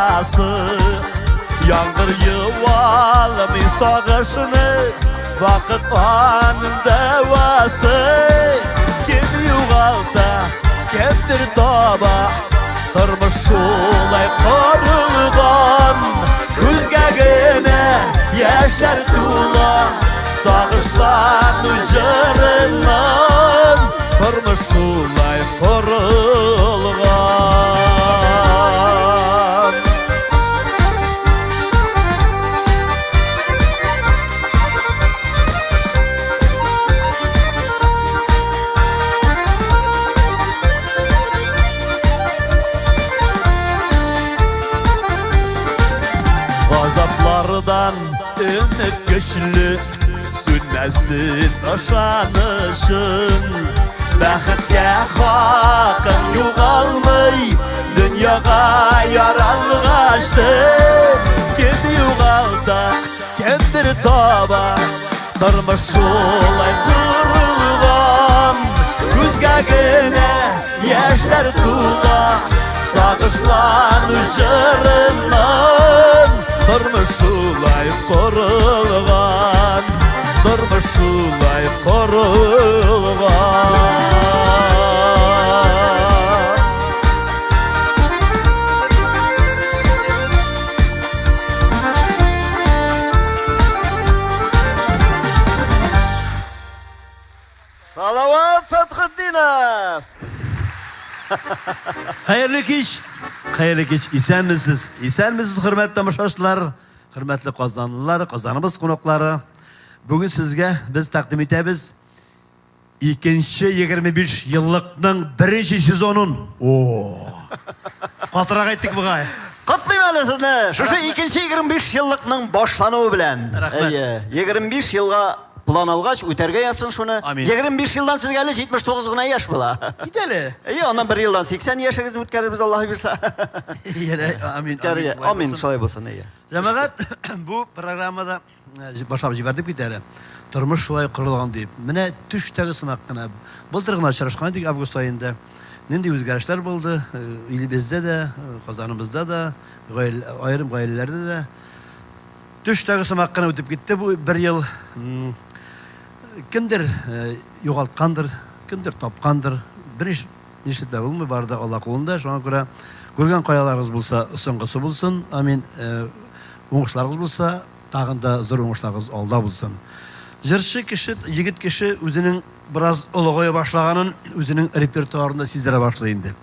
ярасы. Яңгыр юалмый сагышны, вакыт аның дәвасы. Кем югалта, кемдер таба, тормыш шулай корылган. Күзгә генә яшьләр тула, сагышлану җырыннан. Тормыш шулай корылган. Газаплардан өмет көчле, сүнмәсен ышанычың. Бәхеткә хакың югалмый, дөньяга яралгачтын. Кем югалта, кемдер таба, тормыш шулай корылган. Күзгә генә яшьләр тула, сагышлану җырыннан. Тормыш шулай корылган, тормыш шулай корылган. Салават Фәтхетдинов! Хәерле кич! Хәерле кич! Исәнмесез! Исәнмесез, хөрмәтле тамашачылар, хөрмәтле казанлылар, Казаныбыз кунаклары. Бүген сезгә без тәкъдим итәбез икенче 25 еллыкның беренче сезонын. О! Катырак әйттек бугай. Котлыйм әле сезне шушы икенче 25 еллыкның башлануы белән. Рәхмәт. Әйе, 25 елга план алгач, үтәргә язсын шуны. Амин. 25 елдан сезгә әле 79 гына яшь була. Кит әле. Әйе, аннан бер елдан 80 яшегезне үткәрербез, Аллаһ бирсә. Амин. Үткәрергә. Шулай Амин, булсын. шулай булсын, әйе. Җәмәгать, бу программада башлап җибәрдек бит әле. Тормыш шулай корылган дип. Менә төштәге сымак кына. Былтыр гына очрашкан идек август аенда. Нинди үзгәрешләр булды илебездә дә, Казаныбызда да, аерым гаиләләрдә дә. Төштәге сымак кына үтеп китте бу бер ел. Кемдер югалткандыр, кемдер тапкандыр. Бер нишләп тә булмый, бары да Алла кулында. Шуңа күрә күргән каяларыгыз булса, соңгысы булсын. Амин. Уңышларыгыз булса, тагын да зур уңышларыгыз алда булсын. Җырчы кеше, егет кеше үзенең бераз олыгая башлаганын үзенең репертуарында сиздерә башлый инде.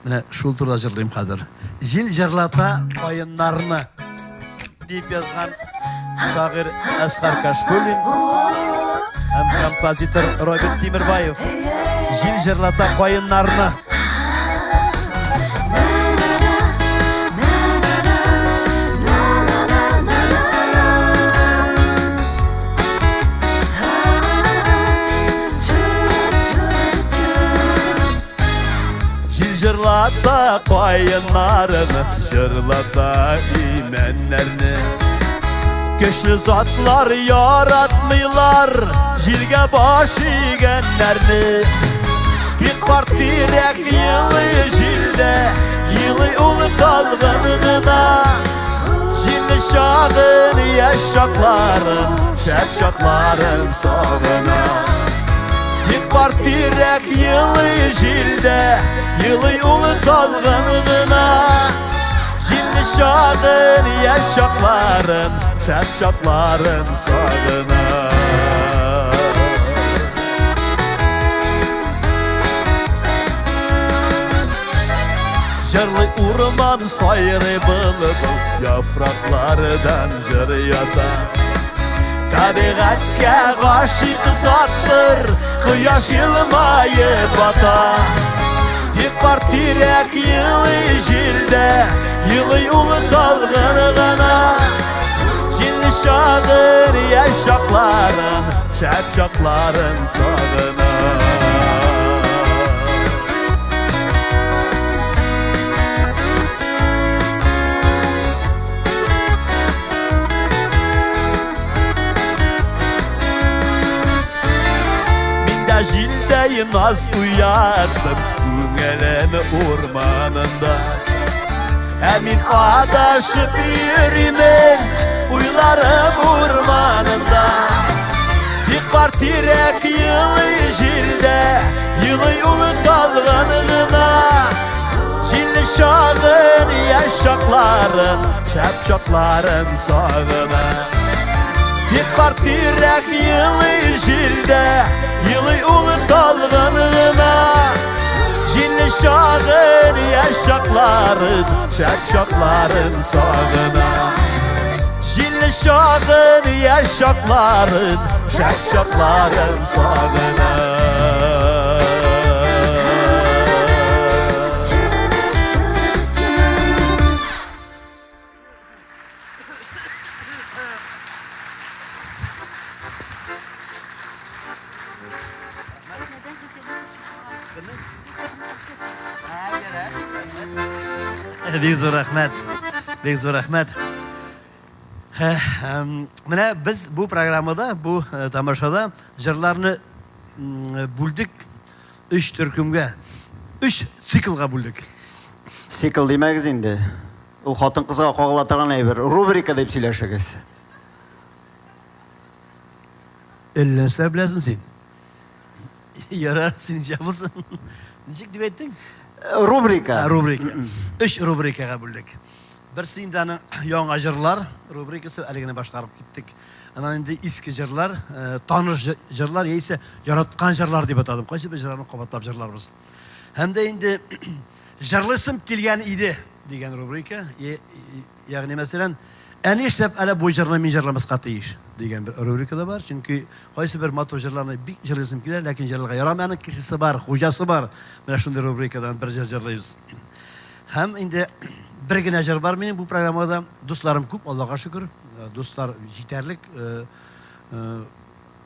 Менә шул турыда җырлыйм хәзер. Җил җырлата каеннарны дип язган шагыйрь Әсгар Кашфуллин һәм композитор Роберт Тимербаев. Җил җырлата каеннарны. Җил җырлата каеннарны, җырлата имәннәрне. Көчле затлар яратмыйлар җилгә баш игәннәрне. Тик карт тирәк елый җилдә, елый ул талгын гына. Җилле чагын, яшь чакларын, шәп чакларын сагына. Тик карт тирәк елый җилдә, елый ул талгын гына. Җилле чагын, яшь чакларын, шәп чакларын сагына. Җырлый урман, сайрый былбыл, яфраклардан җыр ята. Табигатькә гашыйк заттыр, кояш елмаеп ата. Тик карт тирәк елый җилдә, елый ул талгын гына. Җилле чагын, яшь чакларын, шәп чакларын сагына. Мин дә җилдәй наз уяттым күңелем урманында. Ә мин адашып йөримен уйларым урманында. Тик карт тирәк елый җилдә, елый ул талгын гына. Җилле чагын, яшь чакларын, шәп чакларын сагына. Тик карт тирәк елый җилдә, елый ул талгын гына. Җилле чагын, яшь чакларын, шәп чакларын сагына. Җилле чагын, яшь чакларын, шәп чакларын сагына. Бик зур рәхмәт. Бик зур рәхмәт. Менә без бу программада, бу тамашада җырларны бүлдек өч төркемгә, өч циклга бүлдек. Цикл димәгез инде. Ул хатын-кызга кагыла торган әйбер. Рубрика дип сөйләшегез. Әллә нәрсәләр беләсең син. Ярар, синеңчә булсын. Ничек дип әйттең? Рубрика. Рубрика. Өч рубрикага бүлдек. Берсе инде аның яңа җырлар рубрикасы, әле генә башкарып киттек. Аннан инде иске җырлар, таныш җырлар яисә яраткан җырлар дип атадым. Кайсы бер җырларны кабатлап җырларбыз. Һәм дә инде җырлыйсым килгән иде дигән рубрика. Ягъни мәсәлән, ә нишләп әле бу җырны мин җырламаска тиеш дигән бер рубрика да бар. Чөнки кайсы бер матур җырларны бик җырлыйсым килә, ләкин җырларга ярамый, аның кешесе бар, хуҗасы бар. Менә шундый рубрикадан бер җыр җырлыйбыз. Һәм инде бер генә җыр бар минем бу программада. Дусларым күп, Аллага шөкер. Дуслар җитәрлек.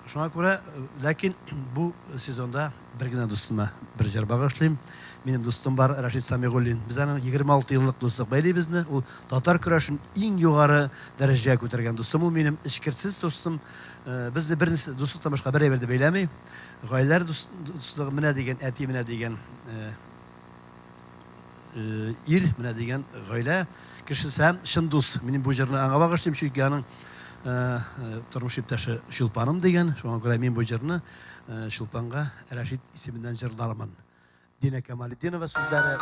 Шуңа күрә, ләкин бу сезонда бер генә дустыма бер җыр багышлыйм. Минем дустым бар, Рәшит Самигуллин. Без аның 26 еллык дуслык бәйли безне. Ул татар көрәшен иң югары дәрәҗәгә күтәргән дустым ул минем, эчкерсез дустым. Безне бер дуслыктан башка бер әйбер дә бәйләми. Гаиләләр дуслыгы менә дигән әти, менә дигән ир, менә дигән гаилә кешесе һәм чын дус. Минем бу җырны аңа багышлыйм, чөнки аның тормыш иптәше Чулпаным дигән. Шуңа күрә мин бу җырны Чулпанга Рәшит исеменнән җырлармын. Динә Камалетдинова сүзләре,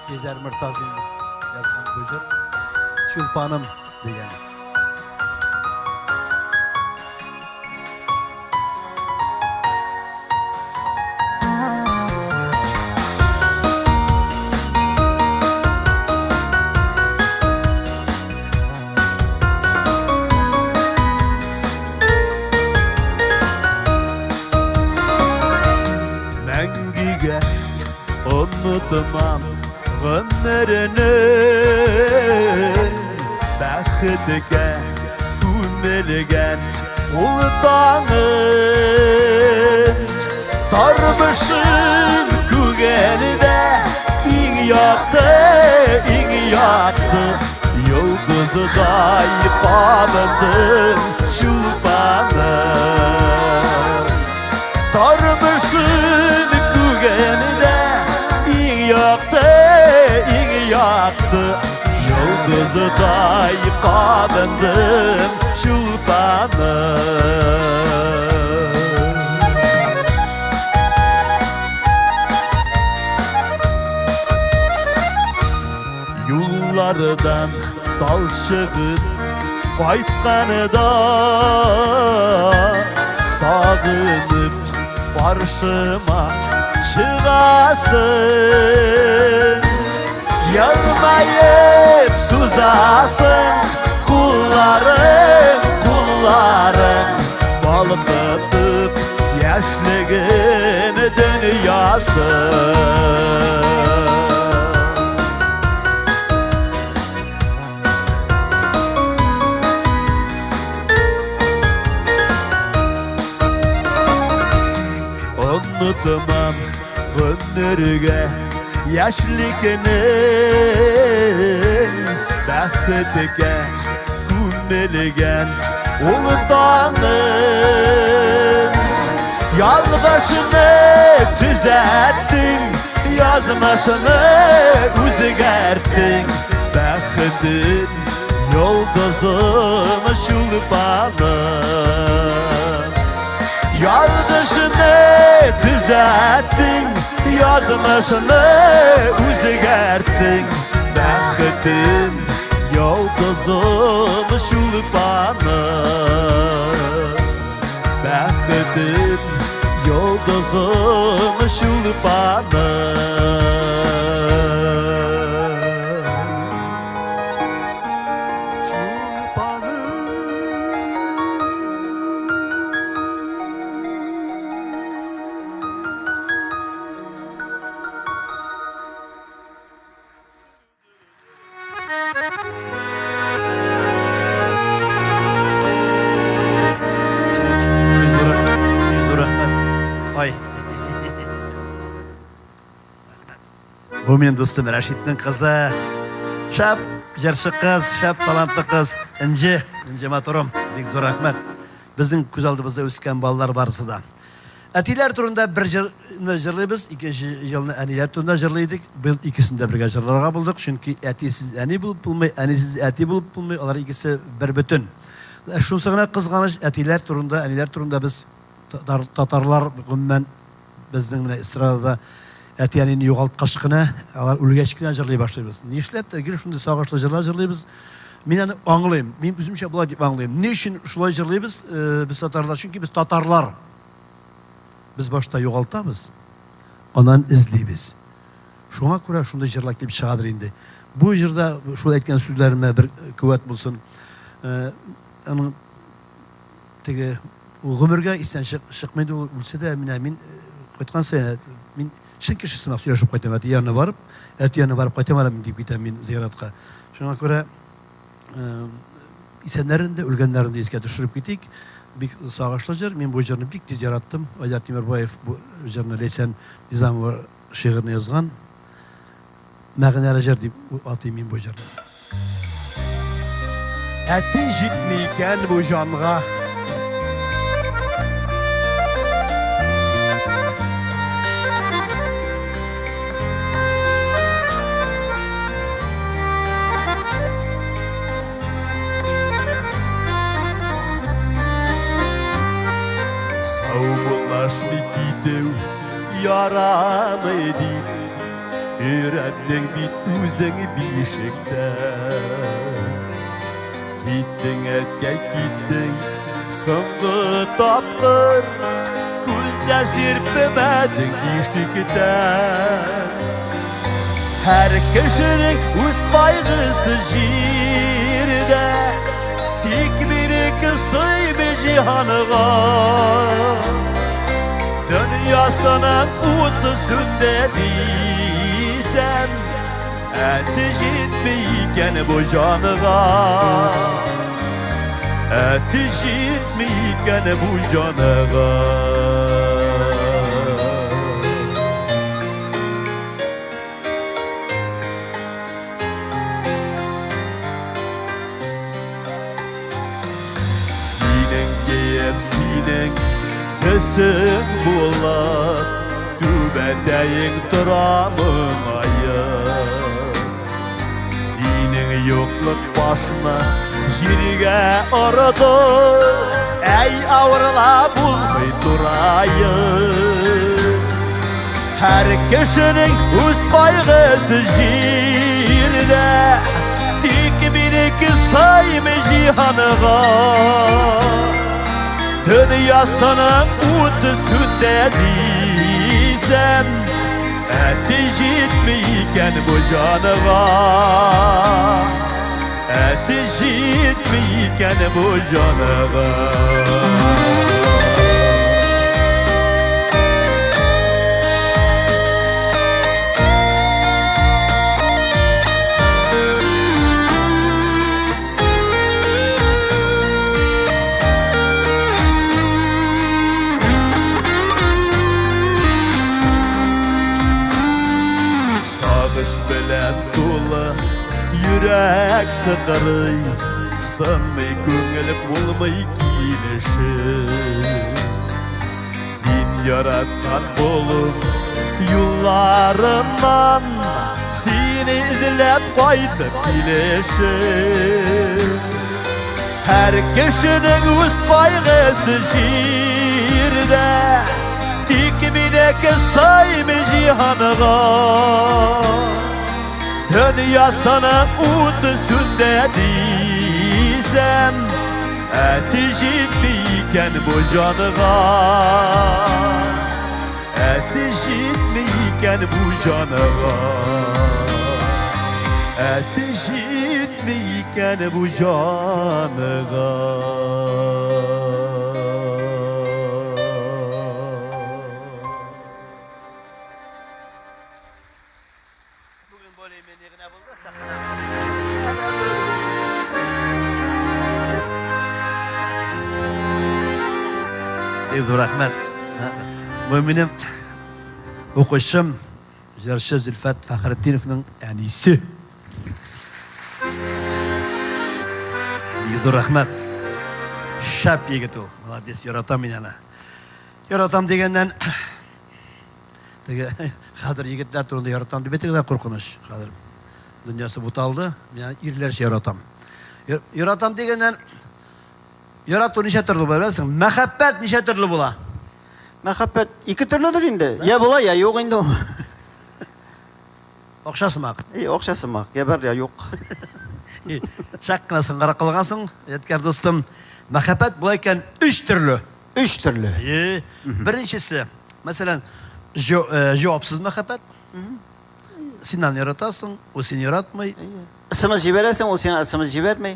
Гүзәл Мортазин язган бу җыр Чулпаным дигән. Мәңгегә онытмам гомеренең бәхеткә күмелгән ул таңын. Тормышым күгелдә иң якты, иң якты йолдыздай кабындым, Чулпаным. Тормышым күгелдә иң якты, иң якты йолдыздай кабындым, Чулпаным. Юллардан талчыгып кайтканда сагынып каршыма чыгасың. Елмаеп сузасың кулларың, кулларың балкытып яшьлегем дөньясын. Онытмам гомергә яшьлекнең бәхеткә күмелгән ул таңын. Ялгышны төзәттең, язмышны үзгәрттең. Бәхетем, йолдызым, Чулпаным. Ялгышны төзәттең, язмышны үзгәрттең. Бәхетем, йолдызым, Чулпаным. Бәхетем, йолдызым, Чулпаным. Ай. Бу минем дустым Рәшитнең кызы. Шәп җырчы кыз, шәп талантлы кыз Энҗе, Энҗе матурым. Бик зур рәхмәт. Безнең күз алдыбызда үскән балалар барысы да. Әтиләр турында бер җырны җырлыйбыз, икенче елны әниләр турында җырлый идек. Быел икесен дә бергә җырларга булдык, чөнки әтисез әни булып булмый, әнисез әти булып булмый, алар икесе бер бөтен. Шунысы гына кызганыч, әтиләр турында, әниләр турында без татарлар гомумән безнең менә эстрадада әти-әнине югалткач кына, алар үлгәч кенә җырлый башлыйбыз. Нишләптер гел шундый сагышлы җырлар җырлыйбыз. Мин аны аңлыйм. Мин үземчә болай дип аңлыйм. Ни өчен шулай җырлыйбыз без татарлар? Чөнки без татарлар. Без башта югалтабыз, аннан эзлибез. Шуңа күрә шундый җырлар килеп чыгадыр инде. Бу җырда шул әйткән сүзләремә бер куәт булсын. Аның теге ул гомергә истән чыкмый инде, ул үлсә дә, менә мин кайткан саен мин чын кеше сымак сөйләшеп кайтам, әти янына барып, әти янына барып кайтам әле мин дип китәм мин зыяратка. Шуңа күрә исәннәрен дә, үлгәннәрен дә искә төшереп китик. Бик сагышлы җыр. Мин бу җырны бик тиз яраттым. Айдар Тимербаев бу җырны Ләйсән Низамова шигырен язган. Мәгънәле җыр дип атыйм мин бу җырны. Әти җитми икән бу җанга. Саубуллашмый китү ярамый дип өйрәттең бит үзең бишектә. Киттең, әткәй, киттең, соңгы тапкыр күз дә сирпемәдең ишектә. Һәр кешенең үз кайгысы җирдә, тик минеке сыймый җиһанга. Дөньясының уты сүнде дисәм, әти җитми икән бу җанга. Әти җитми икән бу җанга. Синең кием, синең төсең булып, түбәтәең тора моңаеп. Синең юклык башны җиргә орды, әй авырла булмый тураеп. Һәр кешенең үз кайгысы җирдә, тик минеке сыймый җиһанга. Дөньясының уты сүтә дисәм, әти җитми икән бу җанга. Әти җитми икән бу җанга. Сагыш белән тулы йөрәк сыкрый, сынмый күңел, булмый килешеп. Син яраткан болын юлларыннан син Сине эзләп кайтып килешем. Һәр кешенең үз кайгысы җирдә, тик минеке саймый җиһанга. Дөньясының уты сүнде дисәм, әти җитми икән бу җанга. Әти җитми икән бу җанга. Әти җитми икән бу җанга. Бүген более-менее генә булды. Бик зур рәхмәт. Бу минем укучым, җырчы Зөлфәт Фәхретдиновның әнисе. Бик зур рәхмәт. Шәп егет ул. Молодец, яратам мин аны. Яратам дигәннән, теге хәзер егетләр турында яратам дип әйтергә дә куркыныч. Хәзер дөньясы буталды. Мин аны ирләрчә яратам. Яратам дигәннән, ярату ничә төрле була, беләсең? Мәхәббәт ничә төрле була? Мәхәббәт ике төрледер инде. Я була, я юк инде ул. Акча сымак. И, акча сымак. Я бар, я юк. И, чак кына соңгарак калгансың, Ядкәр дустым. Мәхәббәт була икән өч төрле. Өч төрле. Е, беренчесе, мәсәлән, җавапсыз мәхәббәт. Син аны яратасың, ул сине яратмый. СМС җибәрәсең, ул сиңа СМС җибәрми.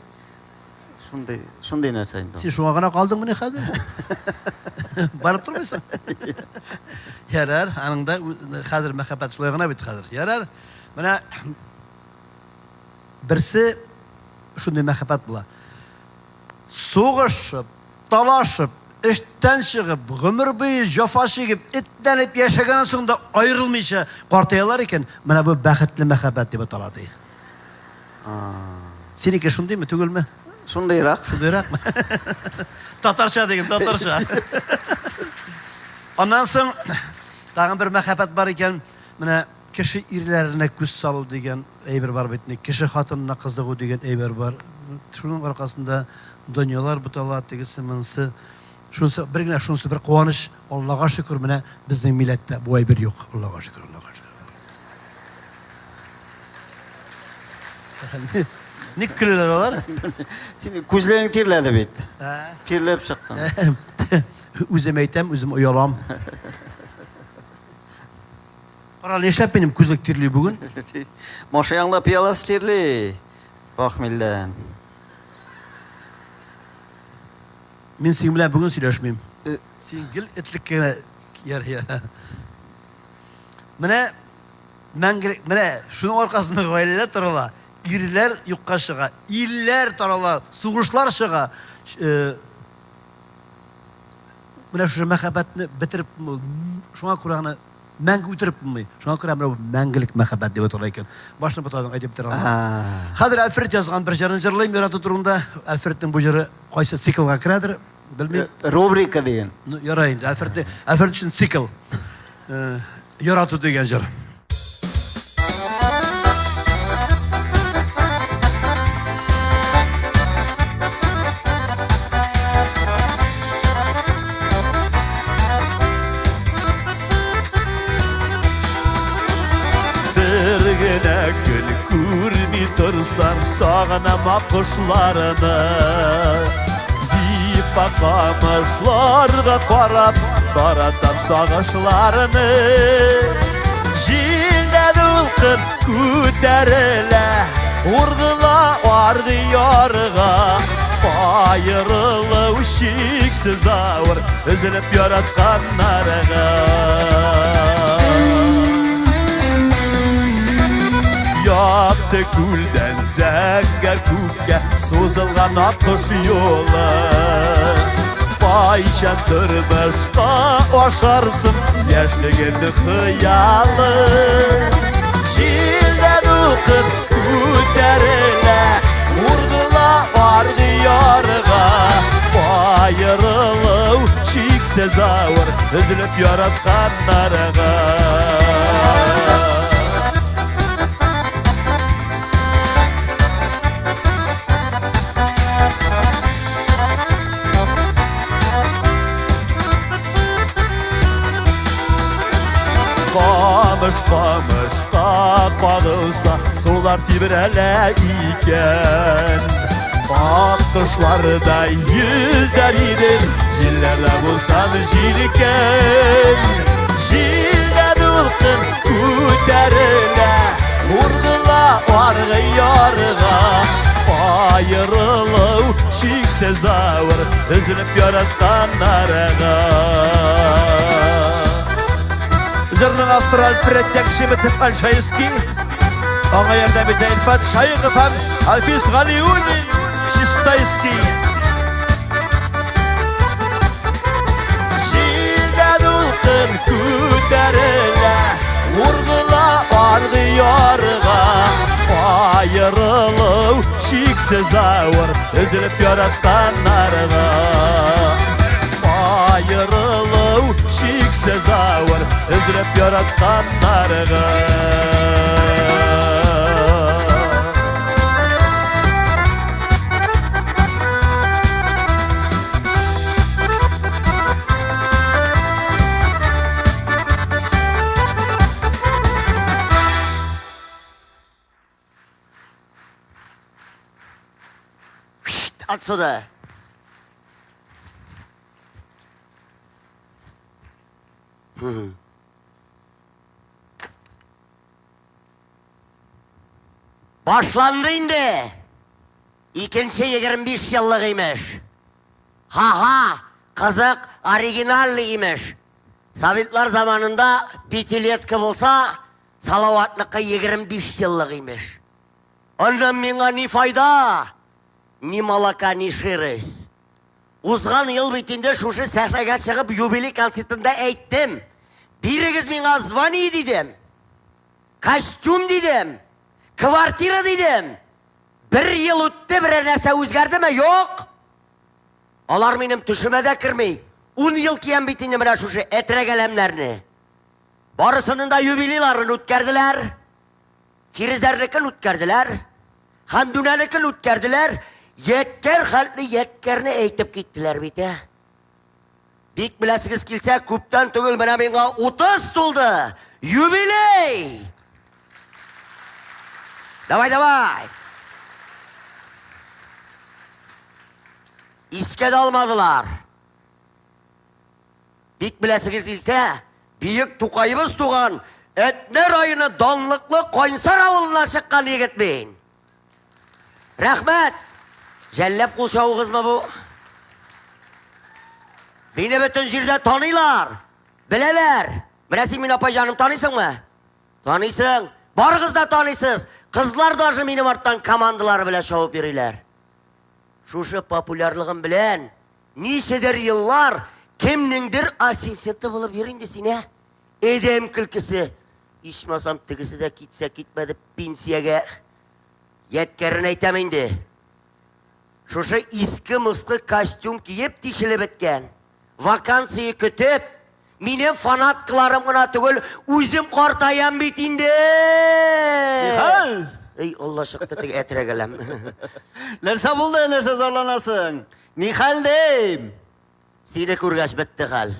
Шундый, шундый нәрсә инде. Син шуңа гына калдыңмыни хәзер? Барып тормыйсың. Ярар, аның да хәзер мәхәббәт шулай гына бит хәзер. Ярар. Менә берсе шундый мәхәббәт була. Сугышып, талашып, эштән чыгып, гомер буе җәфа чигеп, этләнеп яшәгәннән соң да аерылмыйча картаялар икән, менә бу бәхетле мәхәббәт дип атала ди. Синеке шундыймы, түгелме? Шундыйрак. Шундыйракмы? Татарча диген, татарча. Аннан соң тагын бер мәхәббәт бар икән. Менә кеше ирләренә күз салу дигән әйбер бар бит. Кеше хатынына кызыгу дигән әйбер бар. Шуның аркасында дөньялар бутала, тегесе монысы. Шунысы бер генә, шунысы бер куаныч. Аллага шөкер, менә безнең милләттә бу әйбер юк. Аллага шөкер, Аллага шөкер. Ник көләләр алар? Син күзләрең тирләде бит. Ә? Тирләп чыктың. Үзем әйтәм, үзем оялам. Кара, нишләп минем күзлек тирли бүген? Машинаңда пыяласы тирли. Пахмилдән. Мин синең белән бүген сөйләшмим. Син гел этлеккә генә яр яр. Менә мәңгелек, менә шуның аркасында гаиләләр тарала, ирләр юкка чыга, илләр тарала, сугышлар чыга. Менә шушы мәхәббәтне бетереп, шуңа күрә аны мәңге үтереп булмый. Шуңа күрә менә бу мәңгелек мәхәббәт дип атала икән. Башны бутадың, әйтеп бетерә алмадым. Хәзер Альфред язган бер җырын җырлыйм ярату турында. Альфредның бу җыры кайсы циклга керәдер, белмим. Рубрика дигән. Ну, ярай инде. Альфред, Альфред өчен цикл. Ярату дигән җыр. Бер генә көн күрми торсам, сагынам аккошларны. Зифа камышларга карап, таратам сагышларны. Җилдә дулкын күтәрелә, ургыла аргы ярга. Аерылу чиксез авыр, өзелеп яратканнарга. Якты күлдән зәңгәр күккә сузылган аккош юлы. Кайчан тормышка ашарсың яшьлегемнең хыялы. Җилдә дулкын күтәрелә, ургыла аргы ярга. Аерылу чиксез авыр, өзелеп яратканнарга. Таш камышка кагылса, сулар тибрәлә икән. Ак кошларда йөзәр идем, җилләрдә булсам җилкән. Җилдә дулкын күтәрелә, ургыла аргы ярга. Аерылу чиксез авыр, өзелеп яратканнарга. Җырның авторы Альфред Якшиметов Альшаевский. Аңа ярдәм итә Илфат Шаигов һәм Альфис Галиуллин Чистайский. Җилдә дулкын күтәрелә, ургыла аргы ярга. Аерылу чиксез авыр, өзелеп яратканнарга. Аерылу чиксез авыр, өзелеп яратканнарга. Отсюда. Башланды инде. Икенче 25 еллык имеш. Ха-ха, кызык, оригинальный имеш. Советлар заманында пятилетка булса, Салаватныкы 25 еллык имеш. Аннан миңа ни файда? Ни молока, ни шерсть. Узган ел бит инде шушы сәхнәгә чыгып юбилей концертында әйттем. Бирегез миңа звание дидем. Костюм дидем. Квартира дидем. Бер ел үтте, берәр нәрсә үзгәрдеме? Юк. Алар минем төшемә дә керми. Ун ел киям бит инде менә шушы әтрәк-әләмнәрне. Барысының да юбилейларын үткәрделәр. Фирүзәрнекен үткәрделәр. Хәмдүнәнекен үткәрделәр. Ядкәр хәтле ядкәрне әйтеп киттеләр бит, ә. Бик беләсегез килсә, күптән түгел менә миңа 30 тулды. Юбилей! Давай, давай! Искә дә алмадылар. Бик беләсегез килсә, бөек Тукаебыз туган Әтнә районы данлыклы Кайнсар авылыннан чыккан егет мин. Рәхмәт! Жәлләп кул чабуыгызмы бу? Мине бөтен җирдә таныйлар, беләләр. Менә син мине апай җаным таныйсыңмы? Таныйсың. Барыгыз да таныйсыз. Кызлар даже минем арттан командалары белән чабып йөриләр. Шушы популярлыгым белән ничәдер еллар кемнеңдер ассистенты булып йөр инде син, ә? Адәм көлкесе. Ичмасам, тегесе дә китсә китмәде пенсиягә. Ядкәрен әйтәм инде. Шушы иске-москы костюм киеп тишелеп беткән, вакансия көтеп, минем фанаткаларым гына түгел, үзем картаям бит инде. Нихәл? Эй, Алла чыкты теге әтрәгәләм. Нәрсә булды, нәрсә зарланасың? Нихәл дим? Сине күргәч бетте хәл.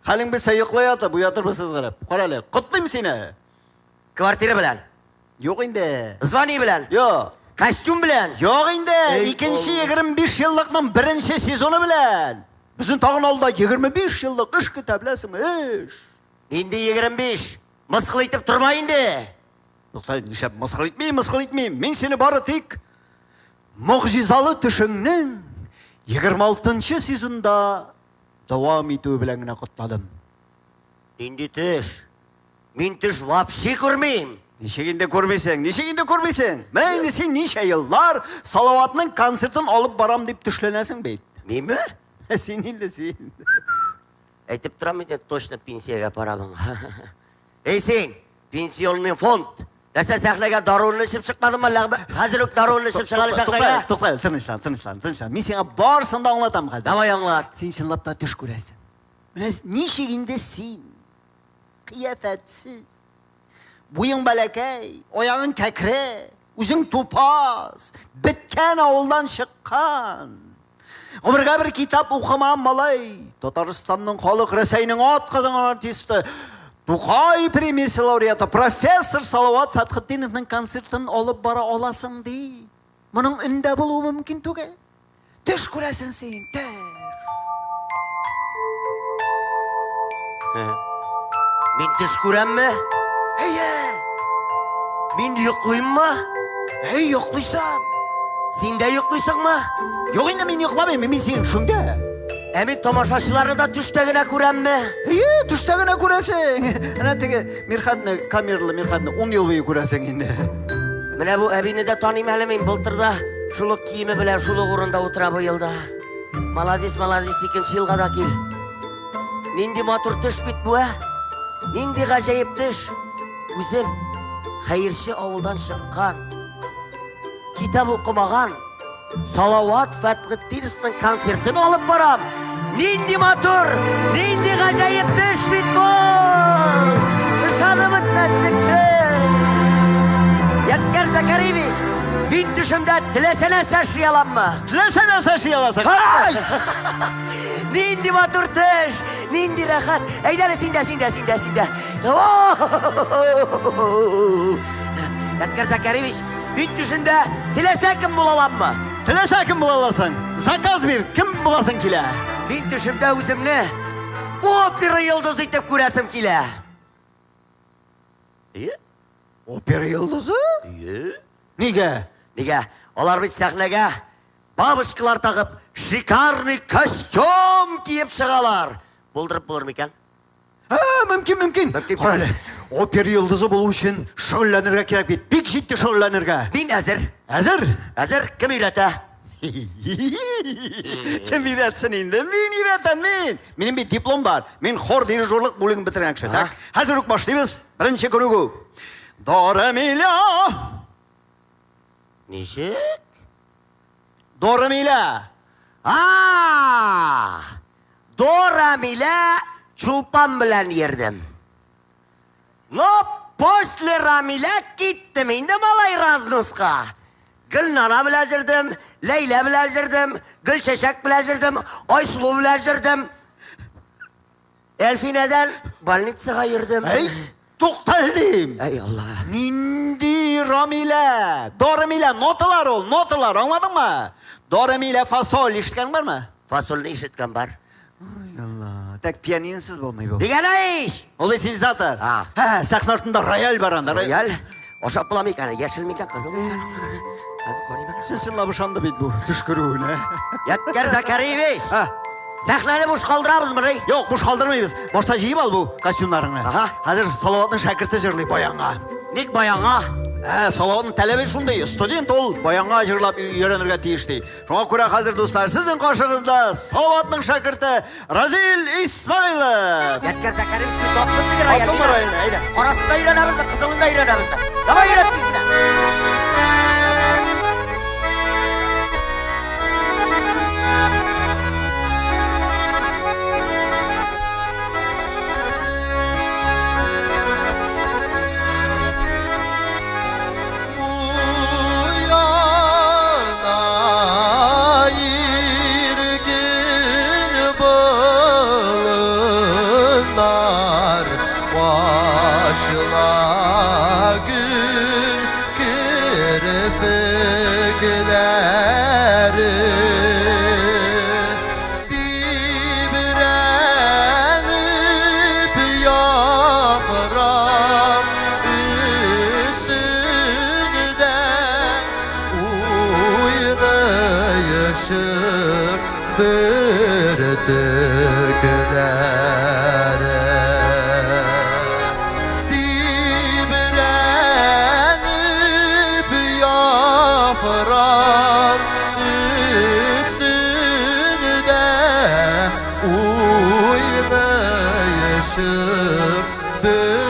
Хәлең бетсә йоклый ятып, уятырбыз сызгырып. Кара әле, котлыйм сине. Квартира белән. Юк инде. Звание белән. Юк. Костюм белән. Юк инде. Эй, Икенче Алла. 25 еллыкның беренче сезоны белән. Безнең тагын алда 25 еллык эш көтә, беләсеңме? Эш. Инде 25. Мыскыл итеп торма инде. Тукта, нишләп мыскыл итмим, мыскыл итмим. Мин сине бары тик могҗизалы төшеңнең 26 сезонда дәвам итүе белән генә котладым. Нинди төш? Мин төш вообще күрмим. Ничек инде күрмисең? Ничек инде күрмисең? Менә инде син ничә еллар Салаватның концертын алып барам дип төшләнәсең бит. Минме? Син инде син. Әйтеп торам инде, точно пенсиягә барамын. Эй син, пенсионный фонд. Нәрсә сәхнәгә даруны эчеп чыкмадыңмы әллә? Хәзер үк даруны эчеп чыга әле сәхнәгә. Тукта, тынычлан, тынычлан, тынычлан. Мин сиңа барысын да аңлатам хәзер. Давай аңлат. Син чынлап та төш күрәсең. Менә ничек инде син кыяфәтсез, буең бәләкәй, аягың кәкре, үзең тупас, беткән авылдан чыккан. Гомергә бер китап укымаган малай, Татарстанның халык Рәсәйнең атказанган артисты, Тукай премиясе лауреаты профессор Салават Фәтхетдиновның концертын алып бара аласың ди. Моның өндә булуы мөмкин түгел. Төш күрәсең син, төш. Мин төш күрәмме? Әйе. Мин йоклыйммы? Әй, йоклыйсың. Син дә йоклыйсыңмы? Юк инде, мин йокламыйм, мин синең төшеңдә. Ә мин тамашачыларны да төштә генә күрәмме? Әйе, төштә генә күрәсең. Әнә теге Мирхәтне, камералы Мирхәтне 10 ел буе күрәсең инде. Менә бу әбине дә таныйм әле мин. Былтыр да шул ук киеме белән шул ук урында утыра бу елда. Молодец, молодец, икенче елга да кил. Нинди матур төш бит бу, ә? Нинди гаҗәеп төш. Үзем хәерче авылдан чыккан, китап укымаган Салават Фәтхетдиновның концертын алып барам. Нинди матур, нинди гаҗәеп төш бит бу! Ышанып бетмәслек төш! Ядкәр Закариевич, мин төшемдә теләсә нәрсә эшли аламмы? Теләсә нәрсә эшли аласың. Ай! Нинди матур төш, нинди рәхәт. Әйдә әле син дә, син дә, син дә, син дә. Ядкәр Закариевич, мин төшемдә теләсә кем була аламмы? Теләсә кем була аласың. Заказ бир, кем буласың килә? Мин төшемдә үземне опера йолдызы итеп күрәсем килә. Әйе? Опера йолдызы? Әйе. Нигә? Нигә? Алар бит сәхнәгә бабочкалар тагып, шикарный костюм киеп чыгалар. Булдырып булыр микән? Ә, мөмкин, мөмкин. Мөмкин. Кара әле, опера йолдызы булу өчен шөгыльләнергә кирәк бит. Бик җитди шөгыльләнергә. Мин әзер. Әзер? Әзер. Кем өйрәтә? Кем өйрәтсен инде? Мин өйрәтәм, мин. Минем бит диплом бар. Мин хор дирижерлык бүлеген бетергән кеше. Так, хәзер үк башлыйбыз. Беренче күнегү. До, ре, ми, ля. Ничек? До, ре, ми, ля. А! До, ре, ми, ля Чулпан белән йөрдем. Но после Рамилә киттем инде малай разноска. Гөлнара белән йөрдем, Ләйлә белән йөрдем, Гөлчәчәк белән йөрдем, Айсылу белән йөрдем. Әлфинәдән больницага йөрдем. Әй, тукта әле дим. Әй Алла. Нинди Рамилә? До, ре, ми, ля, ноталар ул, ноталар, аңладыңмы? До, ре, ми, ля, фа, соль, ишеткәнең бармы? Фасольне ишеткән бар. Ай, Алла. Так, пианиносыз булмый бу. Дигән ич! Ул бит синтезатор. А. Һә, сәхнә артында рояль бар анда. Рояль. Ашап була микән? Яшел микән, кызыл микән? Әни, карыйм әле. Чын чынлап ышанды бит бу төш күрүенә. Ядкәр Закариевич! Һә. Сәхнәне буш калдырабызмы, ни? Юк, буш калдырмыйбыз. Башта җыеп ал бу костюмнарыңны. Аһа. Хәзер Салаватның шәкерте җырлый баянга. Ник баянга? Ә, Салаватның таләбе шундый, студент ул баянга җырлап өйрәнергә тиеш ди. Шуңа күрә хәзер, дуслар, сезнең каршыгызда Салаватның шәкерте Разил Исмаилов. Ядкәр Закариевич, мин таптым теге рояльне. Таптыңмы рояльне? Әйдә. Карасын да өйрәнәбезме, кызылын да өйрәнәбезме? Давай өйрәт безне. Уяна иргин болыннар, башла гөл керфекләре. Тибрәнеп яфрак өстендә уйный ышык бөртекләре. Тибрәнеп яфрак өстендә уйный ышык бөртекләре.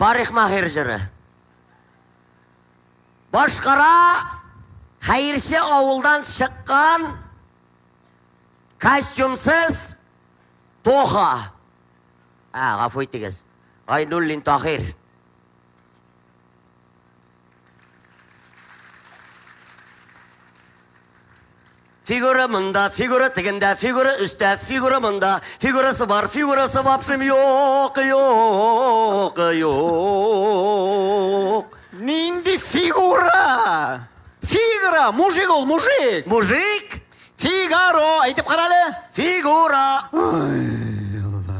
Парикмахер җыры. Башкара хәерче авылдан чыккан костюмсыз Тоха. Ә, гафу итегез. Гайнуллин Тахир. Фигура монда, фигура тегендә, фигура өстә, фигура монда, фигурасы бар, фигурасы вообщем юк, юк, юк. Нинди фигура? Фигура, мужик ул, мужик. Мужик? Фигаро, әйтеп кара әле. Фигура.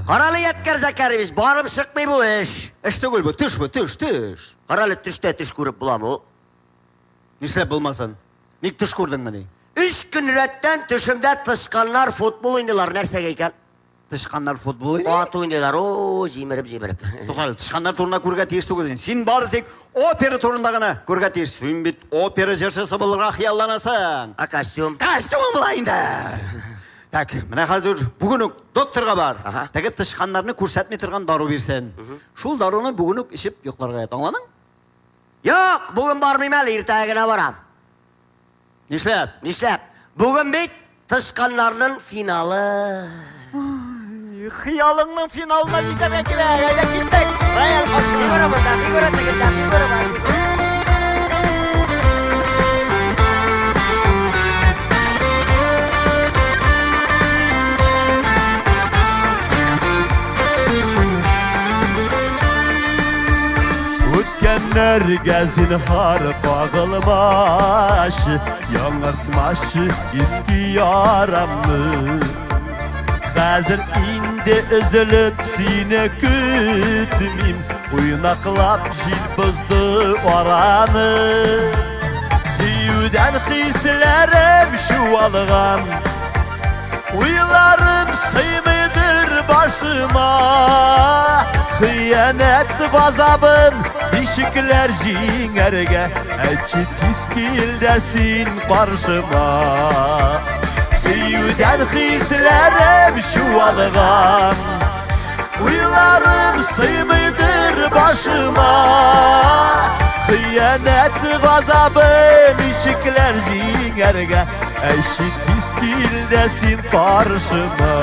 Карале, Ядкәр Зәкәрович, барып чыкмый бу эш. Эш түгел бу, төш бу, төш, төш. Карале, төштә төш күреп буламы ул? Нишләп булмасын? Ник төш күрдеңмени? Өч көн рәттән төшемдә тычканнар футбол уйныйлар. Нәрсәгә икән? Тычканнар футбол уйный? Ат уйныйлар. О, җимереп, җимереп. Тукай, тычканнар турында күрергә тиеш түгел син. Син бары тик опера турында гына күрергә тиеш. Син бит опера җырчысы булырга хыялланасың. А костюм? Костюмың була инде. Так, менә хәзер бүген үк докторга бар. Ага. Теге тычканнарны күрсәтми торган дару бирсен. Шул даруны бүген үк эчеп йокларга ят. Аңладың? Юк, бүген бармыйм әле, иртәгә генә барам. Нишләп? Нишләп? Бүген бит тычканнарның финалы. Хыялыңның финалына җитәргә кирәк. Әйдә киттек. Рояль каршына. Фигура монда, фигура тегендә, фигура бар. Үткәннәргә зинһар кагылмашы, Яңартмашы иске ярамны. Хәзер инде өзелеп сине көтмим, Уйнаклап җил бозды араны. Сөюдән хисләрем чуалган, Уйларым сыймыйдыр башыма. Хыянәт газабын ничекләр җиңәргә, Әйтче тиз кил дә син каршыма. Сөюдән хисләрем чуалган, Уйларым сыймыйдыр башыма. Хыянәт газабы ничекләр җиңәргә, Әйтче тиз кил дә син каршыма.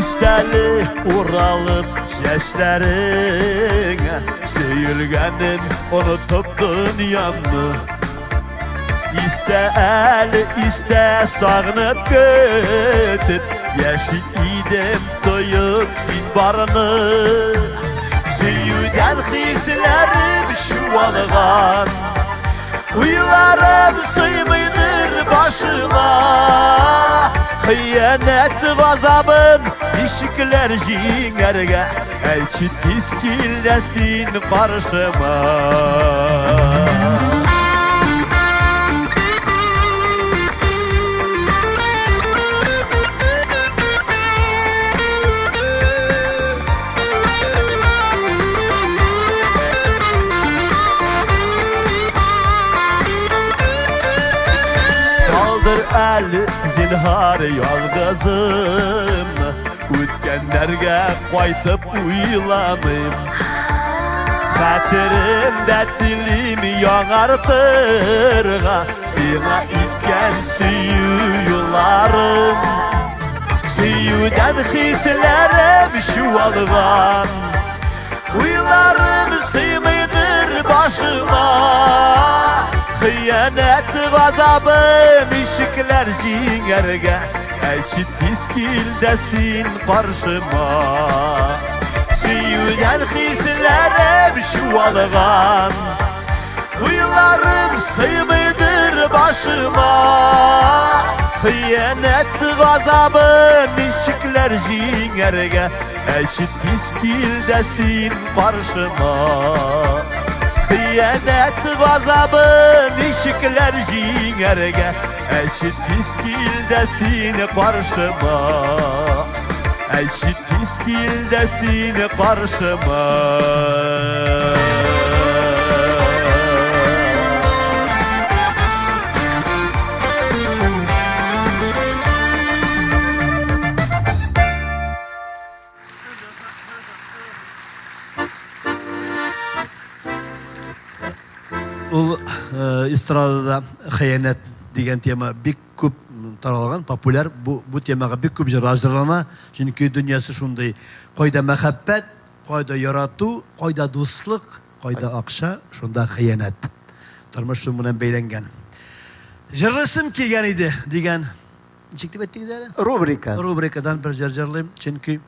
Истәле уралып чәчләреңә, Сөелгәнен онытып дөньямны. Истә әле, истә сагынып көтеп, Яши идем тоеп син барны. Сөюдән хисләрем чуалган, Уйларым сыймыйдыр башыма. Хыянәт газабын ничекләр җиңәргә, Әйтче тиз кил дә син каршыма. Kaldır әле зинһар ялгызым, Үткәннәргә кайтып уйламыйм. Хәтеремдә телим яңартырга Сиңа иткән сөю юлларым. Сөюдән хисләрем чуалган, Уйларым сыймыйдыр башыма. Хыянәт газабы ничекләр җиңәргә, Әйтче тиз кил дә син каршыма. Сөюдән хисләрем чуалган, Уйларым сыймыйдыр башыма. Хыянәт газабы ничекләр җиңәргә, Әйтче тиз кил дә син каршыма. Хыянәт газабы ничекләр җиңәргә, Әйтче тиз кил дә син каршыма. Әйтче тиз кил дә син каршыма. ул эстрадада хыянәт дигән тема бик күп таралган, популяр. Бу, бу темага бик күп җырлар җырлана, чөнки дөньясы шундый. Кайда мәхәббәт, кайда ярату, кайда дуслык, кайда акча, шунда хыянәт. Тормыш шуның белән бәйләнгән. Җырлыйсым килгән иде дигән. Ничек дип әйттегез әле? Рубрика. Рубрикадан бер җыр җырлыйм, чөнки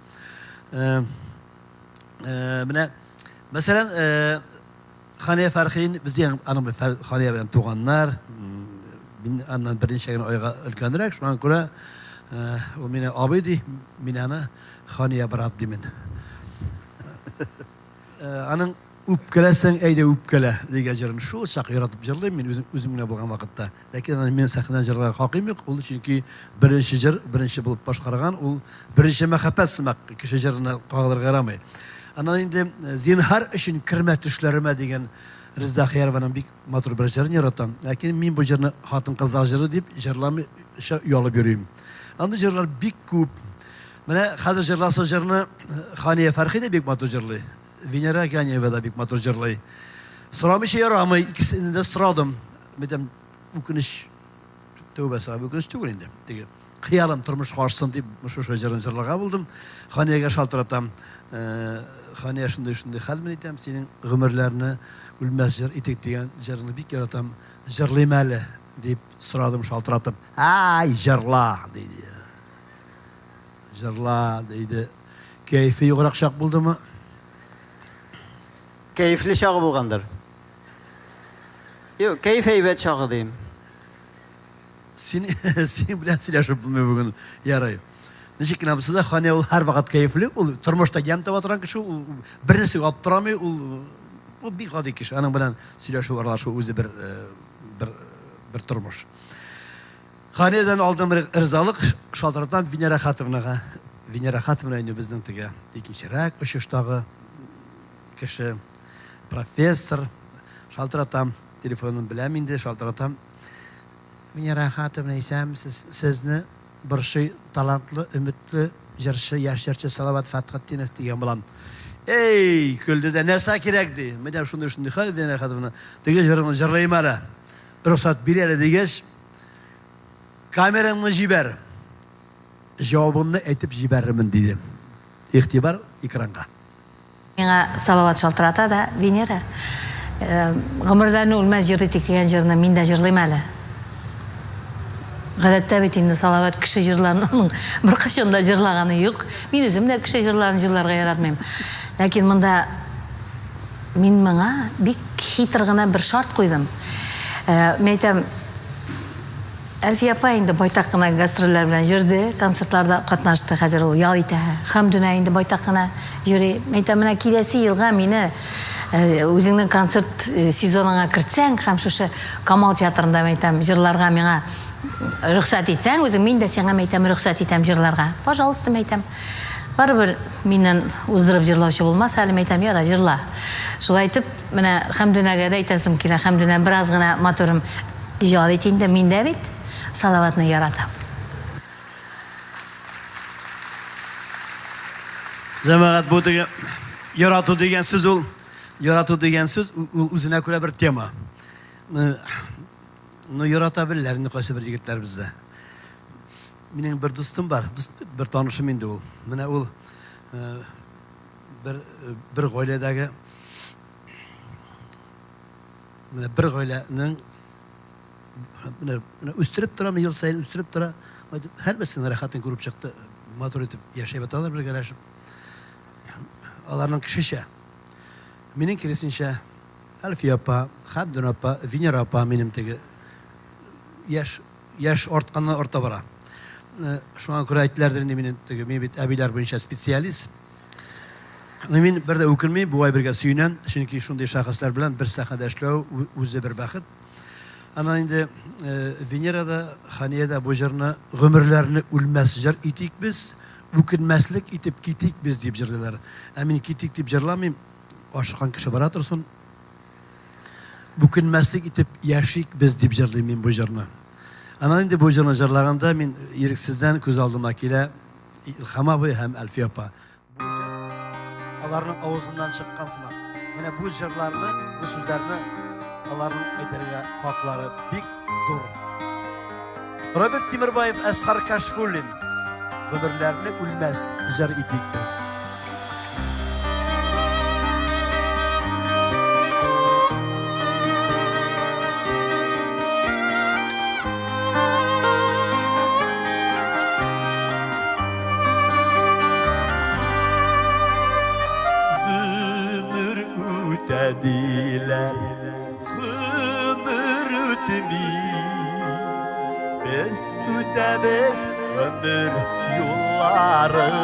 менә мәсәлән, Хания Фәрхин, без дигән аның белән Хания белән туганнар. Мин аннан берничә генә айга өлкәнрәк, шуңа күрә ул мине абый ди, мин аны Хания брат димен. Аның Үпкәләсәң, әйдә үпкәлә дигән җырын шул чак яратып җырлыйм мин үзем үзем генә булган вакытта. Ләкин аны минем сәхнәдән җырларга хакым юк, ул чөнки беренче җыр, беренче булып башкарган, ул беренче мәхәббәт сымак кеше җырына кагылырга ярамый. Аннан инде Зинһар өчен кермә төшләремә дигән Резеда Әхиярованың бик матур бер җырын яратам. Ләкин мин бу җырны хатын-кызлар җыры дип җырламыйча оялып йөрим. Андый җырлар бик күп. Менә хәзер җырласы җырны Хания Фәрхи дә бик матур җырлый. Венера Ганиева да бик матур җырлый. Сорамыйча ярамый, икесен дә сорадым. Мәйтәм, үкенеч, тәүбә сагып, үкенеч түгел инде. Теге хыялым тормышка ашсын дип, шушы җырын җырларга булдым. Ханиягә шалтыратам. Хания, шундый-шундый хәл мин әйтәм, синең гомерләрне үлмәс җыр итик дигән җырыңны бик яратам, җырлыйм әле, дип сорадым шалтыратып. Ай, җырла, диде. Җырла, диде. Кәефе юграк чак булдымы? Кәефле чагы булгандыр. Юк, кәеф әйбәт чагы дим. Син, синең белән сөйләшеп булмый бүген. Ярый. Ничек кенә булса да, Хания ул һәрвакыт кәефле, ул тормышта ямь таба торган кеше, ул бер нәрсәгә аптырамый, ул ул бик гади кеше. Аның белән сөйләшү, аралашу үзе бер бер бер тормыш. Ханиядән алдым ризалык, шалтыратам Венера Хатовнага. Венера Хатовна инде безнең теге икенчерәк очыштагы кеше, профессор. Шалтыратам, телефонын беләм инде, шалтыратам. Венера Хатовна, исәнмесез? Сезне борчый талантлы, өметле җырчы, яшь җырчы Салават Фәтхетдинов дигән булам. Эй, көлде дә, нәрсә кирәк ди. Менә шундый-шундый хәл, Венера Хатовна, теге җырыңны җырлыйм әле. Рөхсәт бир әле дигәч, камераңны җибәр, җавабымны әйтеп җибәрермен, диде. Игътибар экранга. Миңа Салават шалтырата да, Венера, Гомерләрне үлмәс җыр итик дигән җырны мин дә җырлыйм әле. Гадәттә бит инде Салават кеше җырларын аның беркайчан да җырлаганы юк. Мин үзем дә кеше җырларын җырларга яратмыйм. Ләкин монда Мин моңа бик хитр гына бер шарт куйдым. Мин әйтәм, Әлфия апа инде байтак кына гастрольләр белән йөрде, концертларда катнашты, хәзер ул ял итә. Хәмдүнә инде байтак кына йөри. Мин әйтәм, менә киләсе елга мине үзеңнең концерт сезоныңа кертсәң һәм шушы Камал театрында, мин әйтәм, җырларга миңа рөхсәт итсәң үзең, мин дә сиңа, мин әйтәм, рөхсәт итәм җырларга. Пожалуйста, мин әйтәм. Барыбер миннән уздырып җырлаучы булмас әле, мин әйтәм, яра, җырла. Шулай итеп, менә Хәмдүнәгә дә әйтәсем килә, Хәмдүнә, бераз гына, матурым, иҗат ит инде, мин дә бит Салаватны яратам. Җәмәгать, бу теге ярату дигән сүз ул, ярату дигән сүз ул үзенә күрә бер тема. Ну, ярата беләләр инде кайсы бер егетләр бездә. Минем бер дустым бар, дуст, бер танышым инде ул. Менә ул бер бер гаиләдәге менә бер гаиләнең менә менә үстереп тора, ел саен үстереп тора. Һәрберсенең рәхәтен күреп чыкты. Матур итеп яшәп яталар бергәләшеп. Аларның кешечә. Минем киресенчә, Әлфия апа, Хәмдүн апа, Венера апа минем теге яшь яшь артканнан арта бара. Шуңа күрә әйттеләрдер инде минем теге мин бит әбиләр буенча специалист. Но мин бер дә үкенмим, бу әйбергә сөенәм, чөнки шундый шәхесләр белән бер сәхнәдә эшләү үзе бер бәхет. Аннан инде Венера да, Хания дә бу җырны гомерләрне үлмәс җыр итик без, үкенмәслек итеп китик без дип җырлыйлар. Ә мин китик дип җырламыйм, ашыккан кеше бара торсын. Бүкенмәслек итеп яшик без дип җырлыйм мин бу җырны. Аннан инде бу җырны җырлаганда мин ирексездән күз алдыма килә Илһам абый һәм Әлфия апа. Бу җыр аларның авызыннан чыккан сымак. Менә бу җырларны, бу сүзләрне Аларның әйтергә хаклары бик зур. Роберт Тимербаев, Әсхар Кашфуллин. Гомерләрне үлмәс җыр итик без. Гомер үтә диләр, гомер үтми. Без үтәбез гомер юлларын.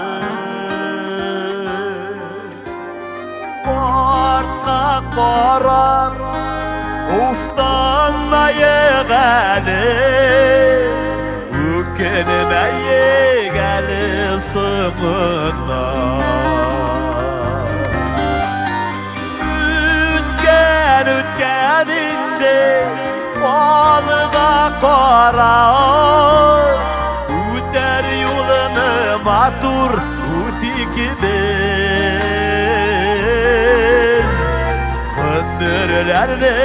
Артка карап, уфтанмаек әле, үкенмәек әле соңыннан. Үткән, үткән инде, алга карап, үтәр юлны матур үтик без. Гомерләрне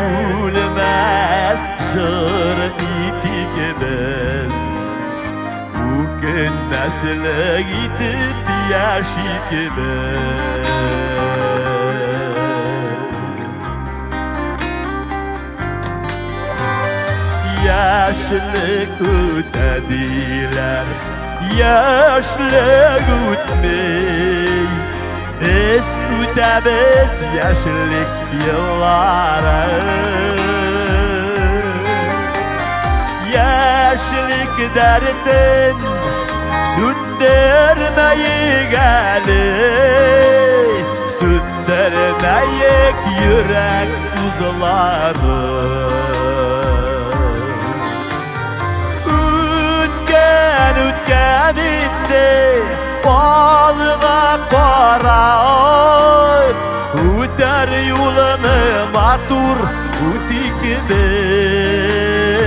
үлмәс җыр итик без. Үкенмәслек итеп яшик без. Яшьлек үтә диләр, яшьлек үтми. Без үтәбез яшьлек елларын. Яшьлек дәртен сүндермәйек әле, сүндермәйек йөрәк узларын. Үткән, үткән инде, алга карап, үтәр юлны матур үтик без.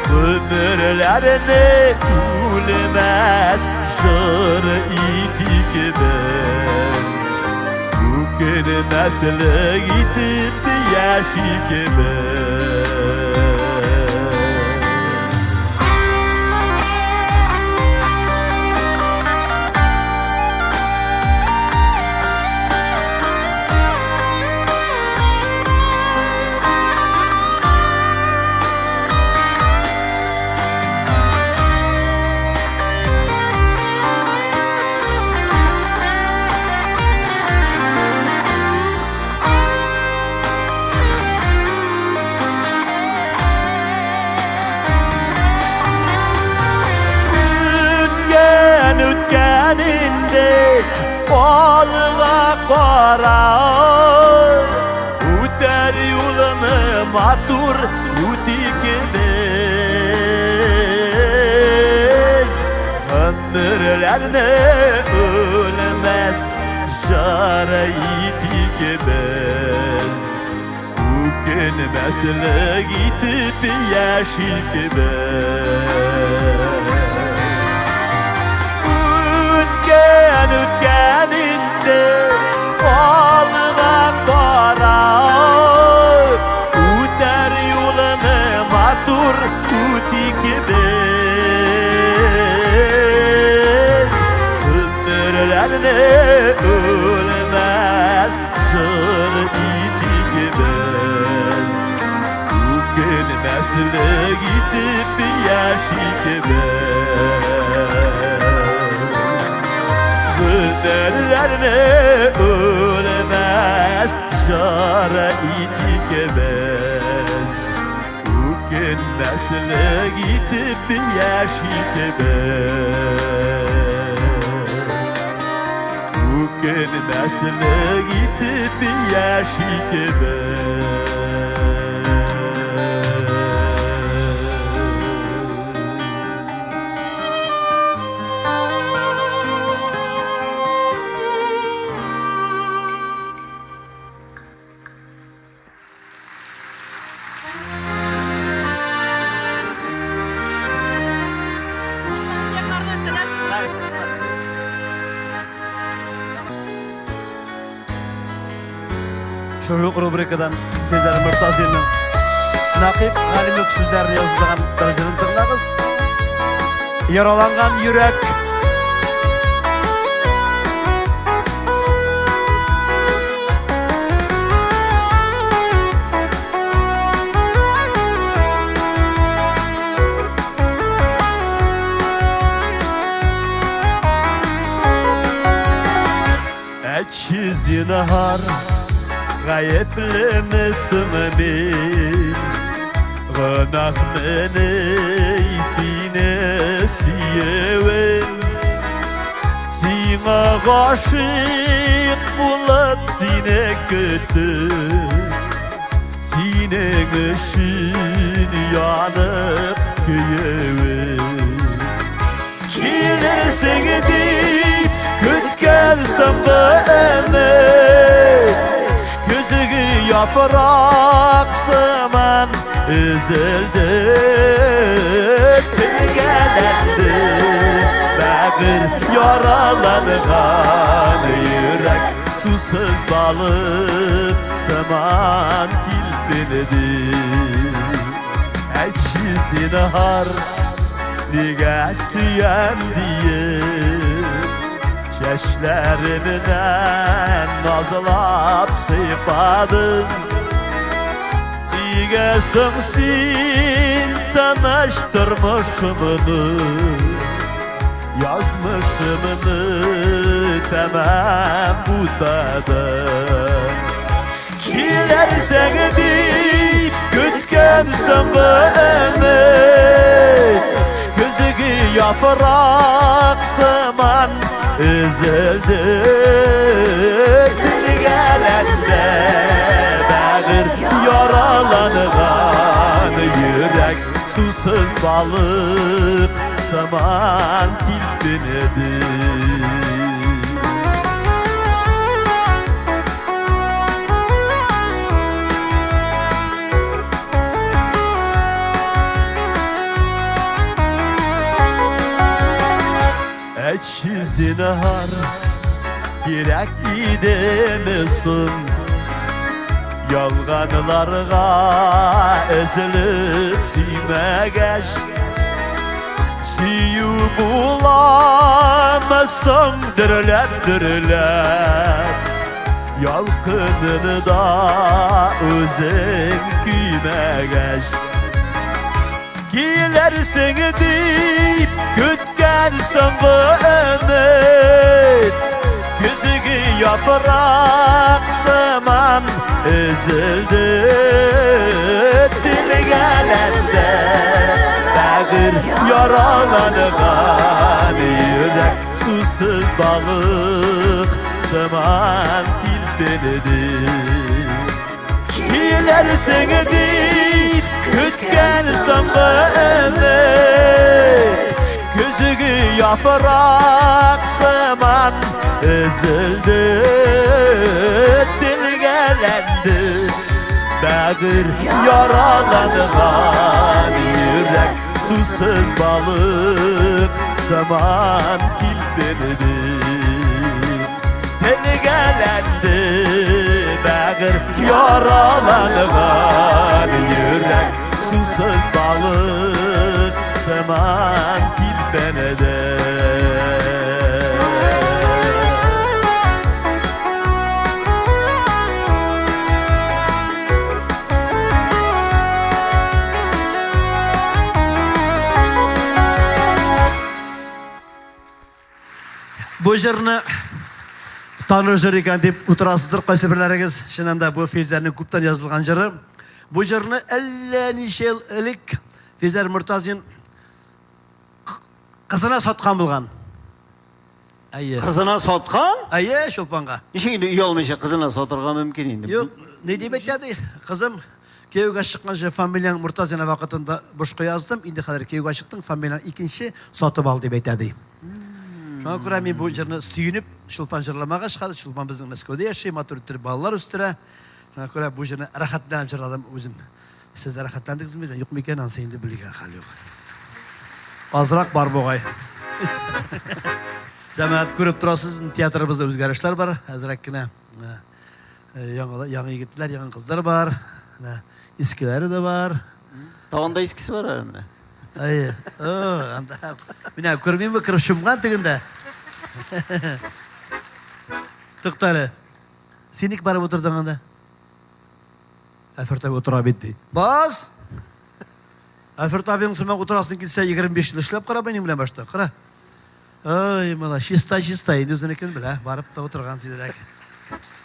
Гомерләрне үлмәс җыр итик без. Үкенмәслек итеп яшик без. Үткән, үткән инде, алга карап, үтәр юлны матур үтик без. Гомерләрне үлмәс җыр итик без. Үкенмәслек итеп яшик без. Үткән, үткән инде, алга карап, үтәр юлны матур үтик без. Гомерләрне үлмәс җыр итик без. Үкенмәслек итеп яшик без. Гомерләрне үлмәс җыр итик без. Үкенмәслек итеп яшик без. Үкенмәслек итеп яшик без. Шушы ук рубрикадан Фәйзәр Мортазинның Нәкыйп Галимов сүзләренә язылган бер җырын тыңлагыз. Яраланган йөрәк. Әйтче, зинһар, гаеплеме соң мин? Гөнаһмыни сине сөюем? Сиңа гашыйк булып сине көтеп, синең өчен янып көюем. Килерсең дип көткән соңгы өмет, Көзге яфрак сыман өзелде, Телгәләнде бәгырь, яраланган йөрәк сусыз балык сыман тилпенде. Әйтче, зинһар, нигә сөям диеп, Чәчләремнән назлап сыйпадың? Нигә соң син тыныч тормышымны, Язмышымны тәмам бутадың? Килерсең дип көткән соңгы өмет, Көзге яфрак сыман өзелде, Телгәләнде бәгырь, яраланган йөрәк сусыз балык сыман тилпенде. Әйтче, зинһар, кирәк идеме соң Ялганларга өзелеп сөймәгәч? Сөю буламы соң дөрләп, дөрләп, Ялкынында үзең көймәгәч? Килерсең дип көткән соңгы өмет, Көзге яфрак сыман өзелде, Телгәләнде бәгырь, яраланган йөрәк сусыз балык сыман тилпенде. Килерсең дип көткән соңгы өмет, Көзге яфрак сыман өзелде, Телгәләнде бәгырь, яраланган йөрәк сусыз балык сыман тилпенде. Телгәләнде бәгырь, яраланган йөрәк сусыз балык сыман тилпенде. Бу җырны таныш җыр икән дип утырасыздыр кайсы берләрегез. Чыннан да бу Фәйзләрнең күптән язылган җыры. Бу җырны әллә ничә ел элек Фәйзләр Мортазин кызына саткан булган. Әйе. Кызына саткан? Әйе, Чулпанга. Ничек инде оялмыйча кызына сатырга мөмкин инде? Юк, ни дип әйтә ди? Кызым, кияүгә чыкканчы фамилияң Мортазина вакытында бушка яздым, инде хәзер кияүгә чыктың, фамилияң икенче, сатып ал дип әйтә ди. Шуңа күрә мин бу җырны сөенеп, Чулпан җырламагач, хәзер Чулпан безнең Мәскәүдә яши, матур итеп балалар үстерә. Шуңа күрә бу җырны рәхәтләнеп җырладым үзем. Сез дә рәхәтләндегезме? Юк микән, ансы инде белгән хәл юк. Азрак бар бугай. Җәмәгать, күреп торасыз, безнең театрыбызда үзгәрешләр бар. Әзрәк кенә Яңа яңа егетләр, яңа кызлар бар. Менә искеләре дә бар. Тагын да искесе бар әле менә. Әйе. О, анда. Менә күрмиме, кереп чумган тегендә. Тукта әле. Син ник барып утырдың анда? Әферт абый утыра бит ди. Бас! Әферт абыең сымак утырасың килсә, 25 ел эшләп кара минем белән башта. Кара. Ой, мала, чиста-чиста, инде үзенекен белә, барып та утырган тизрәк.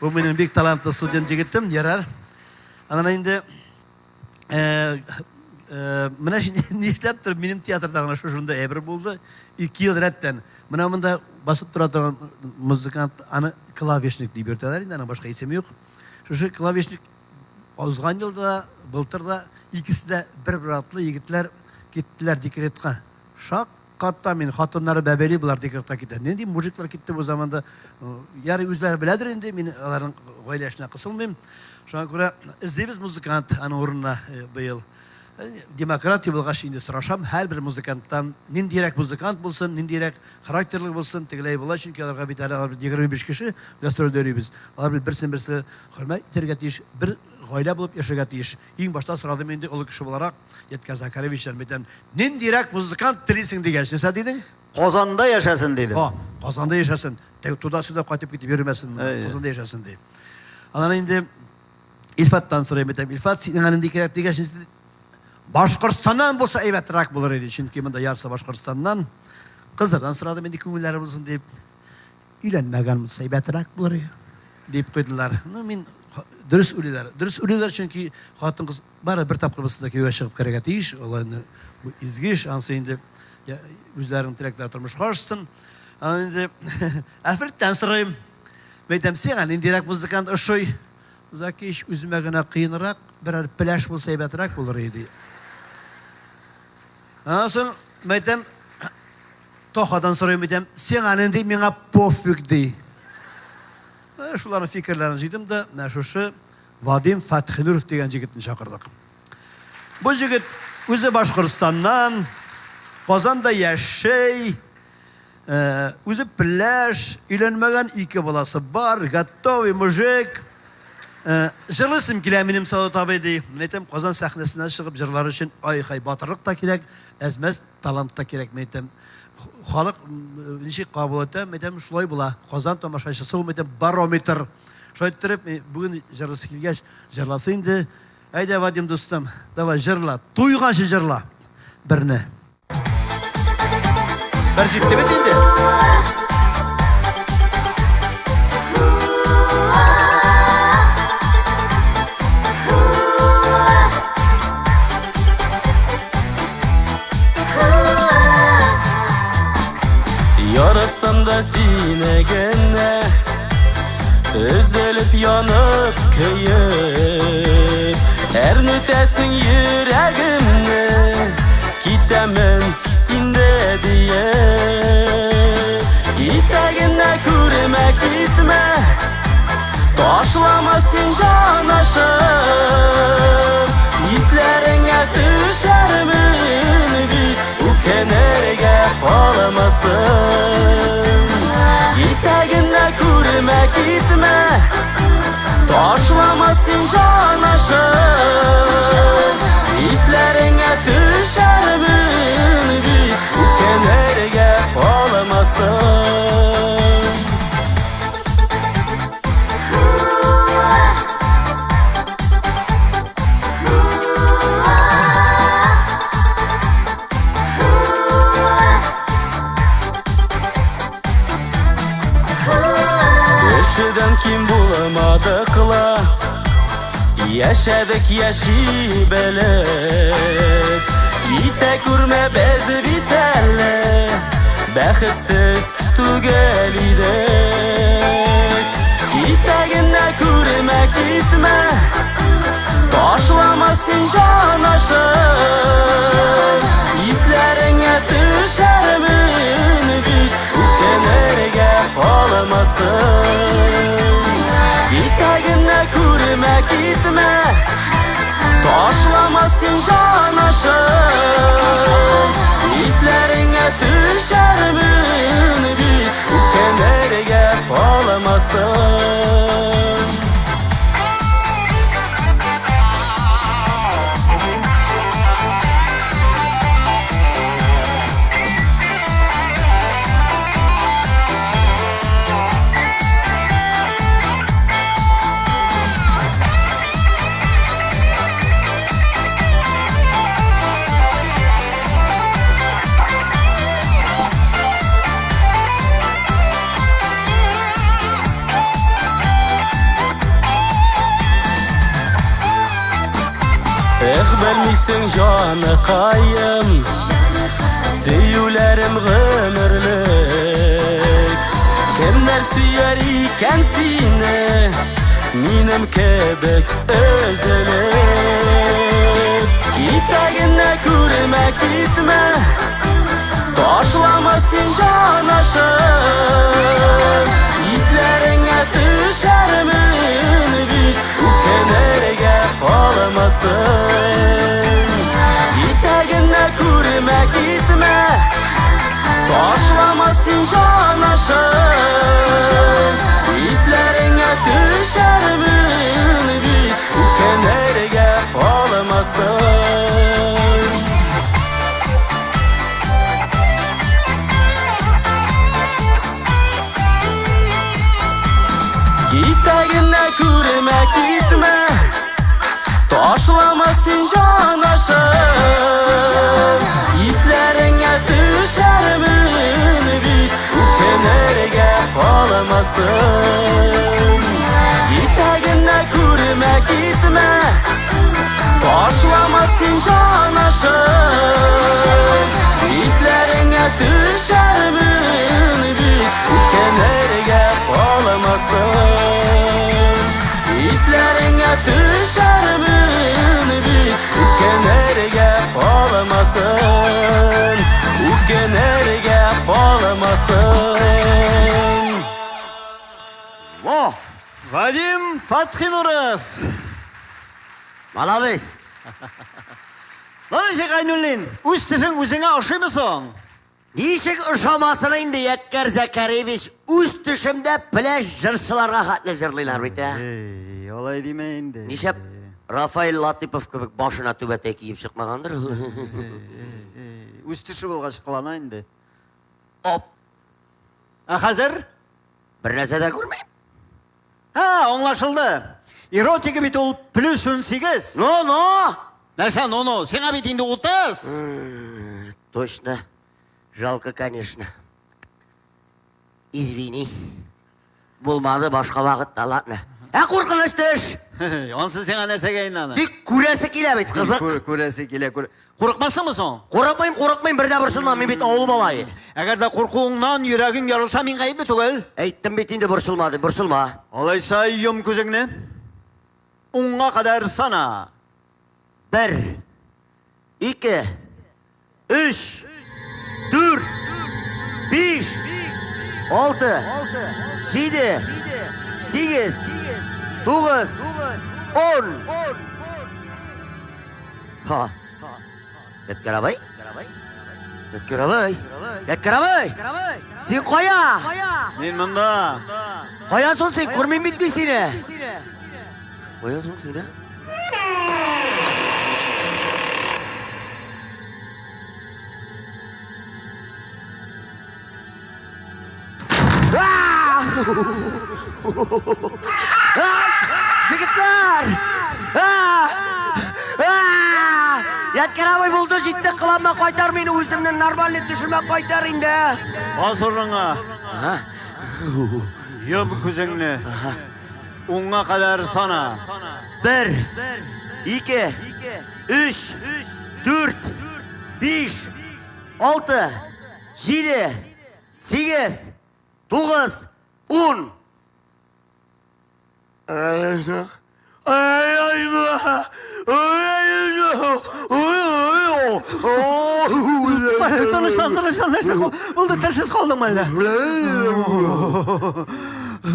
Бу минем бик талантлы студент егетем, ярар. Аннан инде менә нишләптер минем театрда гына шушында әйбер булды. 2 ел рәттән. Менә монда басып тора торган музыкант, аны клавишник дип йөртәләр инде, аның башка исеме юк. Шушы клавишник узган елда, былтыр да икесе дә бер-бер атлы егетләр киттеләр декретка. Шак Катта мин, хатыннары бәбәли, болар декретка китә. Нинди мужиклар китте бу заманда? Ярый, үзләре беләдер инде, мин аларның гаилә эшенә кысылмыйм. Шуңа күрә эзлибез музыкант аның урынына быел. Демократия булгач, инде сорашам һәрбер музыканттан, ниндирәк музыкант булсын, ниндирәк характерлы булсын, тегеләй болай, чөнки аларга бит әле алар бит 25 кеше гастрольдә йөрибез. Алар бит берсен-берсе хөрмәт итәргә тиеш, бер гаилә булып яшәргә тиеш. Иң башта сорадым инде олы кеше буларак, Ядкәр Закаровичтан әйтәм, ниндирәк музыкант телисең дигәч, нәрсә дидең? Казанда яшәсен дидем. О, Казанда яшәсен. Тәү туда-сюда кайтып китеп йөрмәсен, Казанда яшәсен ди. Аннан инде Илфаттан сорыйм, әйтәм, Илфат, синең нинди кирәк дигәч, Башкортстаннан булса әйбәтрәк булыр иде, чөнки монда ярысы Башкортстаннан. Кызлардан сорадым инде күңелләре булсын дип. Өйләнмәгән булса әйбәтрәк булыр иде, дип куйдылар. Ну, мин дөрес уйлыйлар. Дөрес уйлыйлар, чөнки хатын-кыз Бары бер тапкыр булса да кияүгә чыгып керергә тиеш. Алла инде бу изге эш, анысы инде үзләренең теләкләре тормышка ашсын. Аны инде Әферттән сорыйм. Мәйтәм, сиңа ниндирәк музыкант ошый? Закич, үземә генә кыенрак, берәр пеләш булса әйбәтрәк булыр иде. Аннан соң, мәйтәм, Тохадан сорыйм, әйтәм, сиңа нинди, миңа пофиг, ди. Шуларның фикерләрен җыйдым да, менә шушы Вадим Фәтхинуров дигән җегетне чакырдык. Бу җегет үзе Башкортстаннан, Казанда яши, үзе пеләш, өйләнмәгән, ике баласы бар, готовый мужик. Җырлыйсым килә минем, Салават абый, ди. Мин әйтәм, Казан сәхнәсенә чыгып җырлар өчен ай-һай батырлык та кирәк, әз-мәз талант та кирәк, мин әйтәм. Халык ничек кабул итә, мин әйтәм, шулай була. Казан тамашачысы ул, мин әйтәм, барометр. Шулай иттереп, бүген җырлыйсы килгәч, җырласы инде. Әйдә, Вадим дустым, давай җырла, туйганчы җырла берне. Бер җитте бит инде. Яратсам да сине генә Өзелеп янып көеп Әрнетәсең йөрәгемне Китәмен инде диеп Китә генә күрмә китмә Ташлама син җанашым, Исләреңә төшәрмен бит, Үкенергә калмасын. Китә генә күрмә, китмә, Ташлама син җанашым, Исләреңә төшәрмен бит, Үкенергә калмасын. Кешедән ким булмадык ла, Яшәдек яши белеп. Китә күрмә без бит әле, Бәхетсез түгел идек. Китә генә күрмә, китмә, Ташлама син җанашым. Исләреңә төшәрмен бит, Үкенергә калмасын. Китә генә күрмә, китмә, Ташлама син җанашым. Исләреңә төшәрмен бит, Үкенергә калмасын. Эх, белмисең, җаныкаем, Сөюләрем гомерлек. Кемнәр сөяр икән сине, Минем кебек өзелеп? Итәгенә күрмә китмә, Ташлама син җанашым. Исләреңә төшәрмен бит, Үкенергә калмасын. Итәгенә күрмә китмә, Ташлама син җанашым. Исләреңә төшәрмен бит, Үкенергә калмасын. Итәгенә күрмә китмә, Ташлама син җанашым. Исләреңә төшәрмен бит, Үкенергә калмасын. Итәгенә күрмә китмә, Ташлама син җанашым. Исләреңә төшәрмен бит, Үкенергә калмасын. Исләреңә төшәрмен бит, Үкенергә калмасын. Үкенергә калмасын. Во! Вадим Фатхинуров! Молодец! Ларисик Айнуллин, үз төшең үзеңә ошыймы соң? Ничек ошамасын инде, Ядкәр Зәкәревич, үз төшемдә пеләш җырчыларга хәтле җырлыйлар бит, ә? Эй, алай димә инде. Нишләп Рафаэль Латыпов кебек башына түбәтәй киеп чыкмагандыр ул? Үз төше булгач кылана инде. Оп, Ә хәзер? бер нәрсә дә күрмим. Һа, аңлашылды. Эротика бит ул плюс 18. Ну, ну! Нәрсә, ну, ну, сиңа бит инде 30. Точно. Жалко, конечно. Извини. Булмады, башка вакытта, ладно. Ә куркыныч төш! Ансы сиңа нәрсәгә инде аны? Бик күрәсе килә бит, кызык. Күрәсе килә, күр. Курыкмассыңмы соң? Курыкмыйм, курыкмыйм, бер дә борчылмам, мин бит авыл малае. Әгәр дә куркуыңнан йөрәгең ярылса, мин гаепле түгел. Әйттем бит инде, борчылма дип, борчылма. Алайса, йом күзеңне. Уңга кадәр сана. Бер, ике, өч, дүрт, биш, алты, җиде, сигез, тугыз, ун. Ха. Ядкәр абый? Ядкәр абый? Ядкәр абый? Син кая? Мин монда. Кая соң син? Күрмим бит мин сине. Кая соң син, ә? Егетләр! Ядкәр абый булды, җитте, кыланма, кайтар мине, үземне нормальный төшемә кайтар инде. Бас урыныңа. Йом күзеңне. Уңга кадәр сана. Бер, ике, өч, дүрт, биш, алты, җиде, сигез, тугыз, ун. Тынычлан, тынычлан, нәрсә булды, телсез калдың әллә?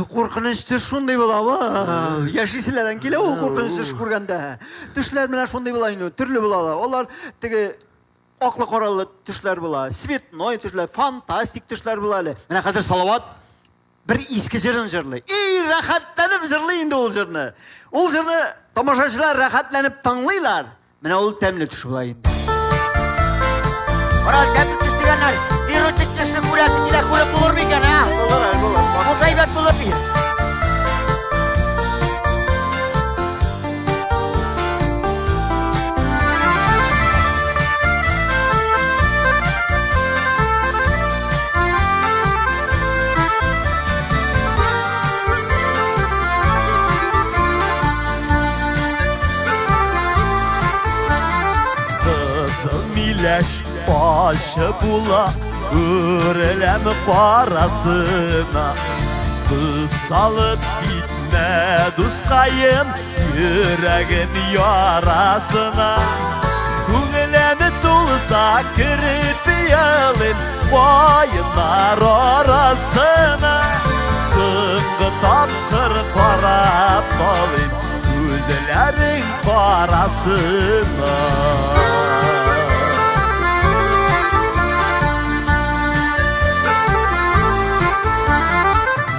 Куркыныч төш шундый була, ва. Яшиселәрен килә ул куркыныч төш күргәндә. Төшләр менә шундый була инде, төрле була алар. Алар теге аклы-каралы төшләр була, цветной төшләр, фантастик төшләр була әле. Менә хәзер Салават бер иске җырын җырлый. И, рәхәтләнеп җырлый инде ул җырны. Ул җырны тамашачылар рәхәтләнеп тыңлыйлар. Менә ул тәмле төш була инде. Кара, тәмле төш дигәннәр. Эротик төшне күрәсе килә, күреп булыр микән, ә? Булыр, әле булыр. Булса әйбәт булыр бит. Ачы була, үреләм карасына. Тоз салып китмә, дускаем, йөрәгем ярасына. Күңелем тулса, кереп елыйм каеннар арасына. Соңгы тапкыр карап калыйм күзләрең карасына.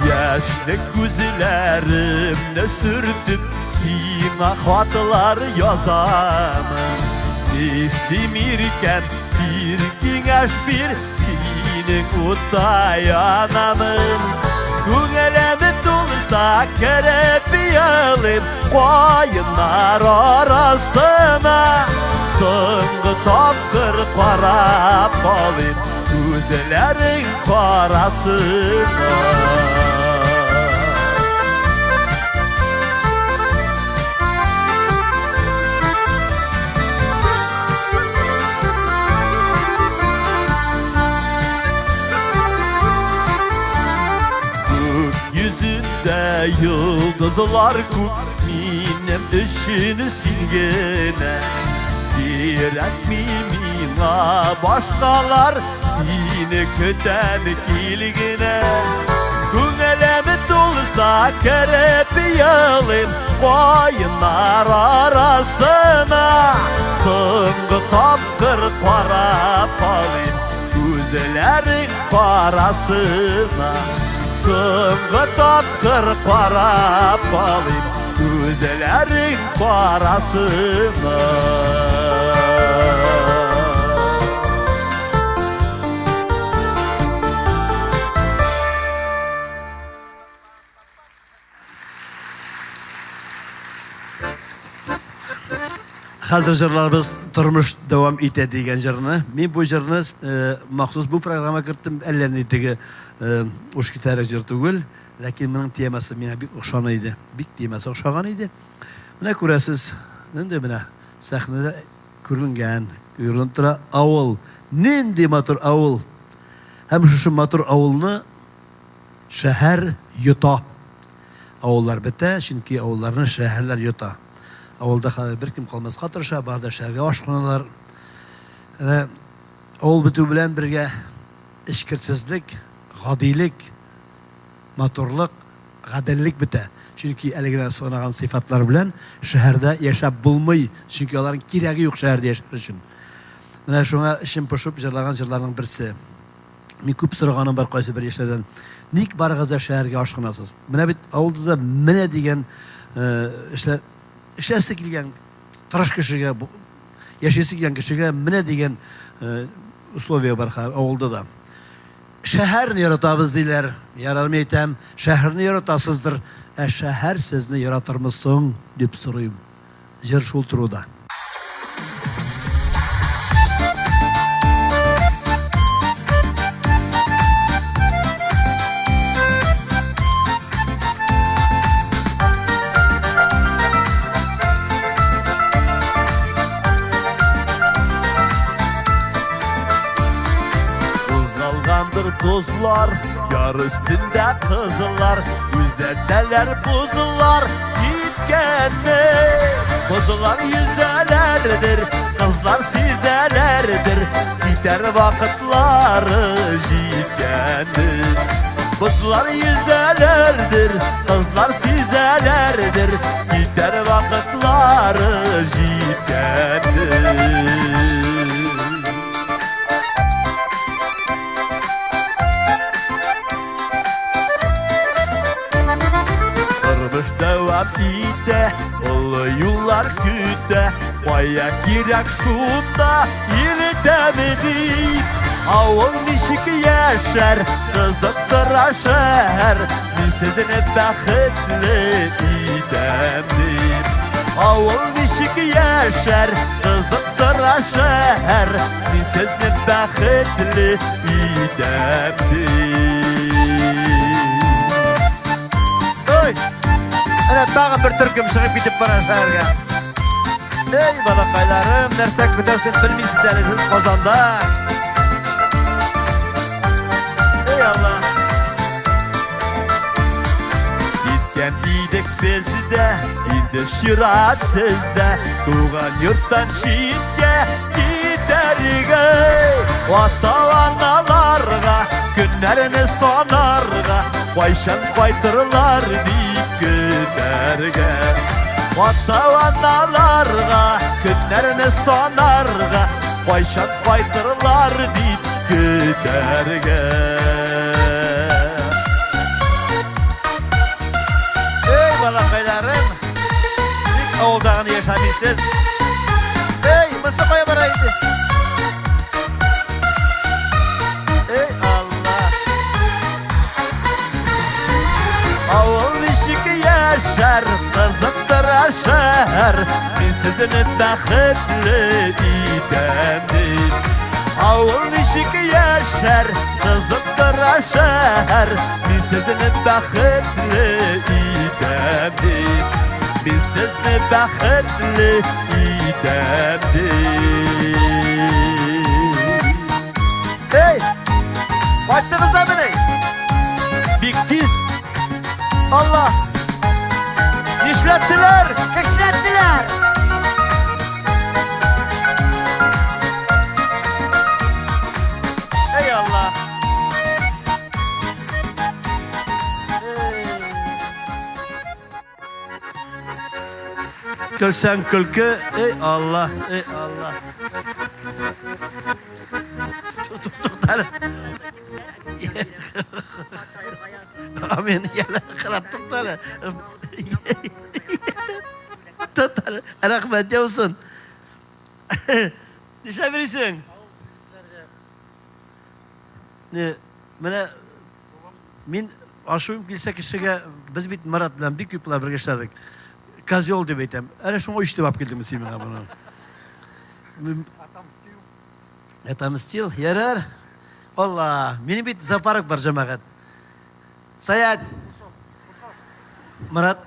Яшьле күзләремне сөртеп, сиңа хатлар язамын. Нишлим иркәм, бир киңәш бир, синең утта янамын. Күңелем тулса, кереп елыйм каеннар арасына. Соңгы тапкыр карап калыйм күзләрең карасына. Күк йөзендә йолдызлар күп, минем өчен син генә. Кирәкми миңа башкалар, сине көтәм кил генә. Күңелем тулса, кереп елыйм каеннар арасына. Соңгы тапкыр карап калыйм күзләрең карасына. Соңгы тапкыр карап калыйм күзләрең карасына. Хәзер җырларыбыз Тормыш дәвам итә дигән җырны. Мин бу җырны махсус бу программа керттем. Әллә ни теге уш китәрәк җыр түгел, ләкин моның темасы миңа бик охшаган иде. Бик темасы охшаган иде. Менә күрәсез, нинди менә сәхнәдә күренгән, күренеп тора авыл. Нинди матур авыл. Һәм шушы матур авылны шәһәр йота. Авыллар бетә, чөнки авылларны шәһәрләр йота. Авылда хәзер беркем калмаска тырыша, бар да шәһәргә ашкыналар. Әнә авыл бетү белән бергә эчкерсезлек, гадилек, матурлык, гаделлек бетә. Чөнки әле генә санаган сыйфатлар белән шәһәрдә яшәп булмый, чөнки аларның кирәге юк шәһәрдә яшәр өчен. Менә шуңа эчем пошып җырлаган җырларның берсе. Мин күп сораганым бар кайсы бер яшьләрдән. Ник барыгыз да шәһәргә ашкынасыз? Менә бит авылда да менә дигән эшләр, эшләсе килгән тырыш кешегә, яшисе килгән кешегә менә дигән условия бар хәзер авылда да. Шәһәрне яратабыз диләр. Ярар, мин әйтәм, шәһәрне яратасыздыр, ә шәһәр сезне яратырмы соң, дип сорыйм. Җыр шул турыда. Кузгалгандыр тозлар, яр өстендә кызлар, күзәтәләр бозлар, киткәнне. Бозлар йөзәләрдер, кызлар сизәләрдер, китәр вакытлары җиткәнне. Бозлар йөзәләрдер, кызлар сизәләрдер, китәр вакытлары җиткәнне. Тормыш дәвам итә, олы юллар көтә, кая кирәк шунда илтәме дип. Авыл ничек яшәр, кызыктыра шәһәр, мин сезне бәхетле итәм дип. Авыл ничек яшәр, кызыктыра шәһәр, мин сезне бәхетле итәм дип. Ой! Әнә тагын бер төркем чыгып китеп бара шәһәргә. Эй, балакайларым, нәрсә көтәсен белмисез әле сез Казанда. Эй, Алла. Киткән идек без дә, инде чират сездә, туган йорттан читкә китәргә. Ата-аналарга көннәрне санарга, кайчан кайтырлар дип көтәргә. Ата-аналарга көннәрне санарга, кайчан кайтырлар дип көтәргә. Эй, балакайларым, ник авылда гына яшәмисез? Эй, монысы кая бара инде? Эй, Алла! Авыл ничек яшәр, кызыктыра шәһәр, мин сезне бәхетле итәм дип. Авыл ничек яшәр, кызыктыра шәһәр, мин сезне бәхетле итәм дип. Мин сезне бәхетле итәм дип. Эй! Кайттыгыз да менә. Бик тиз. Алла! Нишләттеләр? Кешнәттеләр! Эй, Алла! Көлсәң көлке, эй Алла, эй Алла. Туктале. Амин. Яна карап туктале. Туктале. Рәхмәт яусын. Нишләп йөрисең? Не, менә мин ачуым килсә кешегә, без бит Марат белән бик күп еллар бергә эшләдек. Козел дип әйтәм. Әнә шуңа үч дип алып килдеңме син миңа моны? Отомстил. Ярар. Алла, минем бит зоопарк бар, җәмәгать. Саят. Марат,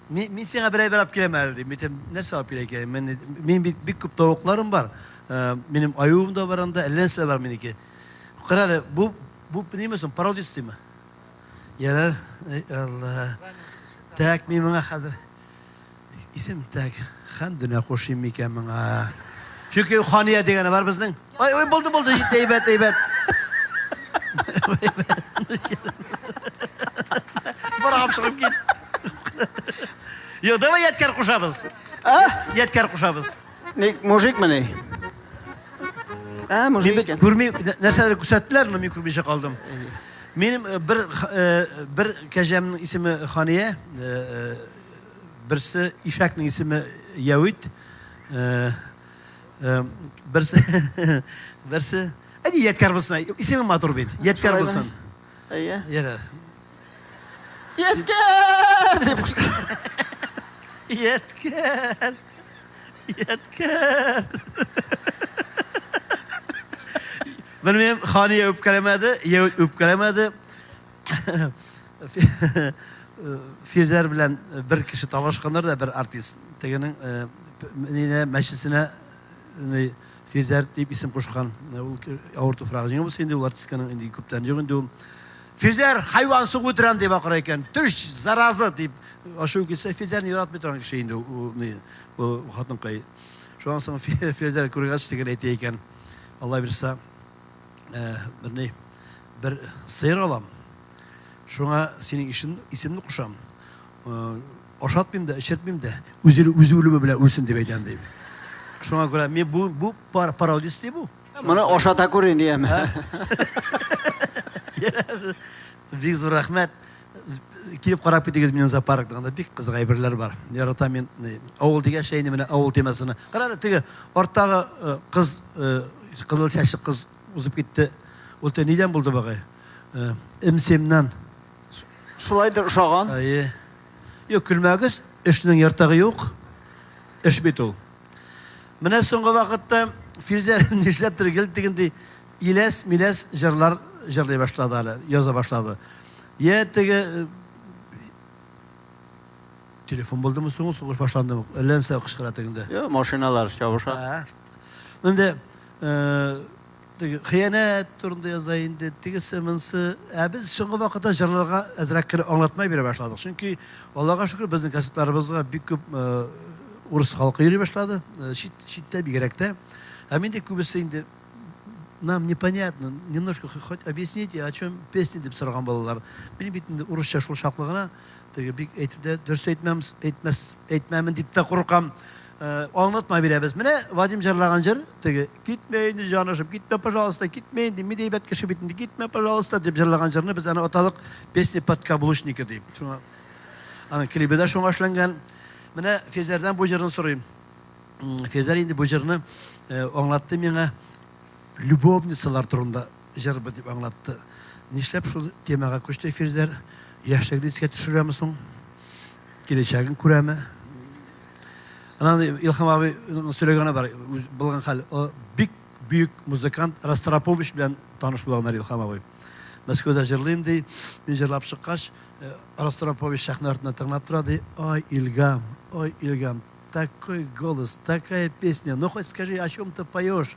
мин, мин сиңа бер әйбер алып киләм әле, дим. Әйтәм, нәрсә алып килә икән? Мин, мин бит бик күп тавыкларым бар. Минем аюым да бар анда, әллә нәрсәләр бар минеке. Кара әле, бу, бу ниме соң, породистыймы? Ярар, эй Алла. Так, мин моңа хәзер исем так, Хәмдүнә кушыйм микән моңа? Чөнки Хания дигәне бар безнең. Ой, ой, булды, булды, җитте, әйбәт, әйбәт. Барам чыгып кит. Юк, давай ядкәр кушабыз. А? Ядкәр кушабыз. Ник мужикмыни? Ә, мужик икән. Күрми, нәрсәләр күрсәттеләр, но мин күрмичә калдым. Минем бер бер кәҗәмнең исеме Хания, берсе ишәкнең исеме Яүит, берсе берсе Әни ядкәр булсын, исеме матур бит. Ядкәр булсын. Әйе. Ярар. Ядкәр дип кычкыра. Ядкәр. Ядкәр. Белмим, Хания үпкәләмәде, Яүит үпкәләмәде. Физәр белән бер кеше талашканнар да бер артист. Тегенең нинә мәчесенә Физәр дип исем кушкан. Ул авыр туфрагы җиңел булсын инде, ул артистканың инде күптән юк инде ул. Физәр, хайван сугып үтерәм дип акыра икән. Төш, зараза дип ачуы килсә, Физәрне яратмый торган кеше инде ул, ул хатын-кай. Шуннан соң Физәр күргәч теген әйтә икән. Алла бирса, бер ни, бер сыер алам. Шуңа синең ишен, исемне кушам. Ашатмыйм да, эчертмим дә, үзе үзе үлеме белән үлсен дип әйтәм дип. Шуңа күрә мин бу бу пар, пародист ди бу. Моны ашата күр инде яме. Бик зур рәхмәт. Килеп карап китегез минем зоопаркта, анда бик кызык әйберләр бар. Яратам мин авыл дигәч инде менә авыл темасына. Кара әле теге арттагы кыз, кызыл чәчле кыз узып китте. Ул те нидән булды багай? МСМнан. Шулайдыр ошаган. Әйе. Юк, көлмәгез, эшнең ертыгы юк. Эш бит ул. Менә соңгы вакытта Фирзә нишләптер гел тегенди иләс-миләс җырлар җырлый башлады әле, яза башлады. Йә теге Телефон булдымы соң ул, сугыш башландымы? Әллә нәрсә кычкыра тегендә. Юк, машиналар чабыша. Инде теге хыянәт турында яза инде, тегесе, монсы. Ә без соңгы вакытта җырларга әзрәк кенә аңлатма бирә башладык. Чөнки, Аллага шөкер, безнең концертларыбызга бик күп урыс халкы йөри башлады. Чит, читтә бигрәк тә. Һәм инде күбесе инде нам непонятно, немножко хоть объясните, о чем песня дип сораган балалар. Мин бит инде урысча шул чаклы гына, теге бик әйтеп тә дөрес әйтмәм, әйтмәс, әйтмәмен дип тә куркам. Аңлатма бирәбез. Менә Вадим җырлаган җыр, теге китмә инде җанышым, китмә, пожалуйста, китмә инде, мин дә әйбәт кеше бит инде, китмә, пожалуйста, дип җырлаган җырны без аны атадык песня подкаблучника дип. Шуңа аның клибы да шуңа эшләнгән. Менә Физәрдән бу җырны сорыйм. Физәр инде бу җырны аңлатты миңа, любовницалар турында җыр бу дип аңлатты. Нишләп шул темага күчте Фирзәр? Яшьлеген искә төшерәме соң? Киләчәген күрәме? Анан Илһам абый сөйләгәне бар, булган хәл. Бик бөек музыкант Ростропович белән таныш булганнар Илһам абый. Мәскәүдә җырлыйм ди. Мин җырлап чыккач, Ростропович сәхнә артында тыңлап тора ди. Ай, Илгам, ай, Илгам, такой голос, такая песня, ну хоть скажи, о чем ты поешь,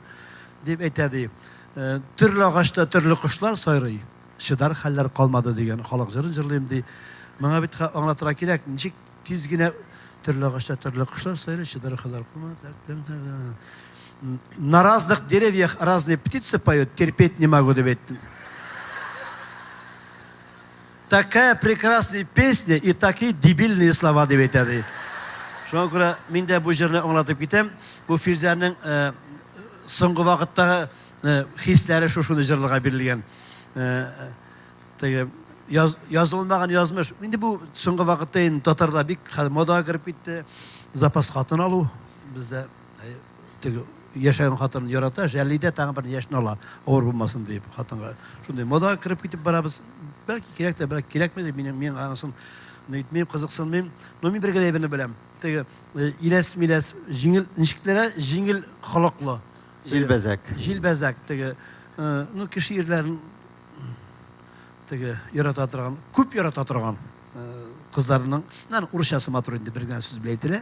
дип әйтә ди. Төрле агачта төрле кошлар сайрый, чыдар хәлләр калмады дигән халык җырын җырлыйм ди. Моңа бит аңлатырга кирәк, ничек тиз генә төрле агачта төрле кошлар сайрый, чыдар хәлләр калмады. На разных деревьях разные птицы поют, терпеть не могу дип әйттем. Такая прекрасная песня и такие дебильные слова дип әйтә ди. Шуңа күрә мин дә бу җырны аңлатып китәм. Бу Фирзәрнең соңгы вакыттагы хисләре шушыны җырларга бирелгән. Теге язылмаган язмыш. Инде бу соңгы вакытта инде татарда бик хәл модага кереп китте. Запас хатын алу бездә теге яшәгән хатын ярата, жәлли дә тагын бер яшен ала, авыр булмасын дип хатынга. Шундый модага кереп китеп барабыз. Бәлки кирәк тә, бәлки кирәкми дә, мин анысын әйтмим, кызыксынмыйм. Но мин бер генә әйберне беләм. Теге иләс-миләс, җиңел, ничекләр, җиңел холыклы. Җилбәзәк. Җилбәзәк теге, ну, кеше ирләрен теге ярата торган, күп ярата торган кызларның, ну, урысчасы матур инде, бер генә сүз белән әйтелә.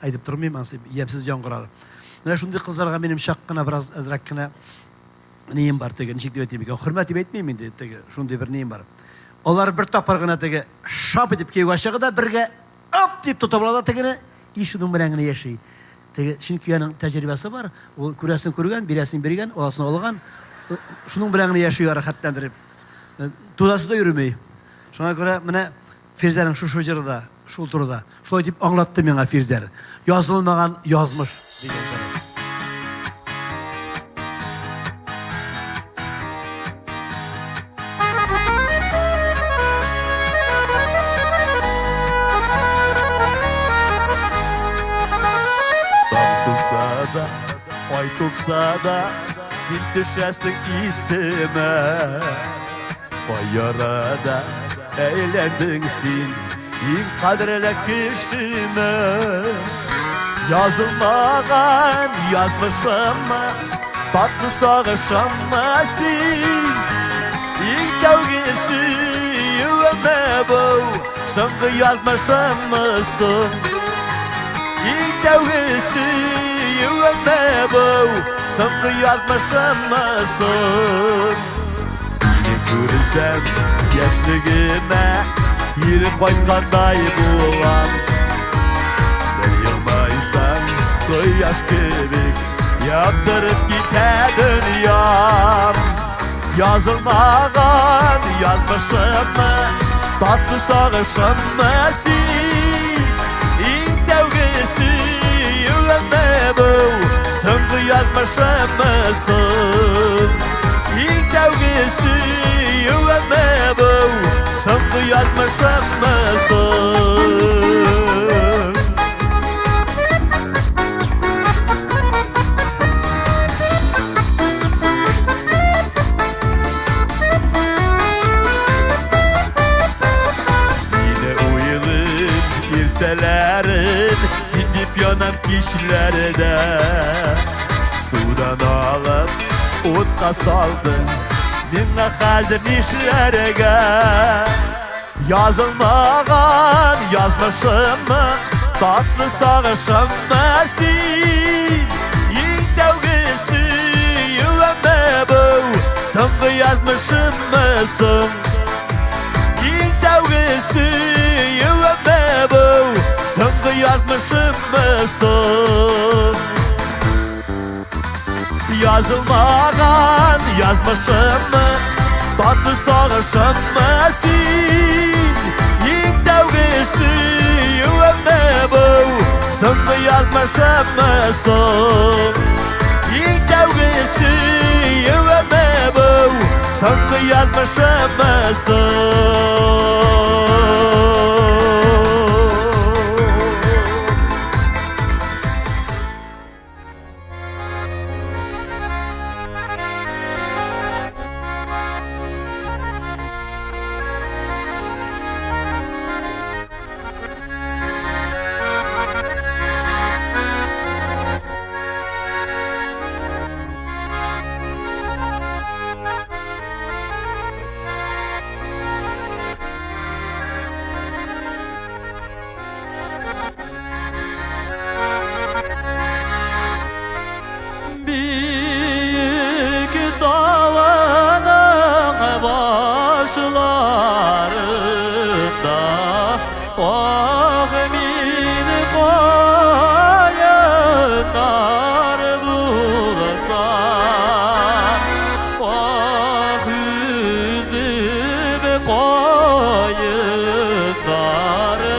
Әйтеп тормыйм, анысы ямьсез яңгырар. Менә шундый кызларга минем чак кына бераз әзрәк кенә нием бар теге, ничек дип әйтим икән, хөрмәт дип әйтмим инде, теге шундый бер нием бар. Алар бер тапкыр гына теге шап итеп кияүгә чыга да бергә ап дип тотып ала да тегене, и шуның белән генә яши. Теге, чөнки аның тәҗрибәсе бар, ул күрәсен күргән, бирәсен биргән, аласын алган, шуның белән генә яши рәхәтләндереп. Тузасы да йөрми. Шуңа күрә менә Фирзәрнең шушы җыры да шул турыда. Шулай дип аңлатты миңа Фирзәр. Язылмаган язмыш дигән җыры. Таң туса да, ай тулса да, син төшәсең исемә. Кай арада әйләндең син иң кадерле кешемә. Язылмаган язмышыма, татлы сагышыма син. Иң тәүге сөюемә бу, соңгы язмышымы соң. Иң тәүге сөюемә бу, соңгы язмышымы соң. Сине күрсәм, яшьлегемә кире кайткандай булам. Бер елмайсаң, кояш кебек яктырып китә дөньям. Язылмаган язмышымы, татлы сагышымы син. Иң тәүге сөюемә бу, соңгы язмышымы соң. Иң тәүге сөюемә бу, соңгы язмышымы соң. Сине уйлыйм иртәләрен, син дип янам кичләрдә. Судан алып утка салдың, миңа хәзер нишләргә? Язылмаган язмышымы, татлы сагышымы син? Иң тәүге сөюемме бу, соңгы язмышыммы соң? Иң тәүге сөюемме бу, соңгы язмышыммы соң? Язылмаган язмышыммы, татлы сагышыммы син? Иң тәүге сөюемме бу, соңгы язмышыммы соң? Иң тәүге сөюемме бу, соңгы язмышыммы соң? Биек даланың башларында ах мин каеннар булса, ах үзем каеннар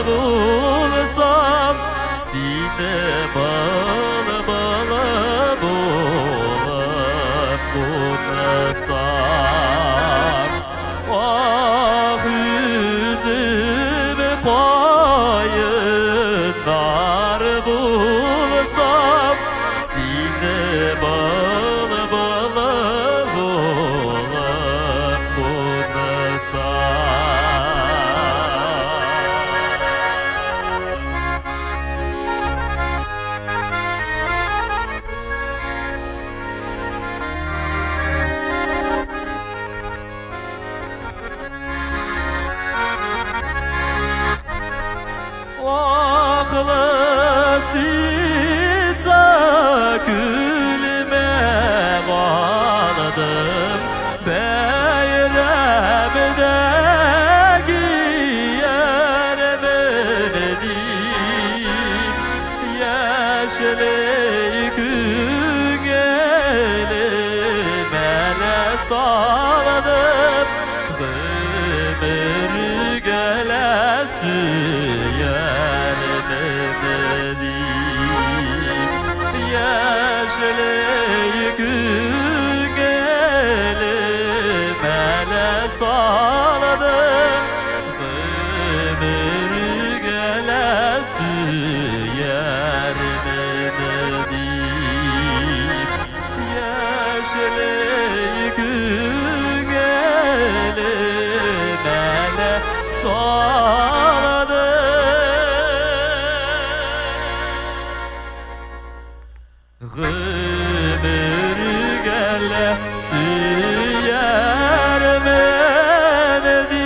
булсам, сине был-был булып кунсам. Ах үзем каеннар булсам, сине был-был булып кунсам. Аклы күлмә калдым, бәйрәмдә киярмен дип, яшьле күңелемә лә салдым, гомергә лә сөярмен дип, яшьле күңелемә лә салдым, гомергә лә сөярмен дип, яшьле күңелемә лә салдым. Гомергә лә сөярмен дип.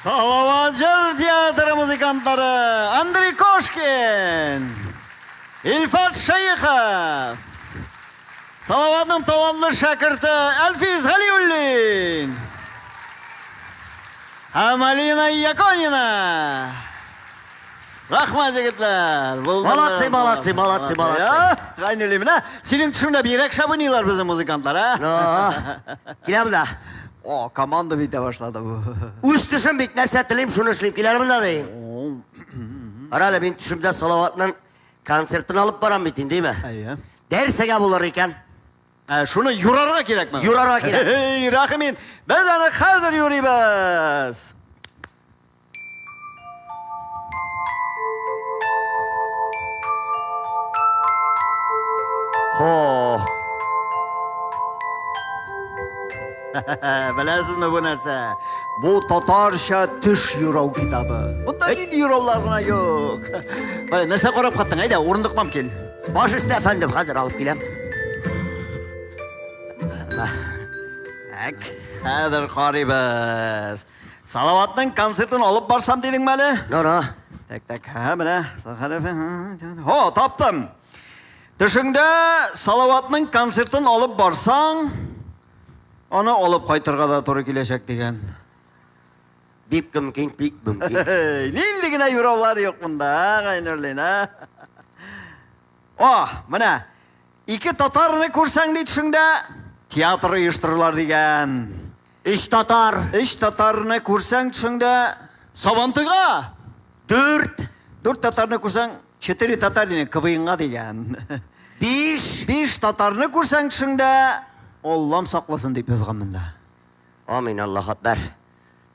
Салават җыр театры музыкантлары Андрей Кошкин, Илфат Шәехов, Салаватның талантлы шәкерте Әлфиз Галиуллин һәм Алина Яконина. Рәхмәт, егетләр. Молодцы, молодцы, молодцы, молодцы. Гайнулли, менә синең төшеңдә бигрәк шәп уйныйлар безнең музыкантлар, а? Килә монда. О, команда битә башлады бу. Үз төшем бит, нәрсә телим, шуны эшлим. Килә монда ди. Кара әле, мин төшемдә Салаватның концертын алып барам бит инде, димме? Әйе. Нәрсәгә булыр икән? Ә, шуны юрарга кирәкме? Юрарга кирәк. Эй, рәхим ит. Без аны хәзер юрыйбыз. Хо. Беләсезме бу нәрсә? Бу татарча төш юрау китабы. Монда нинди юраулар гына юк. Ай, нәрсә карап каттың? Әйдә, урындыктан кил. Баш өсте, әфәндем, хәзер алып киләм. Так, хәзер карыйбыз. Салаватның концертын алып барсам дидеңме әле? Ну, ну. Так, так, һә, менә. Хо, таптым. Төшеңдә Салаватның концертын алып барсаң, аны алып кайтырга да туры киләчәк дигән. Бик мөмкин, бик мөмкин. Нинди генә юраулар юк монда, а, Гайнуллин, а? О, менә. Ике татарны күрсәң ди төшеңдә, театр оештырырлар дигән. Өч татар. Өч татарны күрсәң төшеңдә, Сабантуйга. Дүрт. Дүрт татарны күрсәң, четыре татарины КВНга дигән. Биш. Биш татарны күрсәң төшеңдә, Аллам сакласын дип язган монда. Амин, Аллаһ акбар.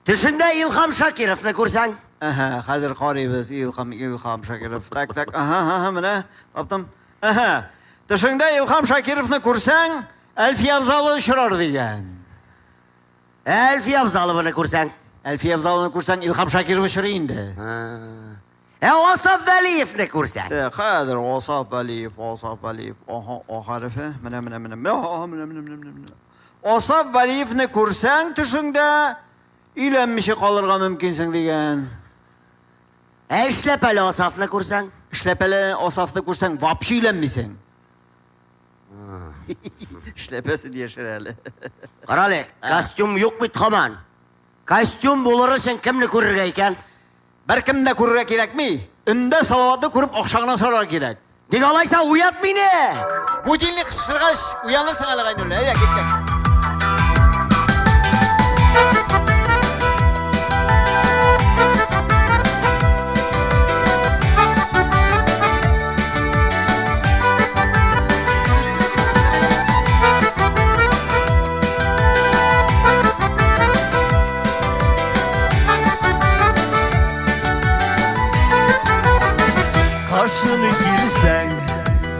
Төшеңдә Илһам Шакировны күрсәң? Әһә, хәзер карыйбыз, Илһам, Илһам Шакиров. Так, так, аһа, аһа, менә, таптым. Әһә. Төшеңдә Илһам Шакировны күрсәң, Әлфия Абзалова очрар дигән. Әлфия Абзалованы күрсәң? Әлфия Абзалованы күрсәң, Илһам Шакиров очрый инде. Ә Асаф Вәлиевне күрсәң? Хәзер Асаф Вәлиев, Асаф Вәлиев, аһа, А хәрефе, менә, менә, менә, менә, аһа, менә, менә, менә, менә, менә. Асаф Вәлиевне күрсәң төшеңдә, өйләнмичә калырга мөмкинсең дигән. Ә эшләпәле Асафны күрсәң? Эшләпәле Асафны күрсәң, вообще өйләнмисең. Эшләпәсен яшер әле. Карале, костюм юк бит һаман. Костюм булыр өчен кемне күрергә икән? Беркемне дә күрергә кирәкми. Өндә Салаватны күреп акча гына сорарга кирәк. Ник алайса уят мине! Будильник кычкыргач, уянырсың әле, Гайнулла. Әйдә, киттек. Кашын килсәң,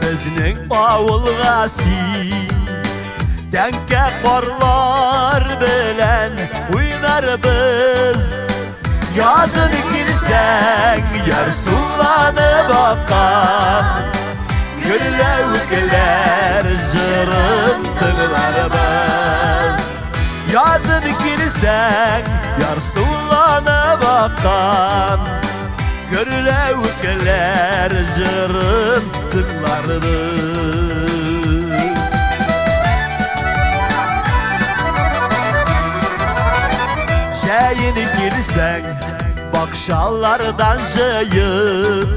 безнең авылга син. Тәңкә карлар белән уйнарбыз. Язын килсәң, ярсуланып аккан Гөрләвекләр җырын тыңларбыз. Язын килсәң, ярсуланып аккан Гөрләвекләр җырын тыңларбыз. Җәен килсәң, бакчалардан җыеп,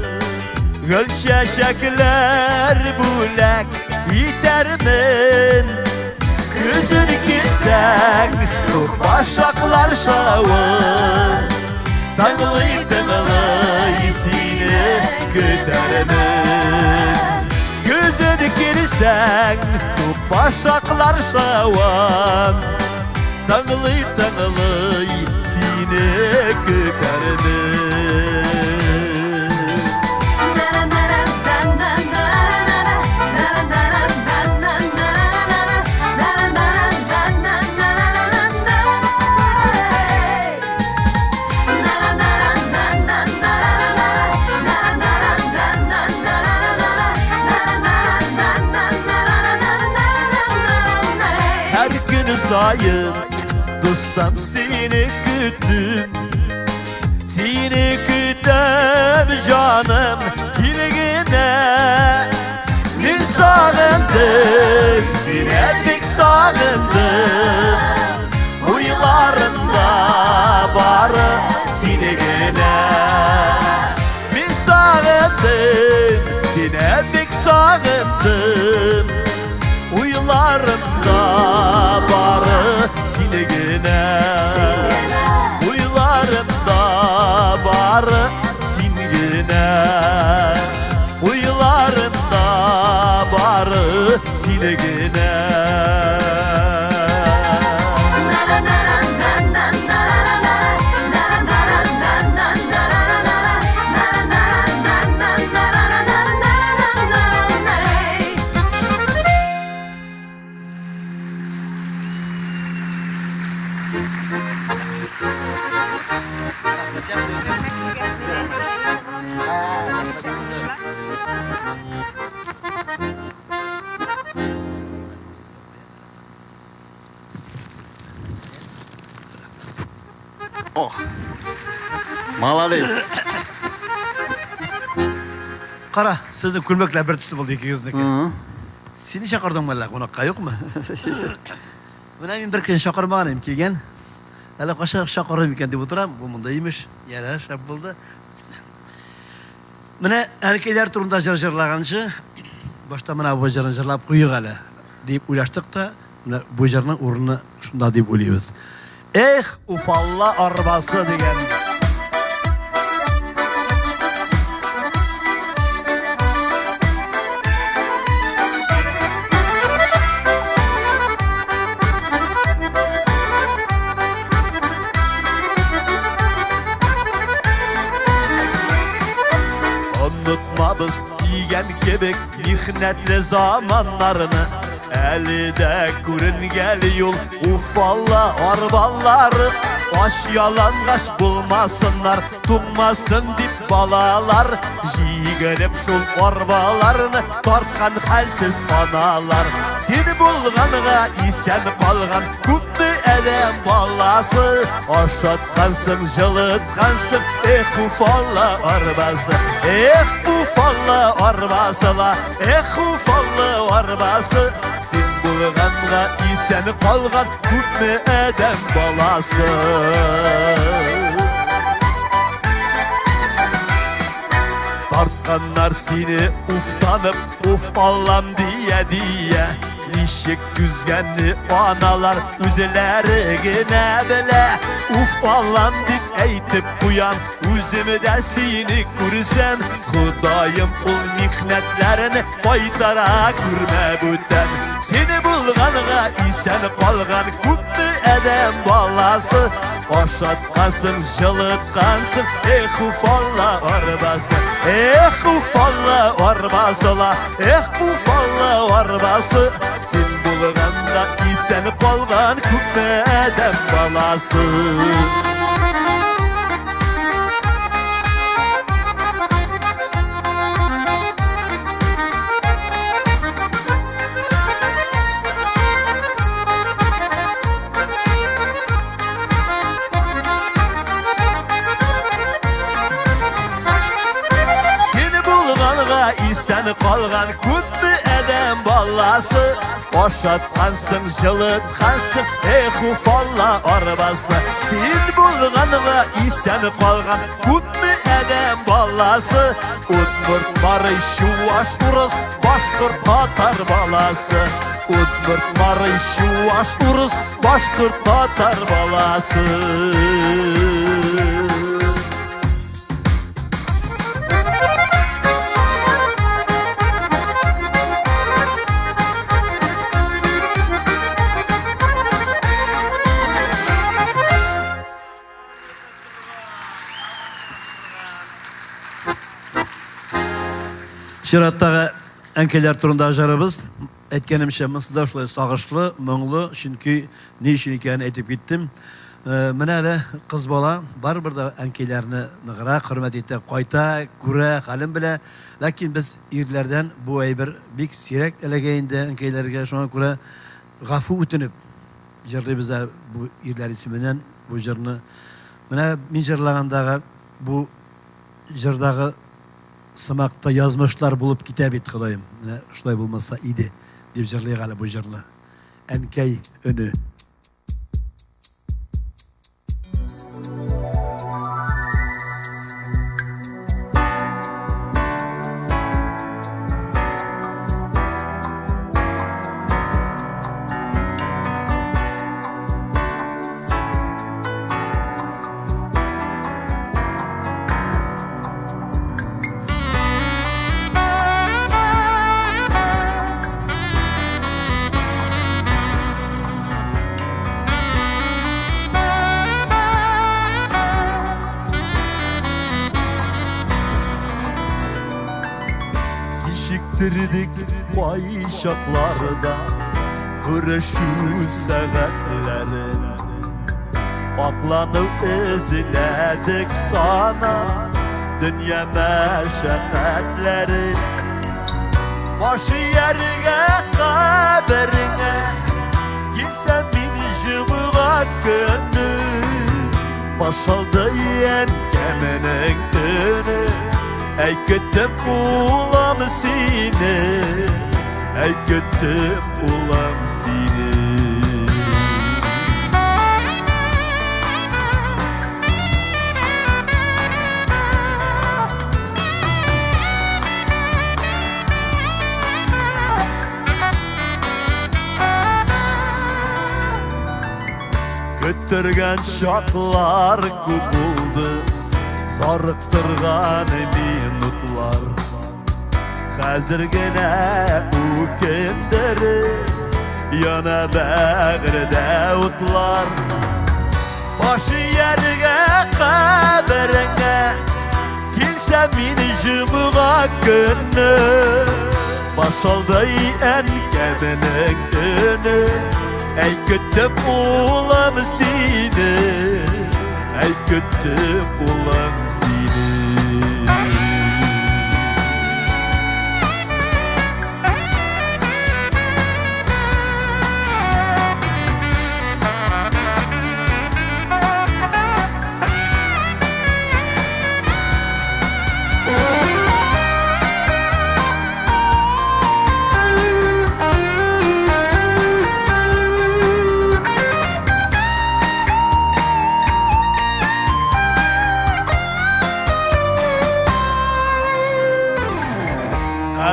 гөл чәчәкләр бүләк итәрмен. Көзен килсәң, күк башаклар шавын, тыңлый-тыңлый сине көтәрмен. Көзен килсәң, күк башаклар шавын, тыңлый-тыңлый сине көтәрмен. Һәр көн саен, дустым, сине көттем. җаным, кил генә. Мин сагындым, сине бик сагындым. Уйларымда бары сине генә. Мин сагындым, сине бик сагындым. Уйларымда бары сине генә. Уйларымда бары син генә. Уйларымда бары син генә. О, молодец. Кара, сезнең күлмәкләр бер төсле булды икегезнеке. Сине чакырдыңмы әллә кунакка, юкмы? Менә мин бер көн чакырмаган идем, килгән. Әллә кайчан чакырырым икән дип утырам, бу монда имеш. Ярар, шәп булды. Менә әнкәйләр турында җыр җырлаганчы, башта менә бу җырны җырлап куйыйк әле, дип уйлаштык та, менә бу җырның урыны шунда дип уйлыйбыз. Эх, Уфалла арбасы дигән. Онытмабыз дигән кебек михнәтле заманнарны. Әле дә күренгәли юл Уфалла арбалары. Ач ялангач булмасыннар, туңмасын дип балалар. Җигелеп шул арбаларны тарткан хәлсез аналар. Син булганга исән калган күпме адәм баласы. Ашаткансың, җылыткансың, эх, Уфалла арбасы. Эх, Уфалла арбасы ла, эх, Уфалла арбасы. Син булганга исән калган күпме адәм баласы. Тартканнар сине уфтанып, уф Аллам дия дия. Ничек түзгәнне аналар үзләре генә белә. Уф Аллам дип әйтеп куям, үзем дә сине күрсәм. Ходаем ул михнәтләрне кайтара күрмә бүтән. Сине булганга исән калган күпме адәм баласы. Ашаткансың, җылыткансың, эх, Уфалла арбасы. Эх, Уфалла арбасы ла, эх, Уфалла арбасы. Син булганда исән калган күпме адәм баласы. Син булганга исән калган күпме адәм баласы. Ашаткансың, җылыткансың, эх, Уфалла арбасы. Син булганга исән калган күпме адәм баласы. Удмурт, мари, чуаш, урыс, башкорт, татар баласы. Удмурт, мари, чуаш, урыс, башкорт, татар баласы. Чираттагы әнкәйләр турында җырыбыз, әйткәнемчә, монысы да шулай сагышлы, моңлы, чөнки ни өчен икәнен әйтеп киттем. Менә әле кыз бала барыбер дә әнкәйләрне ныграк хөрмәт итә, кайта, күрә, хәлен белә. Ләкин без ирләрдән бу әйбер бик сирәк эләгә инде әнкәйләргә. Шуңа күрә гафу үтенеп җырлыйбыз да бу ирләр исеменнән бу җырны. Менә мин җырлагандагы бу җырдагы сымак та язмышлар булып китә бит, Ходаем. Менә шулай булмаса иде, дип җырлыйк әле бу җырны. Әнкәй өне. Кичектердек кайчакларда күрешү сәгатьләрен. Аклану эзләдек санап дөнья мәшәкатьләрен. Баш ияргә кабереңә килсәм мин җомга көне. Башалды әнкәмнең төне. Әй көттем улым сине, әй көттем улым сине. Көттергән чаклар күп булды, зарыктырган минутлар. Хәзер генә үкендереп, яна бәгырьдә утлар. Баш ияргә кабереңә килсәм мин җомга көне. Башалды әнкәмнең төне. Әй көттем улым сине, әй көттем улым сине.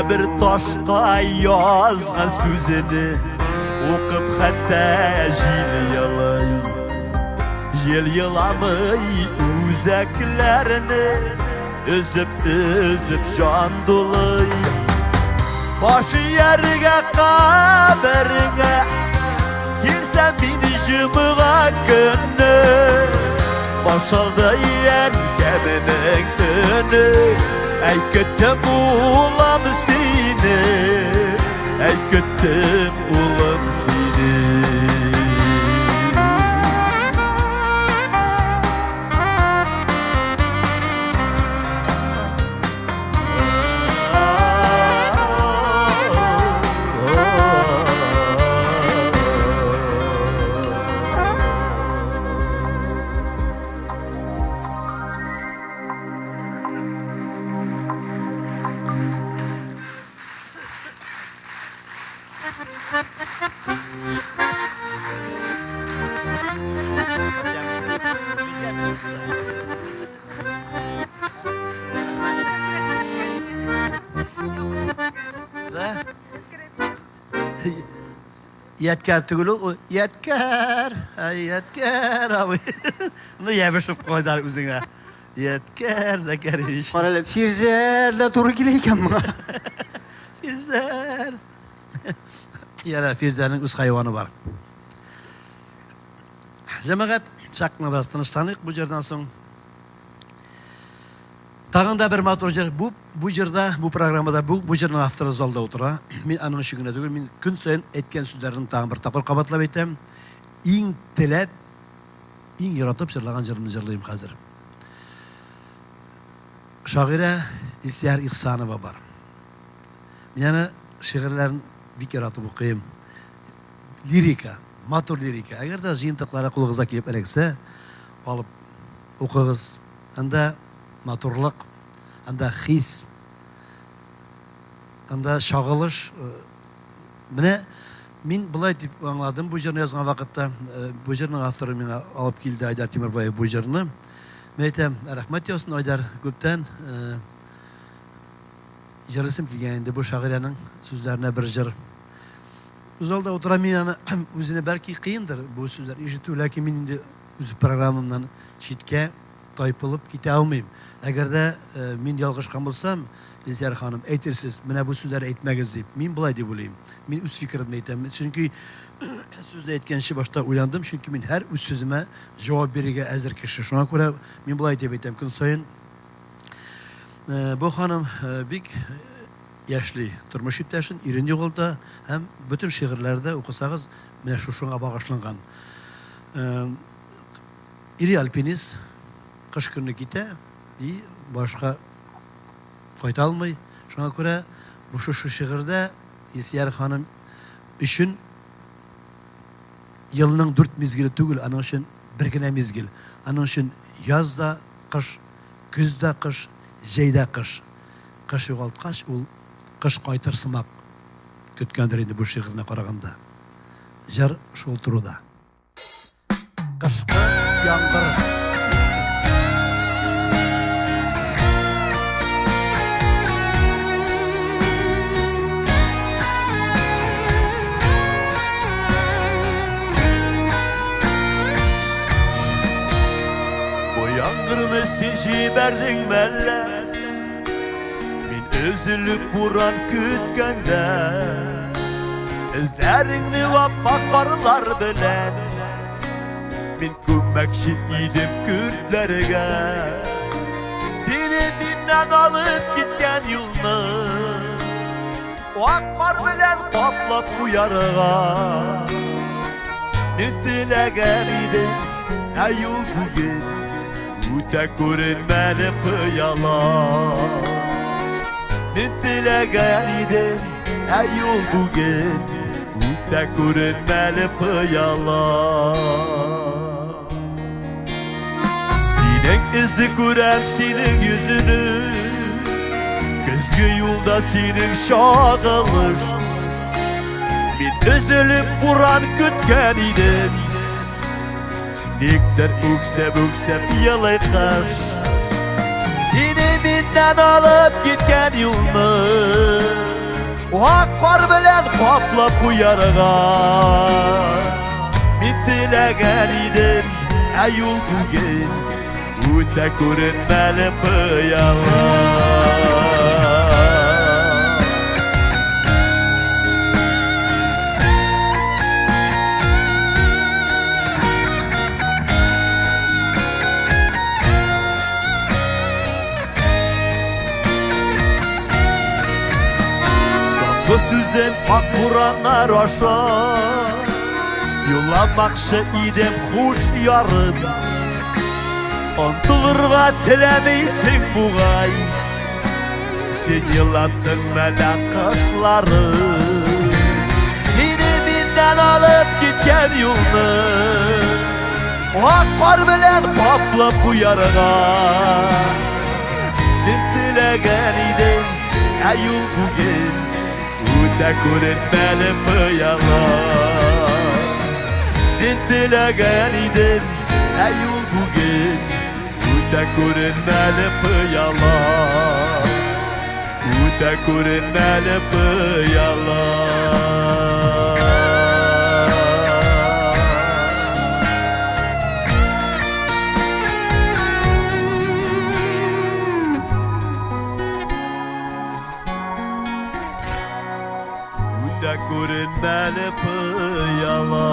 Кабер ташка язган сүзене укып хәтта җил елый. Җил еламый үзәкләрне өзеп-өзеп җан дулый. Баш ияргә кабереңә килсәм мин җомга көне. Башалды әнкәмнең төне. Әй көттем улым сине, әй көттем улым сине. Да? Ядкәр түгел ул, ядкәр, ай ядкәр абый. Ну ябышып куйдар үзеңә. Ядкәр Закарович. Кара әле, Фирзәр дә туры килә икән моңа. Фирзәр. Яра, Фирзәрнең үз хайваны бар. Җәмәгать, чак кына бераз тынычланыйк бу җырдан соң. Тагын да бер матур җыр. Бу бу җырда, бу программада бу бу җырның авторы залда утыра. Мин аның өчен генә түгел, мин көн саен әйткән сүзләрне тагын бер тапкыр кабатлап әйтәм. Иң теләп, иң яратып җырлаган җырымны җырлыйм хәзер. Шагыйрә Илсияр Ихсанова бар. Мин аны шигырьләрен бик яратып укыйм. Лирика, матур лирика. Әгәр дә җыентыклары кулыгызга килеп эләксә, алып укыгыз. Анда матурлык, анда хис. Анда чагылыш. Менә мин болай дип аңладым бу җырны язган вакытта. Бу җырның авторы миңа алып килде Айдар Тимербаев бу җырны. Мин әйтәм, рәхмәт яусын, Айдар, күптән җырлыйсым килгән инде бу шагыйрәнең сүзләренә бер җыр. Үз алда утыра мин аны үзенә бәлки кыендыр бу сүзләр ишетү, ләкин мин инде үз программамнан читкә тайпылып китә алмыйм. Әгәр дә мин ялгышкан булсам, Илсөяр ханым, әйтерсез, менә бу сүзләрне әйтмәгез дип. Мин болай дип уйлыйм. Мин үз фикеремне әйтәм. Чөнки сүзне әйткәнче башта уйландым, чөнки мин һәр үз сүземә җавап бирергә әзер кеше. Шуңа күрә мин болай дип әйтәм көн саен. Бу ханым бик яшьли тормыш иптәшен, ирен югалта һәм бөтен шигырьләре дә укысагыз, менә шушыңа багышланган. Ире альпинист, кыш көне китә и башка кайта алмый. Шуңа күрә бу шушы шигырьдә Илсөяр ханым өчен елның дүрт мизгеле түгел, аның өчен бер генә мизгел. Аның өчен яз да кыш, көз дә кыш, җәй дә кыш. Кыш югалткач, ул кыш кайтыр сымак көткәндер инде бу шигыренә караганда. Җыр шул турыда. Кышкы яңгыр. Бу яңгырны син җибәрдең мәллә? Мин өзелеп буран көткәндә Эзләреңне ап-ак карлар белән Мин күммәкче идем көртләргә Сине миннән алып киткән юлны Ак кар белән каплап куярга Мин теләгән идем, ә юл бүген Үтә күренмәле пыяла Мин теләгән идем, ә юл бүген Үтә күренмәле пыяла Синең эзне күрәм, синең йөзене Көзге юлда синең чагылыш Мин өзелеп буран көткән идем Никтер үксеп-үксеп елый кыш Сине миннән алып киткән юлны Ак кар белән каплап куярга Мин теләгән идем, ә юл бүген Үтә күренмәле пыяла. Соңгы сүзем ак бураннар аша Юлламакчы идем хуш ярым Онтылырга теләмисең бугай Син елаттың мәлә кышлары Сине миннән алып киткән юлны Ак кар белән каплап куярга Мин теләгән идем, ә юл бүген Үтә күренмәле пыяла Мин теләгән идем, ә юл бүген Үтә күренмәле пыяла Үтә күренмәле пыяла Үтә күренмәле пыяла.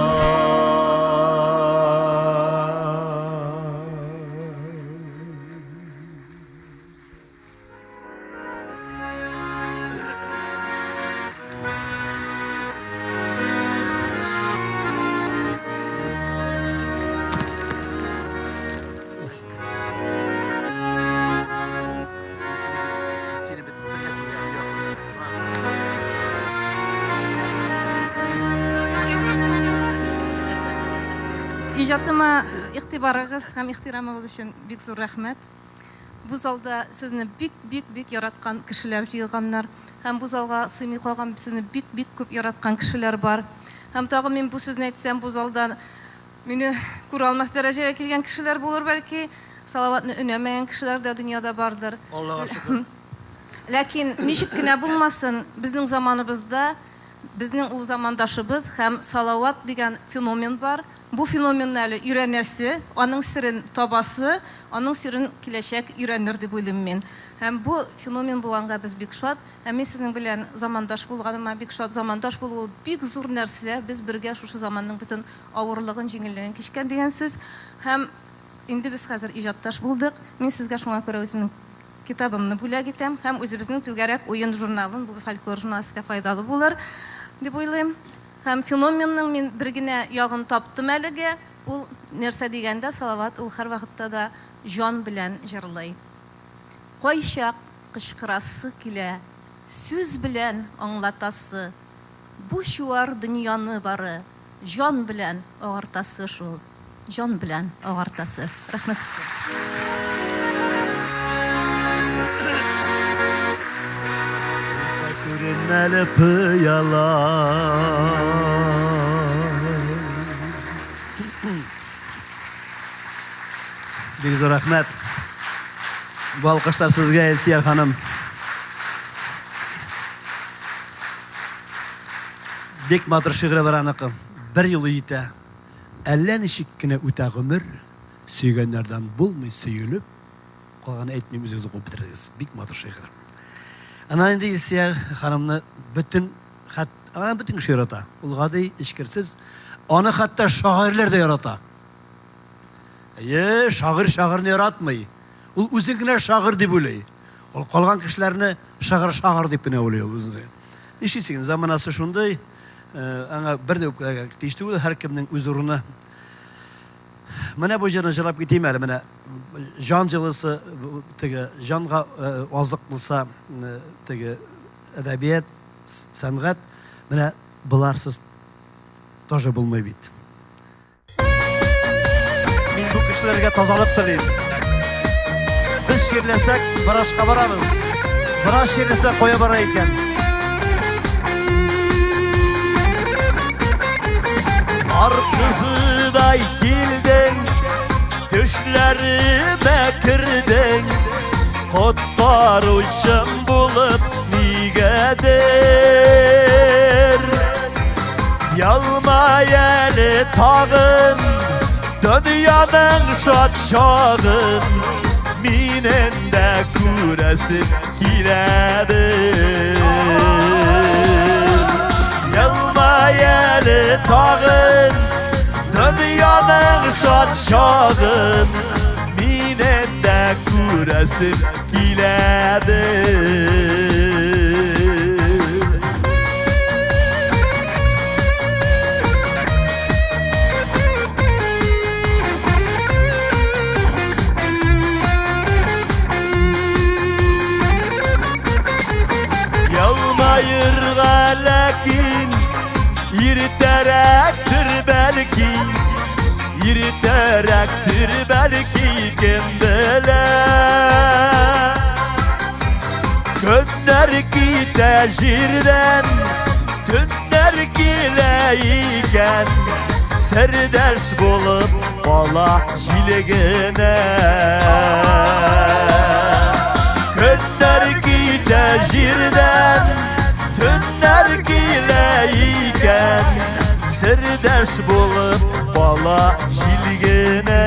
Иҗатыма игътибарыгыз һәм ихтирамыгыз өчен бик зур рәхмәт. Бу залда сезне бик-бик-бик яраткан кешеләр җыелганнар. Һәм бу залга сыймый калган сезне бик-бик күп яраткан кешеләр бар. Һәм тагын мин бу сүзне әйтсәм, бу залда мине күрә алмас дәрәҗәгә килгән кешеләр булыр бәлки. Салаватны өнәмәгән кешеләр дә дөньяда бардыр. Аллага шөкер. Ләкин ничек кенә булмасын, безнең заманыбызда безнең ул замандашыбыз һәм Салават дигән феномен бар. Бу феноменны әле өйрәнәсе, аның серен табасы, аның серен киләчәк өйрәнер дип уйлыйм мин. Һәм бу феномен булганга без бик шат. Һәм мин сезнең белән замандаш булганыма бик шат. Замандаш булу ул бик зур нәрсә. Без бергә шушы заманның бөтен авырлыгын, җиңеллеген кичкән дигән сүз. Һәм инде без хәзер иҗатташ булдык. Мин сезгә шуңа күрә үземнең китабымны бүләк итәм һәм үзебезнең Түгәрәк уен журналын, бу фольклор журналы сезгә файдалы булыр дип уйлыйм. Һәм феноменның мин бер генә ягын таптым әлегә, ул нәрсә дигәндә, Салават ул һәрвакытта да җан белән җырлый. Кайчак кычкырасы килә, сүз белән аңлатасы, бу чуар дөньяны бары җан белән агартасы шул, җан белән агартасы. Рәхмәт сезгә. Күренмәле пыяла. Бик зур рәхмәт. Бу алкышлар сезгә, Элсияр ханым. Бик матур шигыре бар аныкы. Бер юлы җитә. Әллә ничек кенә үтә гомер, сөйгәннәрдән булмый сөелеп. Калганын әйтмим, үзегез укып бетерегез. Бик матур шигырь. Аннан инде Илсөяр ханымны бөтен хәт, аны бөтен кеше ярата. Ул гади, эчкерсез. Аны хәтта шагыйрьләр дә ярата. Әйе, шагыйрь шагыйрьне яратмый. Ул үзе генә шагыйрь дип уйлый. Ул калган кешеләрне шагыйрь-шагыйрь дип кенә уйлый ул үзен. Нишлисең, заманасы шундый, аңа бер дә үпкәләргә тиеш түгел, һәркемнең үз урыны. Менә бу җырны җырлап китим әле, менә җан җылысы, теге җанга азык булса, теге әдәбият, сәнгать, менә боларсыз тоже булмый бит. Мин бу кешеләргә тазалык телим. Без чирләсәк, врачка барабыз. Врач чирләсә, кая бара икән? Кар кызыдай килдең, төшләремә кердең, коткаручым булып нигәдер. Елмай әле тагын, дөньяның шат чагын, минем дә күрәсем киләдер. Елмай әле тагын, дөньяның шат чагын, минем дә күрәсем киләдер. Елмаерга ләкин иртәрәктер бәлки, иртәрәктер бәлки, кем белә. Көннәр китә җирдән, төннәр килә икән, сердәш булып кала җилегенә. Көннәр китә җирдән, төннәр килә икән, сердәш булып кала җилгенә.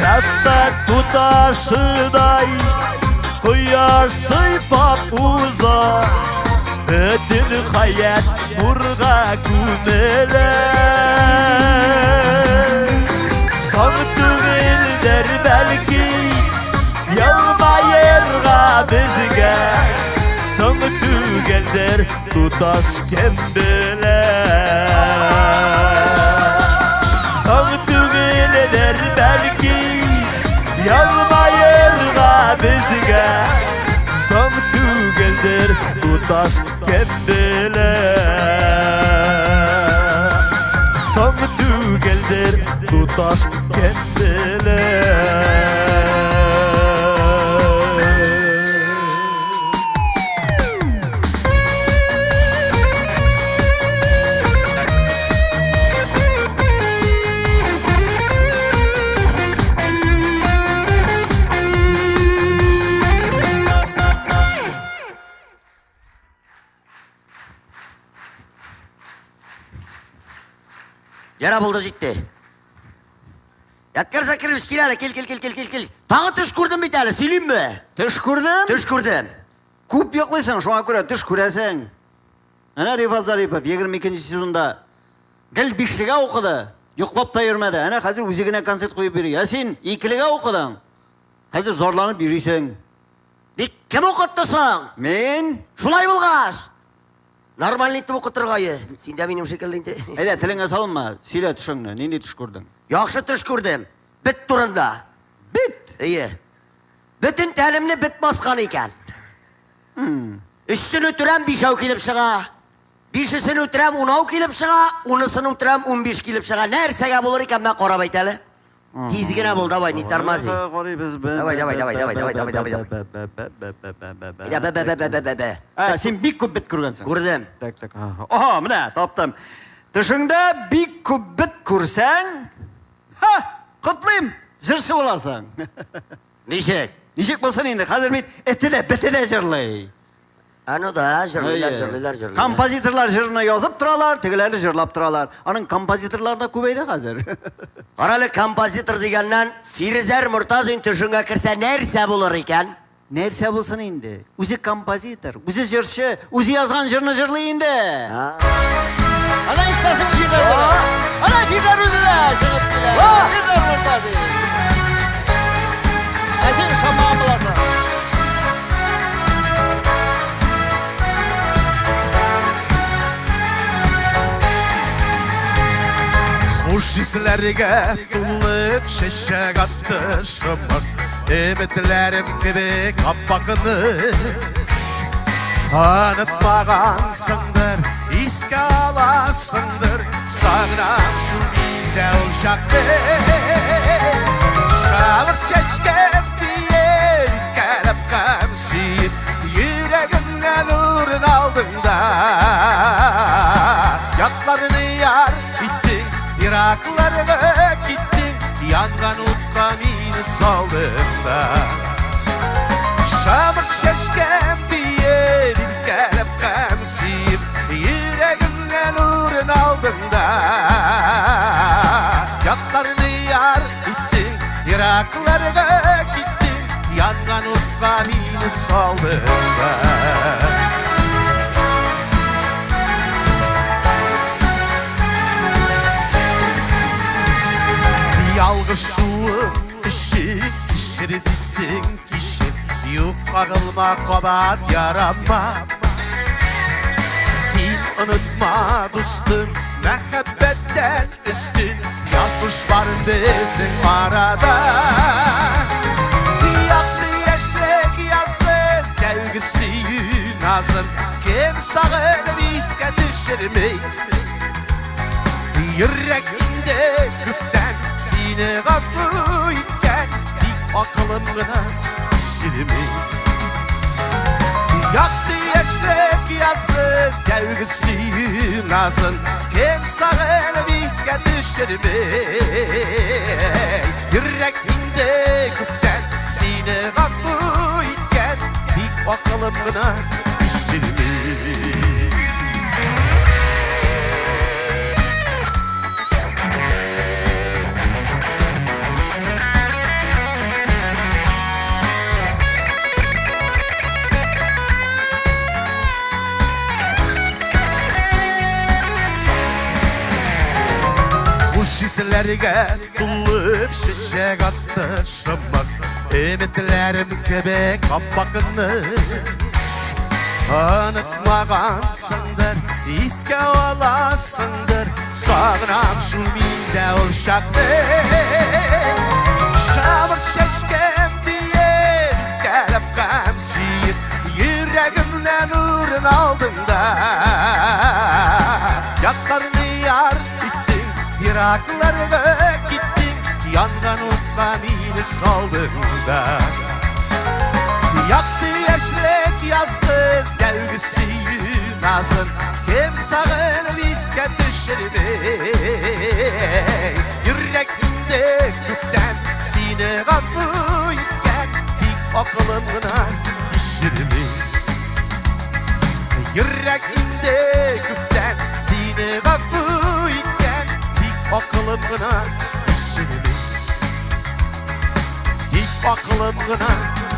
Шәфкать туташыдай кояш сыйпап уза, бөтен хәят нурга күмелә. Соң түгелдер бәлки елмаерга безгә, соң түгелдер туташ кем белә. Соң түгелдер бәлки елмаерга безгә, соң түгелдер туташ, кем белә. Соң түгелдер, туташ, кем белә. Яра булды җитте. Ядкәр Закирович, кил әле, кил, кил, кил, кил, кил, кил. Тагын төш күрдем бит әле, сөйлимме? Төш күрдем? Төш күрдем. Күп йоклыйсың, шуңа күрә төш күрәсең. Әнә Рифат Зарипов 22 сезонда гел бишлегә укыды, йоклап та йөрмәде. Әнә хәзер үзе генә концерт куеп йөри. Ә син икелегә укыдың. Хәзер зарланып йөрисең. Бик кем укытты соң? Мин? Шулай булгач. Нормальный итеп укытырга ие. Син дә минем шикелле инде. Әйдә, телеңә салынма, сөйлә төшеңне. Нинди төш күрдең? Яхшы төш күрдем. Бет турында. Бет? Әйе. Бөтен тәнемне бет баскан икән. Өстен үтерәм, бишәү килеп чыга. Бишесен үтерәм, унау килеп чыга. Унысын үтерәм, 15 килеп чыга. Нәрсәгә булыр икән, мә карап әйт әле. Тиз генә бул, давай, не тормози. Давай, давай, давай, давай, давай, давай, давай, давай. Бә, бә, бә, бә, бә, бә, бә. Ә, син бик күп бет күргәнсең. Күрдем. Так, так. Ага, менә, таптым. Төшеңдә бик күп бет күрсәң, ха, котлыйм, җырчы буласың. Ничек? Ничек булсын инде, хәзер бит эте дә, бете дә җырлый. А ну да, җырлыйлар, җырлыйлар, җырлыйлар. Композиторлар җырны язып торалар, тегеләре җырлап торалар. Аның композиторлары да күбәйде хәзер. Карале, композитор дигәннән, Фирзәр Мортазин төшеңә керсә нәрсә булыр икән? Нәрсә булсын инде? Үзе композитор, үзе җырчы, үзе язган җырны җырлый инде. Ана ишетәсең Фирзәр. Ана Фирзәр үзе дә чыгып килә. Фирзәр Мортазин. Ә син шаман буласың. Хуш исләргә тулып чәчәк атты шымыр, Өметләрем кебек аппакны. Онытмагансыңдыр, искә аласыңдыр, Сагынам шул миндә ул чакны. Шабыр чәчкәм диеп, иркәләп һәм сөеп, Йөрәгемнән урын алдың да. Ятларны яр иттең, Еракларга киттең, янган утка мине салдың да. Шабыр чәчкәм диеп, иркәләп һәм сөеп, Йөрәгемнән урын алдың да. Ятларны яр иттең, еракларга киттең, янган утка мине салдың да. Ялгышуым өчен кичердесең кичер, Юк кагылма кабат ярама. Син онытма, дустым, мәхәббәттән өстен, Язмыш бар безнең арада. Якты яшьлек язын, тәүге сөю назын, Кем сагынып искә төшерми. Йөрәк инде күптән сине гафу иткән, Тик акылым гына кичерми. Якты яшьлек язын, тәүге сөю назын, Кем сагынып искә төшерми. Йөрәк инде күптән сине гафу иткән, Тик акылым гына кичерми. Хуш исләргә тулып чәчәк атты шымыр, Өметләрем кебек аппакны. Онытмагансыңдыр, искә аласыңдыр, Сагынам шул миндә ул чакны. Шабыр чәчкәм диеп, иркәләп һәм сөеп, Йөрәгемнән Еракларга киттең, янган утка мине салдың да. Якты яшьлек язын, тәүге сөю назын, кем сагынып искә төшерми. Йөрәк инде күптән сине гафу иткән, тик акылым гына кичерми. Йөрәк инде күптән сине гафу иткән, тик акылым гына кичерми. Тик акылым гына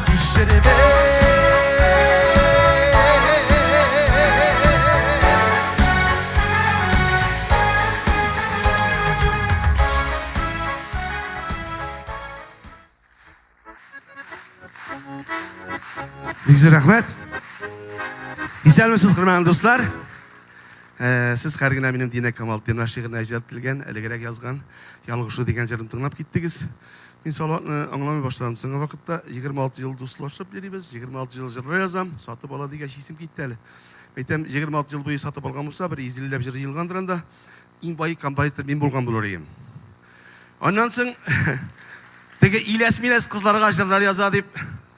кичерми. Бик зур рәхмәт. Исәнмесез, хөрмәтле дуслар. Сез хәр генә минем Динә Камалтдинова шигыренә иҗат ителгән, элегрәк язган Ялгышу дигән җырын тыңлап киттегез. Мин Салаватны аңламый башладым соңгы вакытта. 26 ел дуслашып йөрибез, 26 ел җырлар язам, сатып ала дигәч исем китте әле. Әйтәм, 26 ел буе сатып алган булса, бер 150 ләп җыр җыелгандыр анда. Иң бай композитор мин булган булыр идем. Аннан соң теге иләс-миләс кызларга җырлар яза дип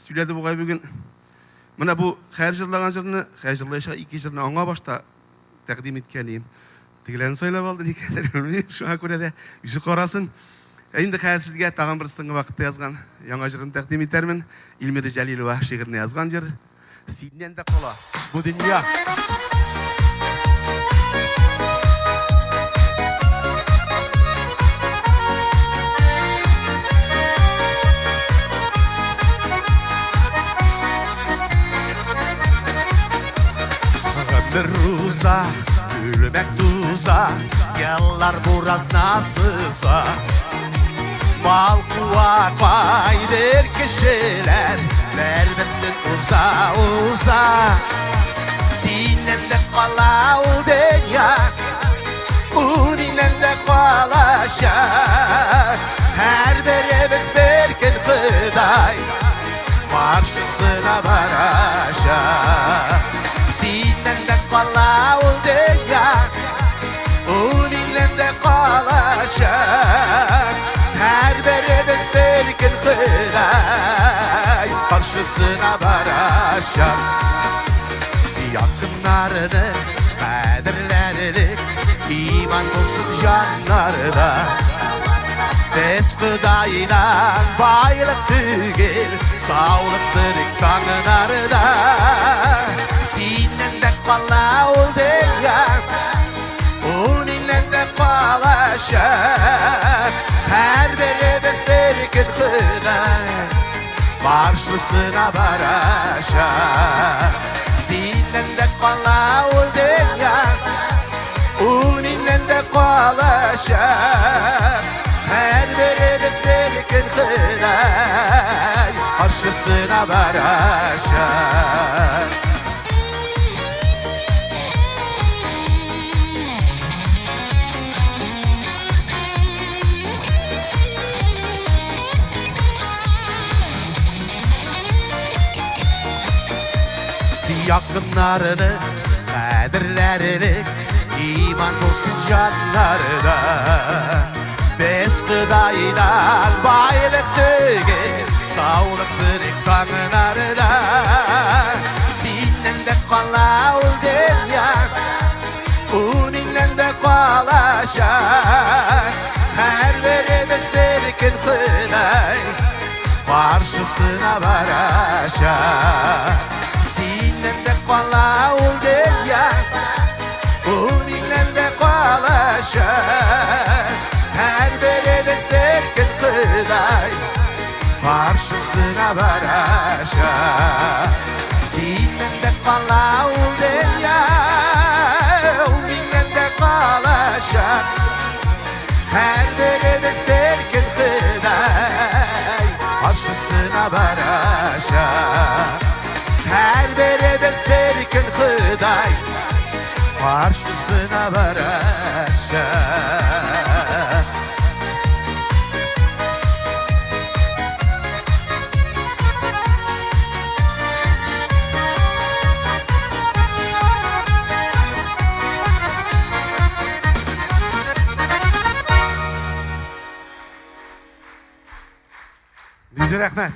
сөйләде бугай бүген. Менә бу хәер җырлаган җырны, хәер җырлаячак ике җырны аңа башта тәкъдим иткән идем. Тегеләрне сайлап алды, никәдер белмим. Шуңа күрә дә үзе карасын. Ә инде хәзер сезгә тагын бер соңгы вакытта язган яңа җырын тәкъдим итәрмен. Илмира Җәлилова шигыренә язган җыр. Синнән дә кала бу дөнья. Гомер уза, үлмәк туза, еллар буразна сыза. Мал куа кайбер кешеләр, бер-берсен уза, уза. Синнән дә кала ул дөнья, ул миннән дә калачак. Һәрберебез бер көн Ходай каршысына барачак. Синнән дә кала ул дөнья, ул миннән дә калачак. Һәрберебез бер көн Ходай каршысына барачак. Якыннарны кадерләрлек иман булсын җаннарда. Без Ходайдан байлык түгел, саулык сорыйк таңнарда. Синнән дә кала ул дөнья, ул миннән дә калачак. Һәрберебез бер көн Ходай каршысына барачак. Синнән дә кала ул дөнья, ул миннән дә калачак. Һәрберебез бер көн Ходай каршысына барачак. Якыннарны кадерләрлек иман булсын җаннарда. Без Ходайдан байлык түгел, саулык сорыйк таңнарда. Синнән дә кала ул дөнья, ул миннән дә калачак. Һәрберебез бер көн Ходай каршысына барачак. Синнән дә кала ул дөнья, ул миннән дә калачак. Һәрберебез бер көн Ходай каршысына барачак. Синнән дә кала ул дөнья, ул миннән дә калачак. Һәрберебез бер көн Ходай каршысына барачак. Һәрберебез бер көн Ходай каршысына барачак. Бик зур рәхмәт.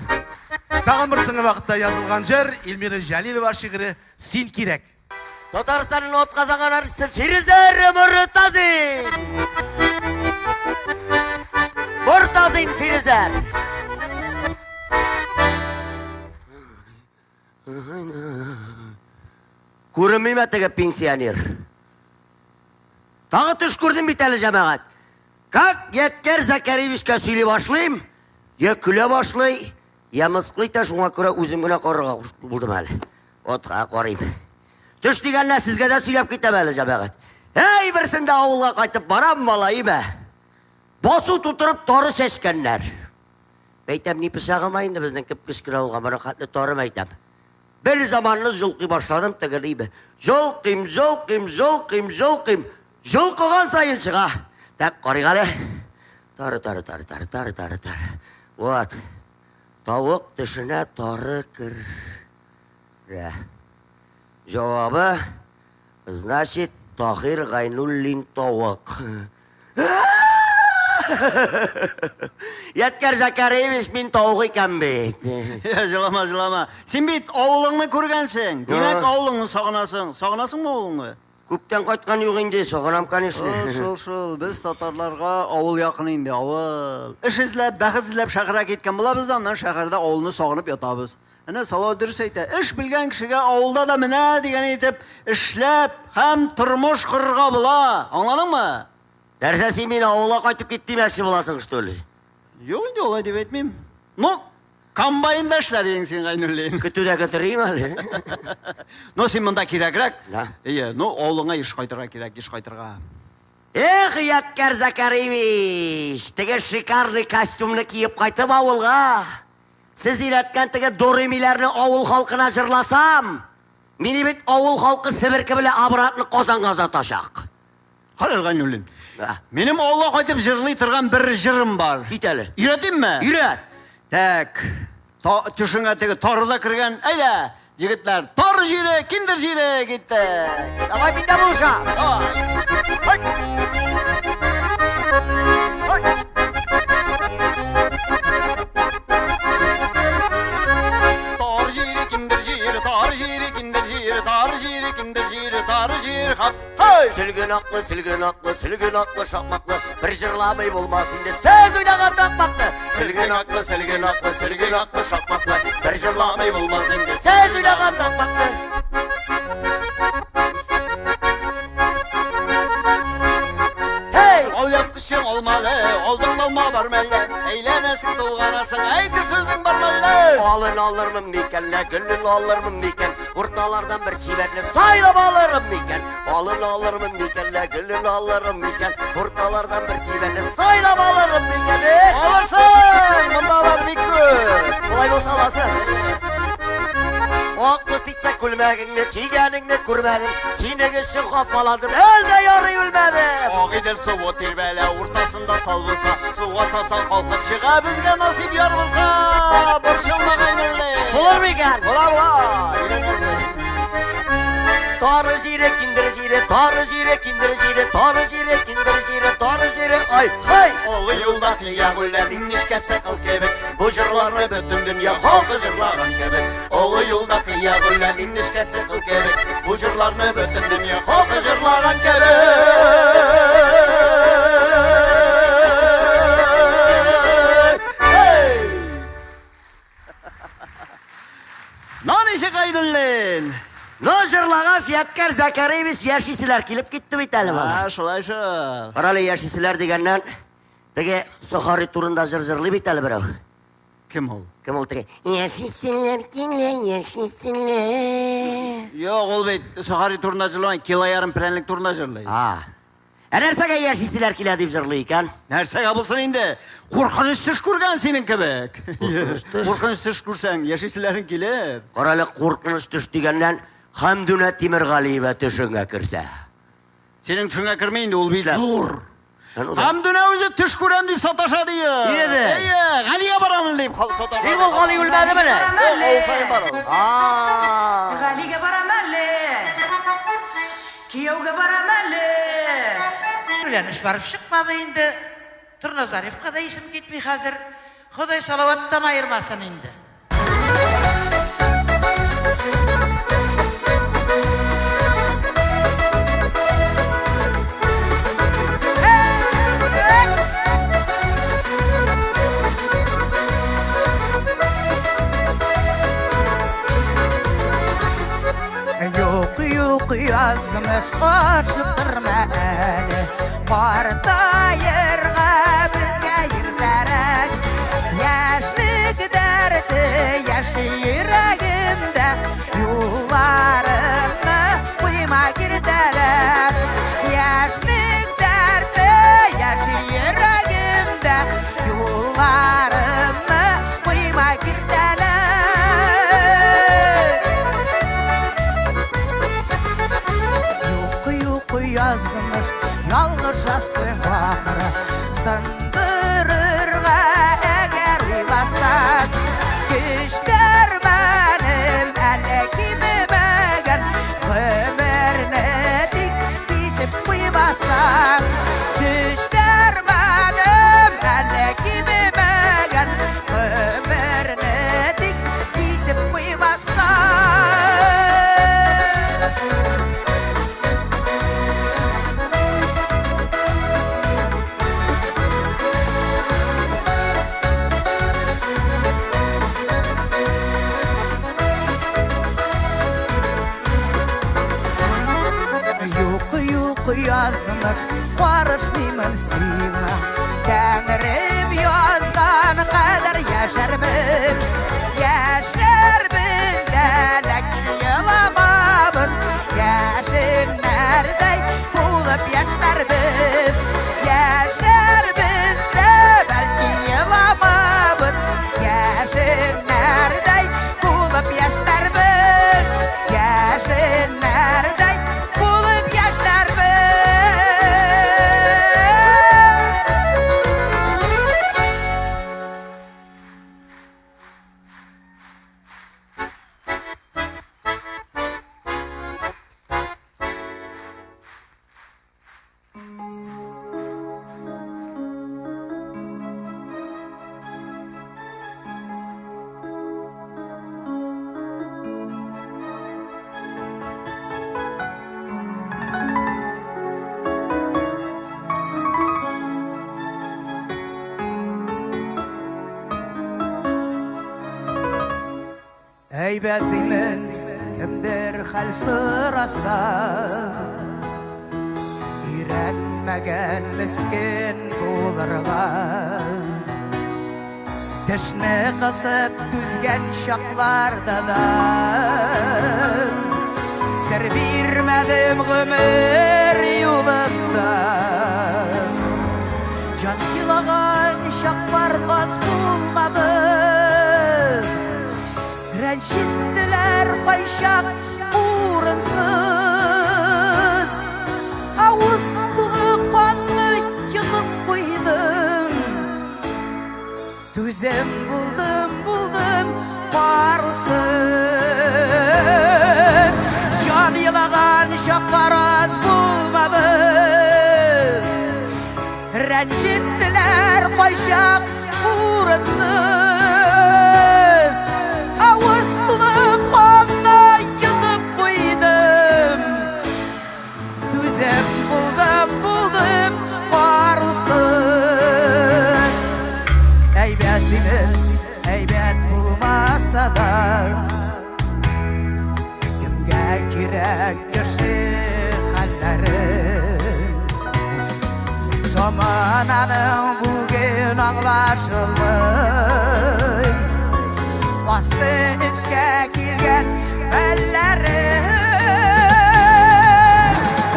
Тагын бер соңгы вакытта язылган җыр Эльмира Җәлилова шигыре Син кирәк. Татарстанның атказанган артисты Фирүзәр Мортазин. Мортазин Фирүзәр. Күренмиме теге пенсионер? Тагы төш күрдем бит әле, җәмәгать. Как Ядкәр Закариевичка сөйли башлыйм, я көлә башлый, я мыскыл итә, шуңа күрә үзем генә карарга булдым әле. Отка карыйм. Төш дигәннәр сезгә дә сөйләп китәм әле, җәмәгать. Әй, берсендә авылга кайтып барам, малаем, ә. Басу тутырып тары чәчкәннәр. Әйтәм, ни пычагыма инде безнең кеп-кечкенә авылга моның хәтле тары, әйтәм. Бер заманны җолкый башладым тегене. Җолкыйм, җолкыйм, җолкыйм, җолкыйм. Җолкыган саен чыга. Так, карыйк әле. Тары, тары, тары, тары, тары, тары, тары. Вот. Тавык төшенә тары керә. Җавабы, значит, Таһир Гайнуллин тавык. Ядкәр Закариевич, мин тавык икән бит. Я, җылама, җылама. Син бит авылыңны күргәнсең. Димәк, авылыңны сагынасың. Сагынасыңмы авылыңны? Күптән кайткан юк инде, сагынам, конечно. Шул, шул, шул. Без татарларга авыл якын инде, авыл. Эш эзләп, бәхет эзләп шәһәргә киткән булабыз да, аннан шәһәрдә авылны сагынып ятабыз. Әнә Салават дөрес әйтә, эш белгән кешегә авылда да менә дигән итеп эшләп һәм тормыш корырга була. Аңладыңмы? Нәрсә син мине авылга кайтып кит димәкче буласың, что ли? Юк инде, алай дип әйтмим. Ну, комбайнда эшләр идең син, Гайнуллин. Көтүдә көттерим әле. Ну, син монда кирәгрәк. Да. Әйе, ну, авылыңа еш кайтырга кирәк, еш кайтырга. Эх, Ядкәр Закариевич, теге шикарный костюмны киеп кайтып авылга, сез өйрәткән теге доремиләрне авыл халкына җырласам, мине бит авыл халкы себерке белән обратно Казанга озатачак. Карар, Гайнуллин. Да. Минем авылга кайтып җырлый торган бер җырым бар. Кит әле. Өйрәтимме? Өйрәт. Так. Та, төшеңә теге тары да кергән. Әйдә, егетләр, тары җире, киндер җире китте. Давай мин дә булышам. Давай. Ой. Ой. Тар җире, киндер җире, тар җире, киндер җире, тар җире, киндер җире, тар җире, хап. Һай! Сөлген аклы, сөлген аклы, сөлген аклы, шакмаклы, бер җырламый булмас инде. Сез уйнаган такмакны. Сөлген аклы, сөлген аклы, сөлген аклы, шакмаклы, бер җырламый булмас инде. Сез уйнаган такмакны. Һей! Ал япкычың алмалы, алдың алма бар мәллә? Әйләнәсең, тулганасың, әйтер сүзең бар мәллә? Алын алырмын микән, лә гөлен алырмын микән? Урталардан бер чибәрне сайлап алырым микән? Алын алырмын микән, лә гөлен алырым микән? Урталардан бер чибәрне сайлап алырым микән? Эх! Алырсың! Монда алар бик күп. Болай булса аласың. Аклы ситсә күлмәгеңне, кигәнеңне күрмәдем. Синең өчен хафаладым, әлдә ярый үлмәдем. Агыйдел суы тирбәлә, уртасында сал булса, суга салсаң калкып чыга, безгә насыйп яр булса. Борчылма, Гайнуллин. Булыр микән? Була, була. Өйләнәсең. Тары җире, киндер җире, тары җире, киндер җире, тары җире, киндер җире, тары җире, ай, хай! Олы юлда кыя гөлләр, иң нечкәсе кыл кебек. Бу җырларны бөтен дөнья халкы җырлаган кебек. Олы юлда кыя гөлләр, иң нечкәсе кыл кебек. Бу җырларны бөтен дөнья халкы җырлаган кебек. Hey! Ну ничек, Гайнуллин? Ну, җырлагач, Ядкәр Закариевич яшиселәр килеп китте бит әле бала. А, шулай шул. Карале, яшиселәр дигәннән, теге Сохари турында җыр җырлый бит әле берәү. Кем ул? Кем ул теге? Яшиселәр килә, яшиселәр. Юк, ул бит Сохари турында җырламый, кило ярым прәнлек турында җырлый. А. Ә нәрсәгә яшиселәр килә дип җырлый икән? Нәрсәгә булсын инде? Куркыныч төш күргән синең кебек. Куркыныч төш? Куркыныч төш күрсәң, яшиселәрең килер. Карале, куркыныч төш дигәннән, Хәмдүнә Тимергалиева төшеңә керсә. Синең төшеңә керми инде, ул бит зур. Хәмдүнә үзе төш күрәм дип саташа ди. Иде. Әйе, Галигә барамын дип саташа. Ник ул Гали үлмәде менә? Юк, авыл саен бар ул. А. Галигә барам әле. Кияүгә барам әле. Белән эш барып чыкмады инде. Торна Зарифка да исем китми хәзер. Ходай Салаваттан аермасын инде. Юк, юк, язмыш, ашыктырма әле. Картаерга безгә иртәрәк. Яшьлек дәрте яши йөрәгемдә. Юлларымны куйма киртәләп. Яшьлек дәрте яши йөрәгемдә. Юлларымны куйма киртәләп. Юк, юк, язмыш, ялгышасың ахыры. Сындырырга әгәр уйласаң, көч дәрмәнем әле кимемәгән. Гомерне тик кисеп куймасаң, көч дәрмәнем әле кимемәгән. Гомерне тик кисеп куймасаң. Юк, юк, язмыш, карышмыймын сиңа. Тәңрем язган кадәр яшәрбез. Яшәрбез дә, ләкин еламабыз. Яшеннәрдәй булып яшьләрбез. Яшәрбез дә, бәлки еламабыз. Яшеннәрдәй булып яшьләрбез. Яшеннәрдәй булып яшьләрбез. Әйбәт димен, кемдер хәл сораса, өйрәнмәгән мескен булырга. Тешне кысып түзгән чакларда да сер бирмәдем гомер юлында. Җан елаган чаклар аз булмады. Рәнҗеттеләр кайчак урынсыз. Авыз тулы канны йотып куйдым. Түзем булдым, булдым карусыз. Җан елаган чаклар аз булмады. Рәнҗеттеләр кайчак урынсыз. Авыз тулы канны йотып куйдым. Түзем булдым, булдым карусыз. Әйбәт димен, әйбәт булмаса да, кемгә кирәк кеше хәлләре. Замананың бүген аңлашылмый. Асты өскә килгән хәлләре.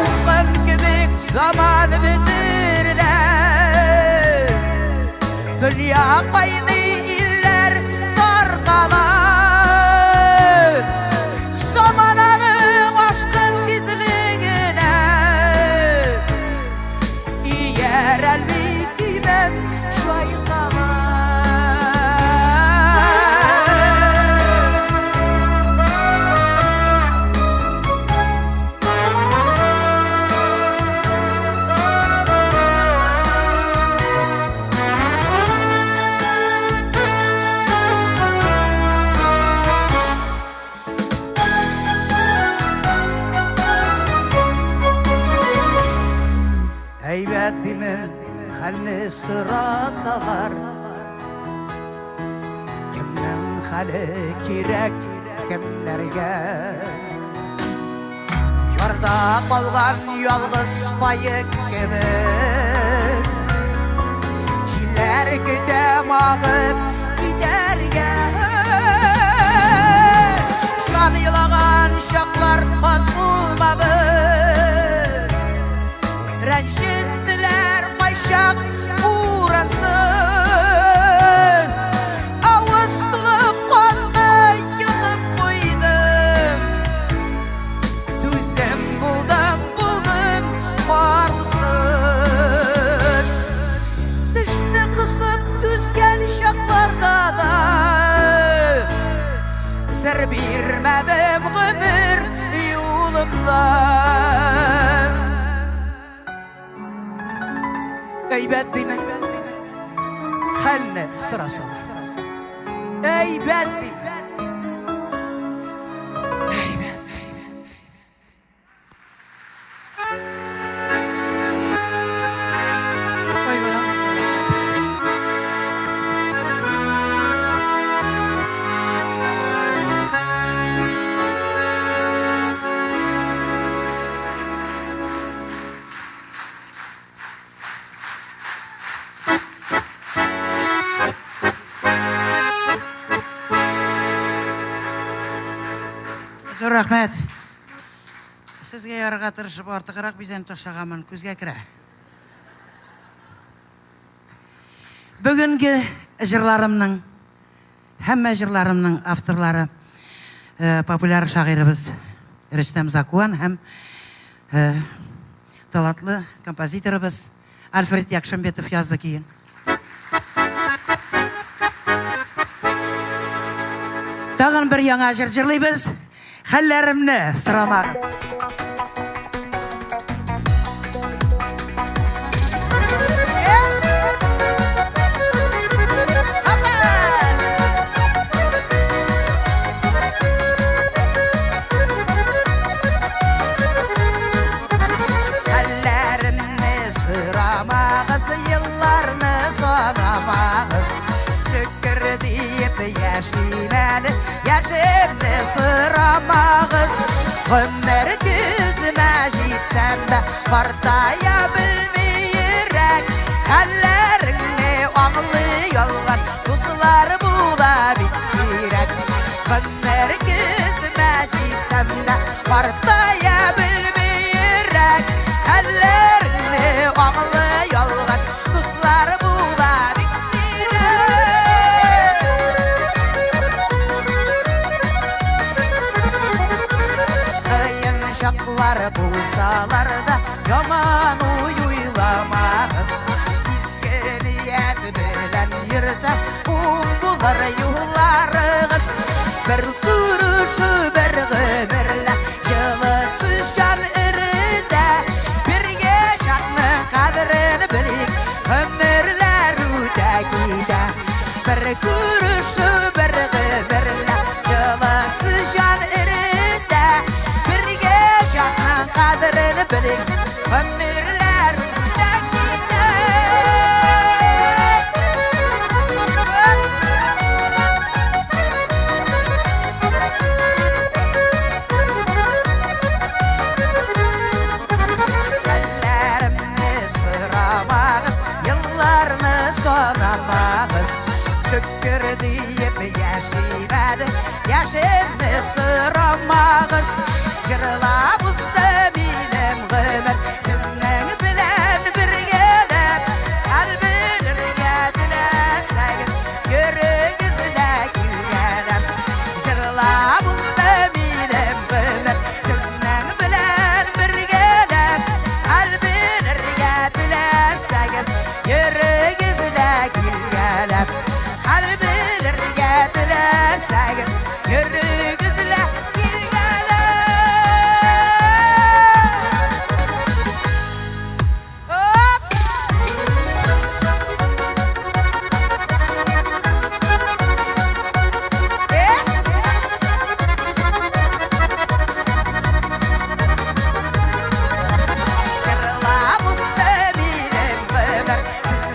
Упкын кебек заман бетерелә. Дөнья кайный, илләр таркала. Замананың ашкын тизлегенә иярәлми көймәм чайкала. Хәлне сорасалар, кемнең хәле кирәк кемнәргә? Ярда калган ялгыз каек кебек, Җилләр көтәм агып китәргә. Җан елаган чаклар аз булмады, Рәнҗеттеләр кайчак урынсыз. Авыз тулы канга йотып куйдым, Түзем булдым, булдым карусыз. Тешне кысып түзгән чакларда да Сер бирмәдем гомер юлымда. Әйбәт димен, хәлне сорасалар. Әйбәт дим. Әйбәт. Ай, балам. Зур рәхмәт. Сезгә ярарга тырышып артыграк бизәнеп ташлаганмын, күзгә керә. Бүгенге җырларымның, һәммә җырларымның авторлары популяр шагыйребез Рөстәм Закуан һәм талантлы композиторыбыз Альфред Якшимбетов язды көен. Тагын бер яңа җыр җырлыйбыз. Хәлләремне сорамагыз. Хәлләремне сорамагыз, елларны санамагыз. Шөкер диеп яшим әле, яшемне сорамагыз. Гомер көземә җитсәм дә, картая белми йөрәк. Хәлләреңне аңлый алган дуслар була бик сирәк. Гомер көземә җитсәм дә, картая белми йөрәк. Хәлләреңне аңлый алган дуслар була бик сирәк. Кыен чаклар булсалар да, яман уй уйламагыз. Изге ният белән йөрсәң, уң булыр юлларыгыз. Бер күрешү, бер гомерлә, җылы сүз җан эретә. Бергә чакның кадерен белик, гомерләр үтә китә. Бер күрешү, бер гомерлә, җылы сүз җан эретә. Бергә чакның кадерен белик, гомерләр үтә китә. Хәлләремне сорамагыз, елларны санамагыз. Шөкер диеп яшим әле, яшемне сорамагыз. Җырлап узды минем гомер, сезнең белән бергәләп. Хәл белергә теләсәгез, йөрегез лә килгәләп. Җырлап узды минем гомер, сезнең белән бергәләп. Хәл белергә теләсәгез, йөрегез лә килгәләп. Хәл белергә теләсәгез, йөрегез лә килгәләп. Оп! Җырлап узды минем гомер, сезнең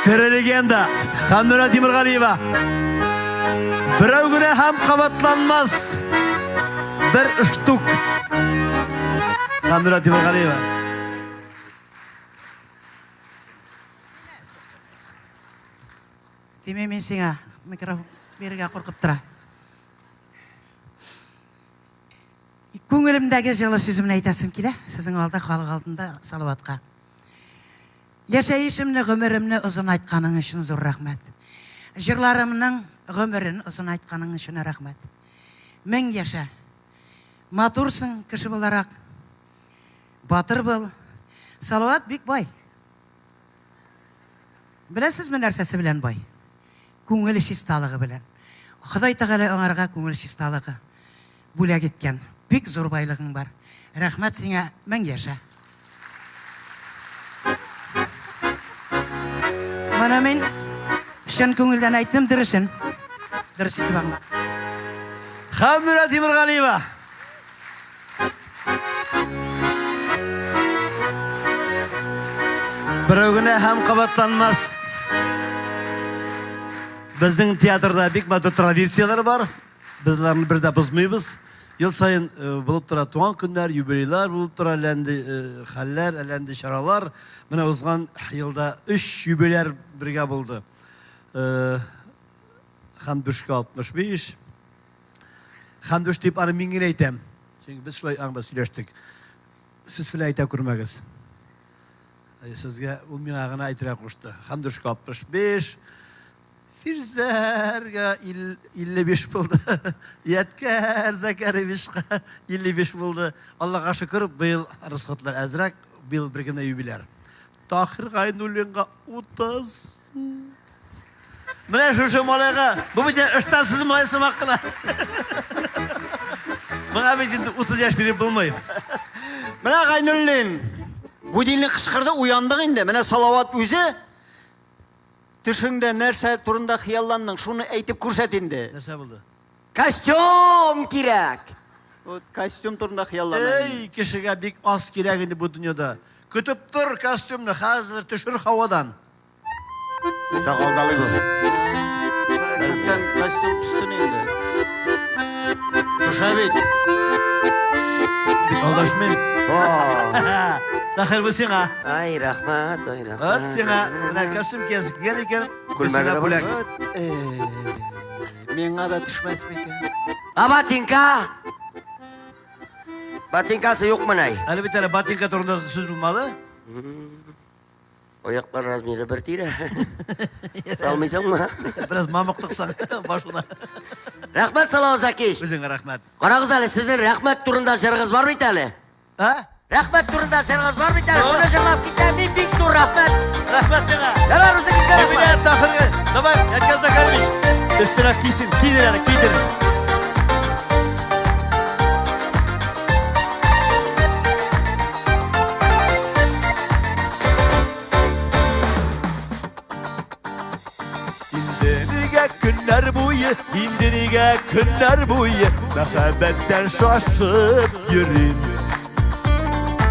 Тере легенда Хәмдүнә Тимергалиева. Берәү генә һәм кабатланмас бер штук. Хәмдүнә Тимергалиева. Тимей мин сиңа микрофон бирергә куркып тора. Күңелемдәге җылы сүземне әйтәсем килә, сезнең алда, халык алдында Салаватка. Яшәешемне, гомеремне озынайтканың өчен зур рәхмәт. Җырларымның гомерен озынайтканың өчен рәхмәт. Мең яшә. Матурсың кеше буларак. Батыр бул. Салават бик бай. Беләсезме нәрсәсе белән бай? Күңел чисталыгы белән. Ходай Тәгалә аңарга күңел чисталыгы бүләк иткән. Бик зур байлыгың бар. Рәхмәт сиңа, мең яшә. Моны мин чын күңелдән әйттем, дөресен. Дөрес итеп аңла. Хәмдүнә Тимергалиева. Берәү генә һәм кабатланмас. Безнең театрда бик матур традицияләр бар. Без аларны бер дә бозмыйбыз. Ел саен э, булып тора туган көннәр, юбилейлар булып тора, әллә нинди э, хәлләр, әллә нинди чаралар. Менә узган елда өч юбиляр бергә булды. Э, Хәмдүшкә 65. Хәмдүш дип аны мин генә әйтәм. Чөнки без шулай аның белән сөйләштек. Сез фәлән әйтә күрмәгез. Сезгә ул миңа гына әйтергә кушты. Хәмдүшкә 65, Фирзәргә 55 булды. Ядкәр Закаревичка 55 булды. Аллага шөкер, быел расходлар әзрәк, быел бер генә юбиляр. Таһир Гайнуллинга 30. Менә шушы малайга, бу бит ыштансыз малай сымак кына. Моңа бит инде 30 яшь биреп булмый. Менә Гайнуллин, будильник кычкырды, уяндык инде. Менә Салават үзе төшеңдә нәрсә турында хыялландың, шуны әйтеп күрсәт инде. Нәрсә булды? Костюм кирәк! Вот костюм турында хыяллана. Эй, кешегә бик аз кирәк инде бу дөньяда. Көтеп тор костюмны, хәзер төшер һавадан. Так алдалый бу. Күптән костюм төшсен инде. Төшә бит. Бит алдашмыйм. Тахир бу сиңа. Ай, рәхмәт, ай, рәхмәт. Вот сиңа. Менә костюм киясе килгән икән. Күлмәге дә бүләк. Миңа да төшмәс микән? А ботинка? Ботинкасы юкмыни? Әле бит әле ботинка турында сүз булмады. Аяклар размеры бер тирә. Салмыйсыңмы? Бераз мамык тыксаң башына. Рәхмәт, Салават Закич. Үзеңә рәхмәт. Карагыз әле, сезнең рәхмәт турында җырыгыз бар бит әле. А? Рәхмәт турында җырыгыз бар бит әле. Шуны җырлап китсәм, мин бик зур рәхмәт. Рәхмәт сиңа. Ярар, үзегезгә рәхмәт. Юбиляр Давай, Ядкәр Закарович. Өстенә кисен, кидер әле, кидер. Инде нигә көннәр буе, инде нигә көннәр буе мәхәббәттән шашып йөрим.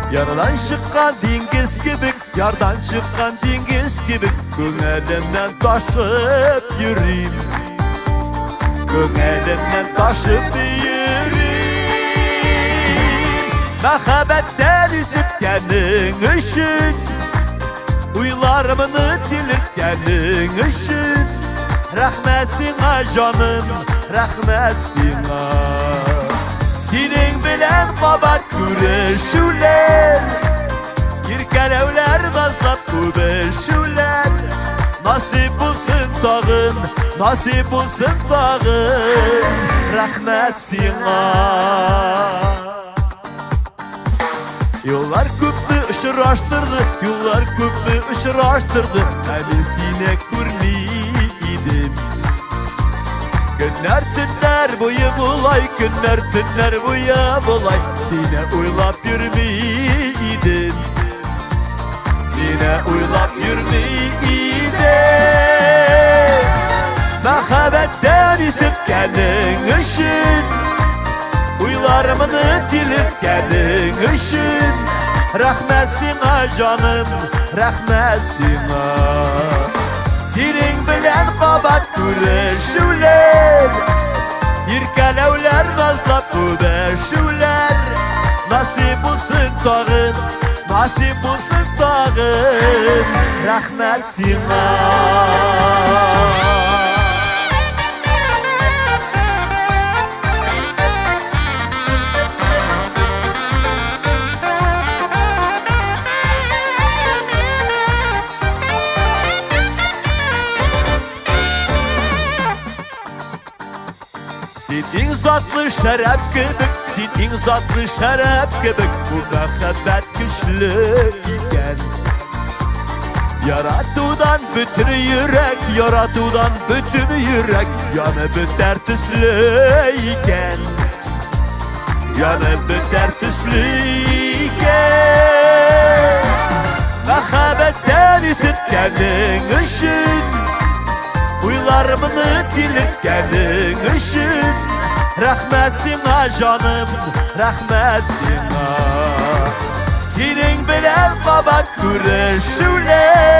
Ярдан чыккан диңгез кебек, ярдан чыккан диңгез кебек, күңелемнән ташып йөрим. Күңелемнән ташып йөрим. Мәхәббәттән үсеткәнең өчен, уйларымны тилерткәнең өчен, рәхмәт сиңа, җаным, рәхмәт сиңа. Синең белән кабат күрешүләр, иркәләүләр, назлап үбешүләр, насыйп булсын тагын, насыйп булсын тагын, рәхмәт сиңа. Юллар күпне очраштырды, юллар күпне очраштырды, ә мин сине күрми идем. Көннәр төннәр буе болай, көннәр төннәр буе болай, сине уйлап йөрми идем. Сине уйлап йөрми идем. Мәхәббәттән исерткәнең өчен, уйларымны тилерткәнең өчен, рәхмәт сиңа, җаным, рәхмәт сиңа. Синең белән кабат күрешүләр, иркәләүләр, назлап үбешүләр. Насип булсын тагын, насип булсын тагын. Рәхмәт сиңа. Син иң затлы шәраб кебек, син иң затлы шәраб кебек, бу мәхәббәт көчле икән. Яратудан бөтен йөрәк, яратудан бөтен йөрәк янып бетәр төсле икән. Янып бетәр төсле икән. Мәхәббәттән исеткәнең өчен, уйларымны тилерткәнең өчен, рәхмәт сиңа, җаным, рәхмәт сиңа. Синең белән кабат күрешүләр,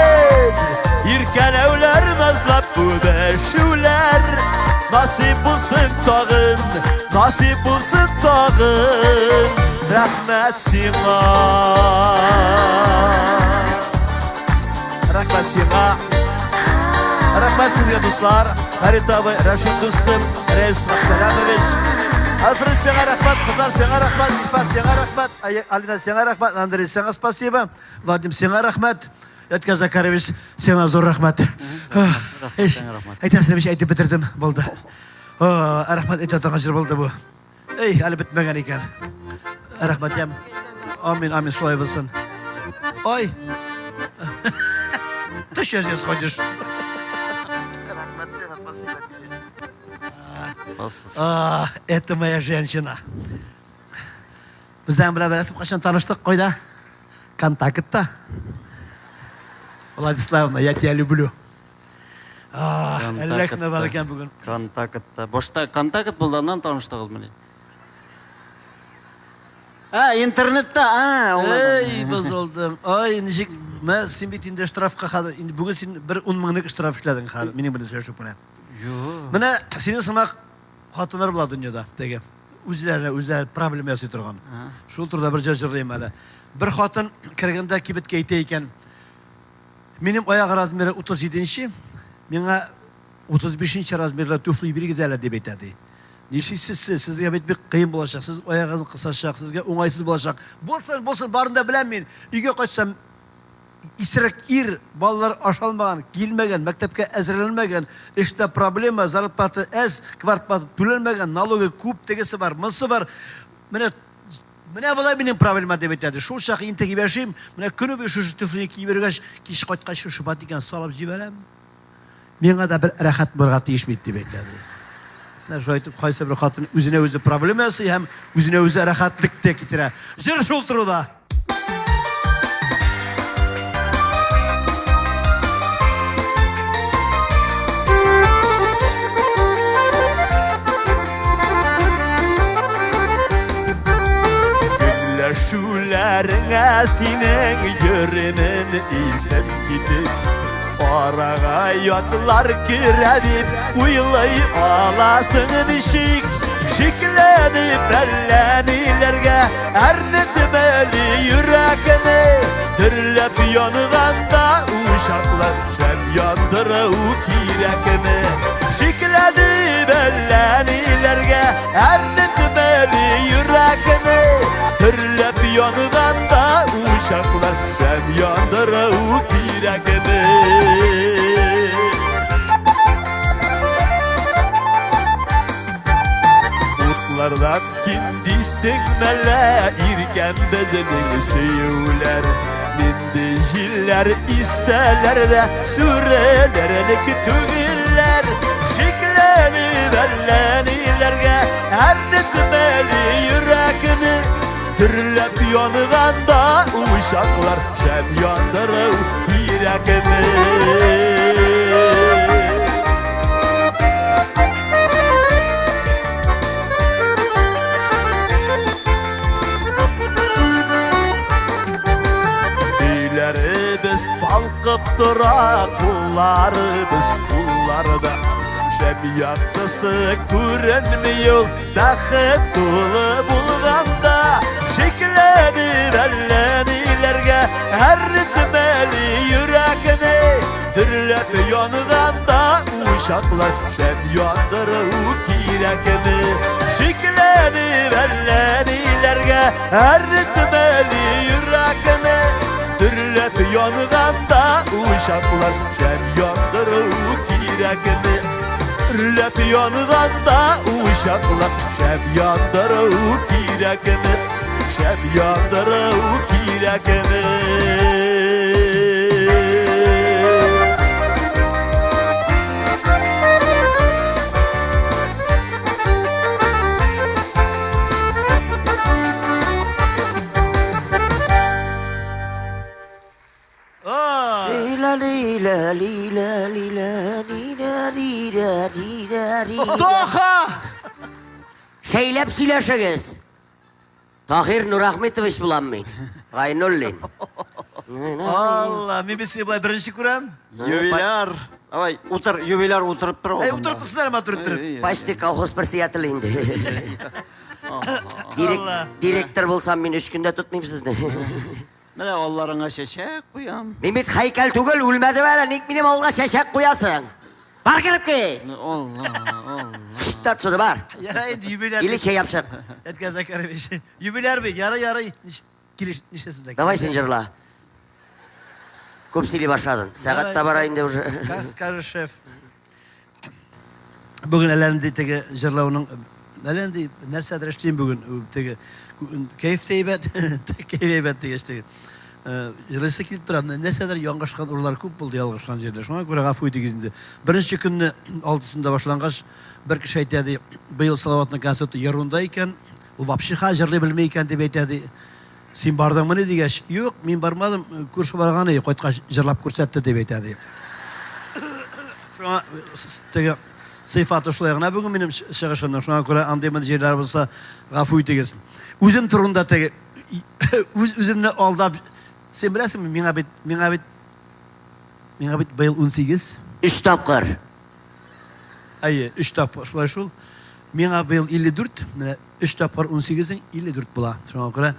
иркәләүләр, назлап үбешүләр. Насип булсын тагын, насип булсын тагын. Рәхмәт сиңа. Рәхмәт сиңа. Рәхмәт сезгә, дуслар. Фәрит абый, Рәшит дустым, Рәис Мөхтәрәмович. Альфред, сиңа рәхмәт, кызлар, сиңа рәхмәт, Ифат, сиңа рәхмәт, Алина, сиңа рәхмәт, Андрей, сиңа спасибо, Владимир, сиңа рәхмәт, Ядкәр Закарович, сиңа зур рәхмәт. Эш, әйтәсем эш әйтеп бетердем, булды. Рәхмәт әйтә торган җыр булды бу. Эй, әле бетмәгән икән. Рәхмәт, ям. Амин, амин, шулай булсын. Ой. Ты что здесь ходишь? А, это моя женщина. Бездән белән беләсең, кайчан таныштык, кайда? Контактта. Владиславна, я тебя люблю. А, әллә кемнәр бар икән бүген. Контактта. Башта контакт булды, аннан таныштыгыз мени? А, интернетта, а, аңладым. Эй, бозылдым. Ай, ничек, мә, син бит инде штрафка хәзер, инде бүген син бер 10 меңлек штраф эшләдең хәзер, минем белән сөйләшеп менә. Юк. Менә синең сымак хатыннар була дөньяда, теге. Үзләренә үзләре проблема ясый торган. Шул турыда бер җыр җырлыйм әле. Бер хатын кергәндә кибеткә әйтә икән, минем аяк размеры 37-нче, миңа 35-нче размерлы туфли бирегез әле, дип әйтә ди. Нишлисез сез? Сезгә бит бик кыен булачак, сез аягыгызны кысачак, сезгә уңайсыз булачак. Булсын, булсын, барын да беләм мин. Өйгә кайтсам, исерек ир, балалар ашалмаган, килмәгән, мәктәпкә әзерләнмәгән, эштә проблема, зарплата әз, квартплата түләнмәгән, налогы күп, тегесе бар, монысы бар. Менә, менә болай минем проблема дип әйтә. Шул чак интегеп яшим, менә көне буе шушы туфлине киеп йөргәч, кич кайткач шушы ботинканы салып җибәрәм. Миңа да бер рәхәт булырга тиеш бит, дип әйтә. Менә шулай итеп кайсы бер хатын үзенә үзе проблема ясый һәм үзенә үзе рәхәтлек тә китерә. Җыр шул турыда. Көнләшүләреңә синең йөремен исем китеп, арага ятлар керә дип уйлый аласың ничек? Шикләнеп әллә ниләргә әрнетмәле йөрәкне, дөрләп янганда учаклар шәм яндыру кирәкме? Шикләнеп әллә ниләргә әрнетмәле йөрәкне, дөрләп янганда учаклар шәм яндыру кирәкме? Утлардан ким дисең мәллә, иркәм безнең сөюләр. Нинди җилләр иссәләр дә сүрелерлек түгелләр. Шикләнеп әллә ниләргә әрнетмәле йөрәкне, дөрләп янганда учаклар шәм яндыру кирәкме? Өйләребез балкып Калып тора кулларыбыз кулларда. Шәм яктысы күренми ул, бәхет тулы булганда. Шикләнеп әллә ниләргә әрнетмәле йөрәкне. Дөрләп янганда учаклар шәм яндыру кирәкме? Шикләнеп әллә ниләргә әрнетмәле йөрәкне. Дөрләп янганда учаклар шәм яндыру кирәкме? Дөрләп янганда учаклар шәм яндыру кирәкме? Шәм яндыру кирәкме? Тоха! Шәйләп сөйләшегез. Таһир Нурахметович булам мин. Гайнуллин. Алла, мин бит сине болай беренче күрәм. Юбиляр. Давай, утыр, юбиляр утырып тор. Әй, утырып торсыннар, матур иттереп. Почти колхоз председателе инде. Директор булсам, мин өч көндә тотмыйм сезне. Менә алларыңа чәчәк куям. Мин бит һәйкәл түгел, үлмәдем әле. Ник минем алга чәчәк куясың? Бар кереп ки! Алла, Алла. Шт, отсюда бар. Ярай инде юбиляр. Или чәй япшык. Әткә Закарович. Юбиляр бит, ярый, ярый. Килеш, нишләсен дә. Давай син җырла. Күп сөйли башладың. Сәгать тә бара инде уже. Как скажешь, шеф. Бүген әллә нинди теге җырлауның әллә нинди нәрсәдер эшлим бүген. Теге кәеф тә әйбәт, кәеф әйбәт дигәч теге. Җырлыйсы килеп тора. Нәрсәдер яңгышкан урыннар күп булды, ялгышкан җирләр. Шуңа күрә гафу итегез инде. Беренче көнне алтысында башлангач, бер кеше әйтә ди, быел Салаватның концерты ерунда икән, ул вообще җырлый белми икән дип әйтә ди. Син бардыңмыни дигәч, юк, мин бармадым, күрше барган иде, кайткач җырлап күрсәтте дип әйтә ди. Шуңа теге сыйфаты шулай гына бүген минем чыгышымның. Шуңа күрә андый-мондый җирләр булса, гафу итегез. Үзем турында теге үз үземне алдап, син беләсеңме, миңа бит, миңа бит, миңа бит быел 18. Өч тапкыр. Әйе, өч тапкыр, шулай шул. Миңа быел 54, менә өч тапкыр 18-ең 54 була. Шуңа күрә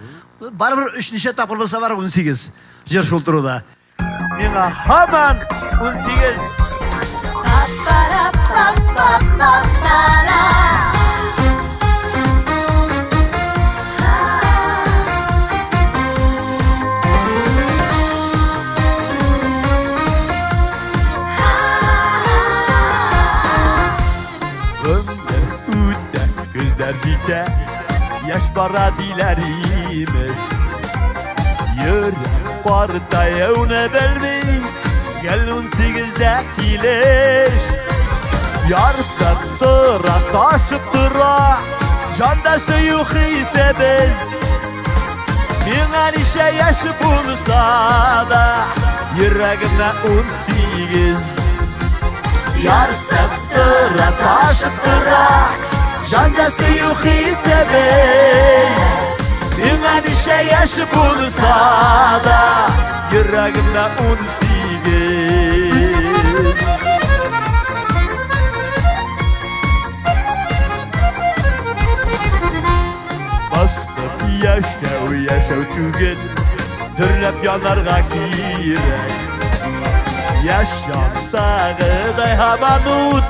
барыбер өч ничә тапкыр булса барыбер 18. Җыр шул турыда. Миңа һаман 18. Гомер үтә, көзләр җитә, яшь бара диләр имеш. Йөрәк картаюны белми, гел унсигездә килеш. Ярсып тора, ташып тора, җанда сөю хисе без. Миңа ничә яшь булса да, йөрәгемә 18. Ярсып тора, ташып тора, җанда сөю хисе без. Миңа ничә яшь булса да, йөрәгемә 18. Басып яшәү, яшәү түгел, дөрләп янарга кирәк. Яшь чактагыдай һаман ут,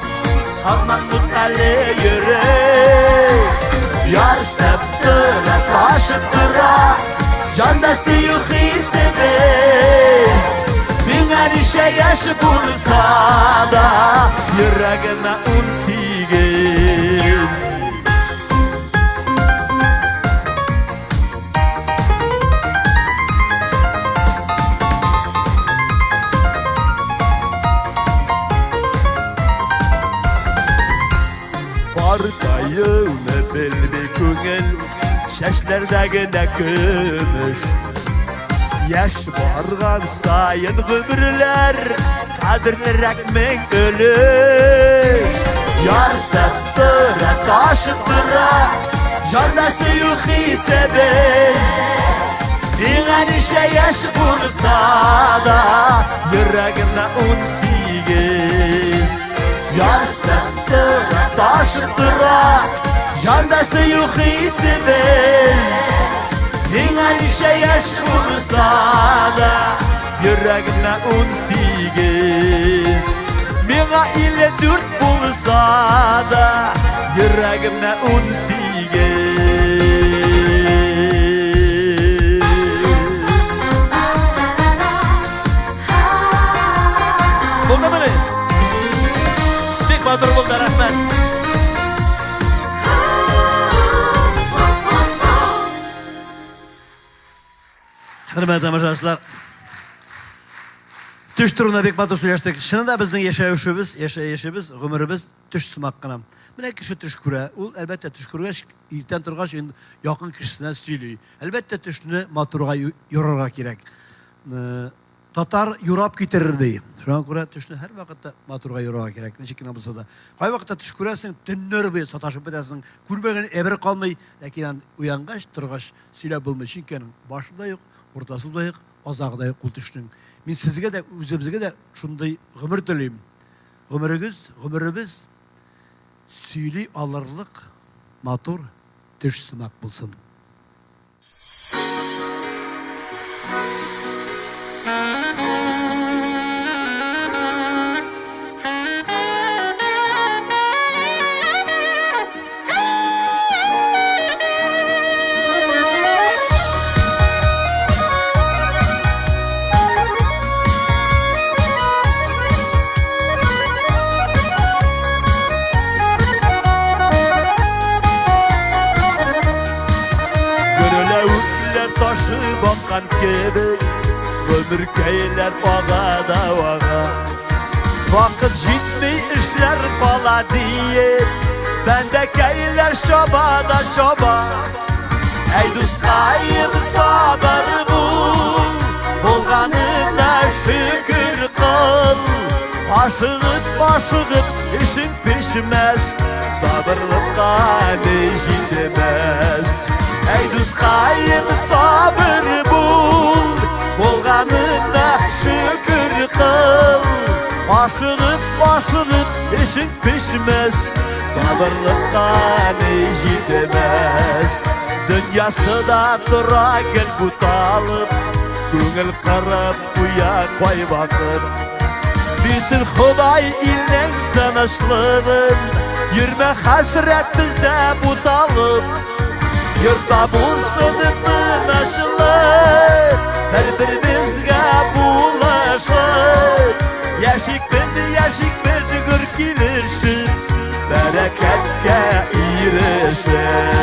һаман ут әле йөрәк. Ярсып тора, ташып тора, җанда сөю хисе без. Миңа ничә яшь булса да, йөрәгемә 18. Картаюны белми күңел, чәчләрдә генә көмеш. Яшь барган саен гомерләр кадерлерәк мең өлеш. Ярсып тора, ташып тора, җанда сөю хисе без. Миңа ничә яшь булса да, йөрәгемдә 18. Ярсып тора, ташып тора, җанда сөю хисебез. Миңа ничә яшь булса да, йөрәгемдә 18. Миңа 54 булса да, йөрәгемдә 18. Булдымыни? Бик матур булды, рәхмәт. Хөрмәтле тамашачылар, төш турында бик матур сөйләштек. Чынында безнең яшәешебез, яшәешебез, гомеребез төш сымак кына. Менә кеше төш күрә. Ул әлбәттә төш күргәч, иртән торгач инде якын кешесенә сөйли. Әлбәттә төшне матурга юрарга кирәк. Татар юрап китерер ди. Шуңа күрә төшне һәрвакытта матурга юрарга кирәк, ничек кенә булса да. Кайвакытта төш күрәсең, төннәр буе саташып бетәсең, күрмәгән әйбер калмый, ләкин аны уянгач, торгач сөйләп булмый, чөнки аның башы да юк, уртасы да юк, азагы да юк ул төшнең. Мин сезгә дә, үзебезгә дә шундый гомер телим. Гомерегез, гомеребез сөйли алырлык матур төш сымак булсын. Гөрләвекләр ташып аккан кебек, гомеркәйләр ага да ага. Вакыт җитми, эшләр кала диеп, бәндәкәйләр чаба да чаба. Әй, дускаем, сабыр бул, булганына шөкер кыл. Ашыгып, ашыгып, эшең пешмәс, сабырлыкка ни җитмәс. Әй, дускаем, сабыр бул, булганына шөкер кыл. Ашыгып, ашыгып, эшең пешмәс, сабырлыкка ни җитмәс. Дөньясы да тора гел буталып, күңел кырып куя кайвакыт. Бирсен Ходай илнең тынычлыгын, йөрмә хәсрәт бездә буталып. Йортта булсын тынычлык, бер-беребезгә булышып. Яшик без, яшик без гөр килешеп, бәрәкәткә ирешеп.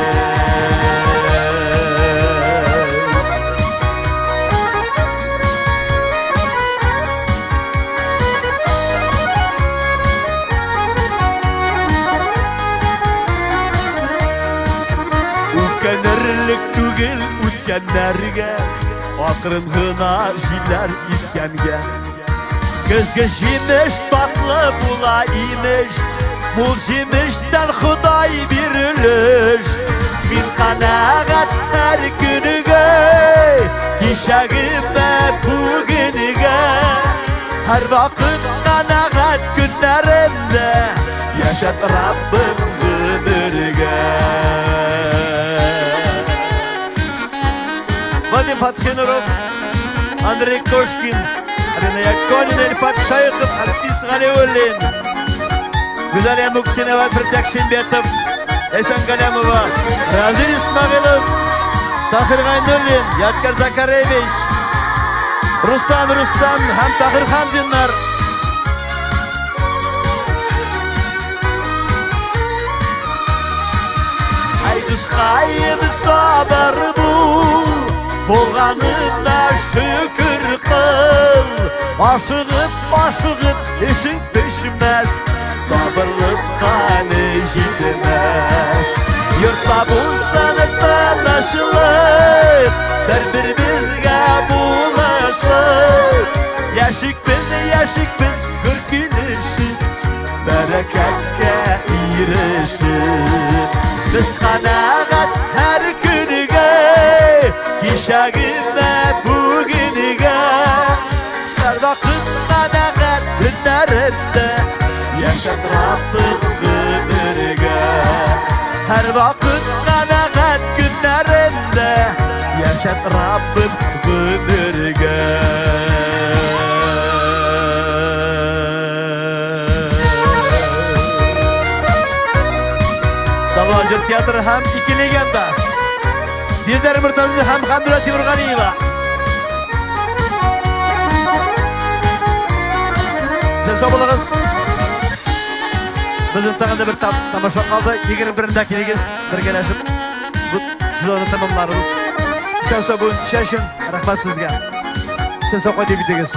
Үкенерлек түгел үткәннәргә, акрын гына җилләр искәнгә. Көзге җимеш татлы була имеш, мул җимештән Ходай бирелеш. Мин канәгать һәр көнгә, кичәгемә, бүгенгә. Һәрвакыт канәгать көннәремдә, яшәт Раббым гомергә. Вадим Фатхинуров, Андрей Кошкин, Алина Яконина, Ильфат Шайхов, Альфис Галиуллин, Гүзәлия Муксинова, Фирдәк Шимбетов, Эсән Галямова, Разил Исмагилов, Тахир Гайнуллин, Ядкар Закаревич, Рустам Рустам һәм Тахир Хамзиннар. Әй, дускаем, сабыр бул, булганына шөкер кыл. Ашыгып, ашыгып, эшең пешмәс, сабырлыкка ни җитмәс. Йортта булсын тынычлык, бер-беребезгә булышып. Яшик без, яшик без гөр килешеп, бәрәкәткә ирешеп. Без канәгать һәр көнгә, кичәгемә, Киләчәгемә, бүгенгә. Һәрвакыт канәгать көннәремдә Яшәт Раббым гомергә. Һәрвакыт канәгать көннәремдә Яшәт Раббым гомергә. Салават җыр театры һәм ике легенда. Дилдәр Мортазин һәм Хәмдүнә Тимургалиева. Сез сау булыгыз. Безнең тагын да бер тамаша калды. 21-ндә килегез, бергәләшеп бу сезонны тәмамларбыз. Сез сау булын, чәчен, рәхмәт сезгә. Сез сау кайтып китегез.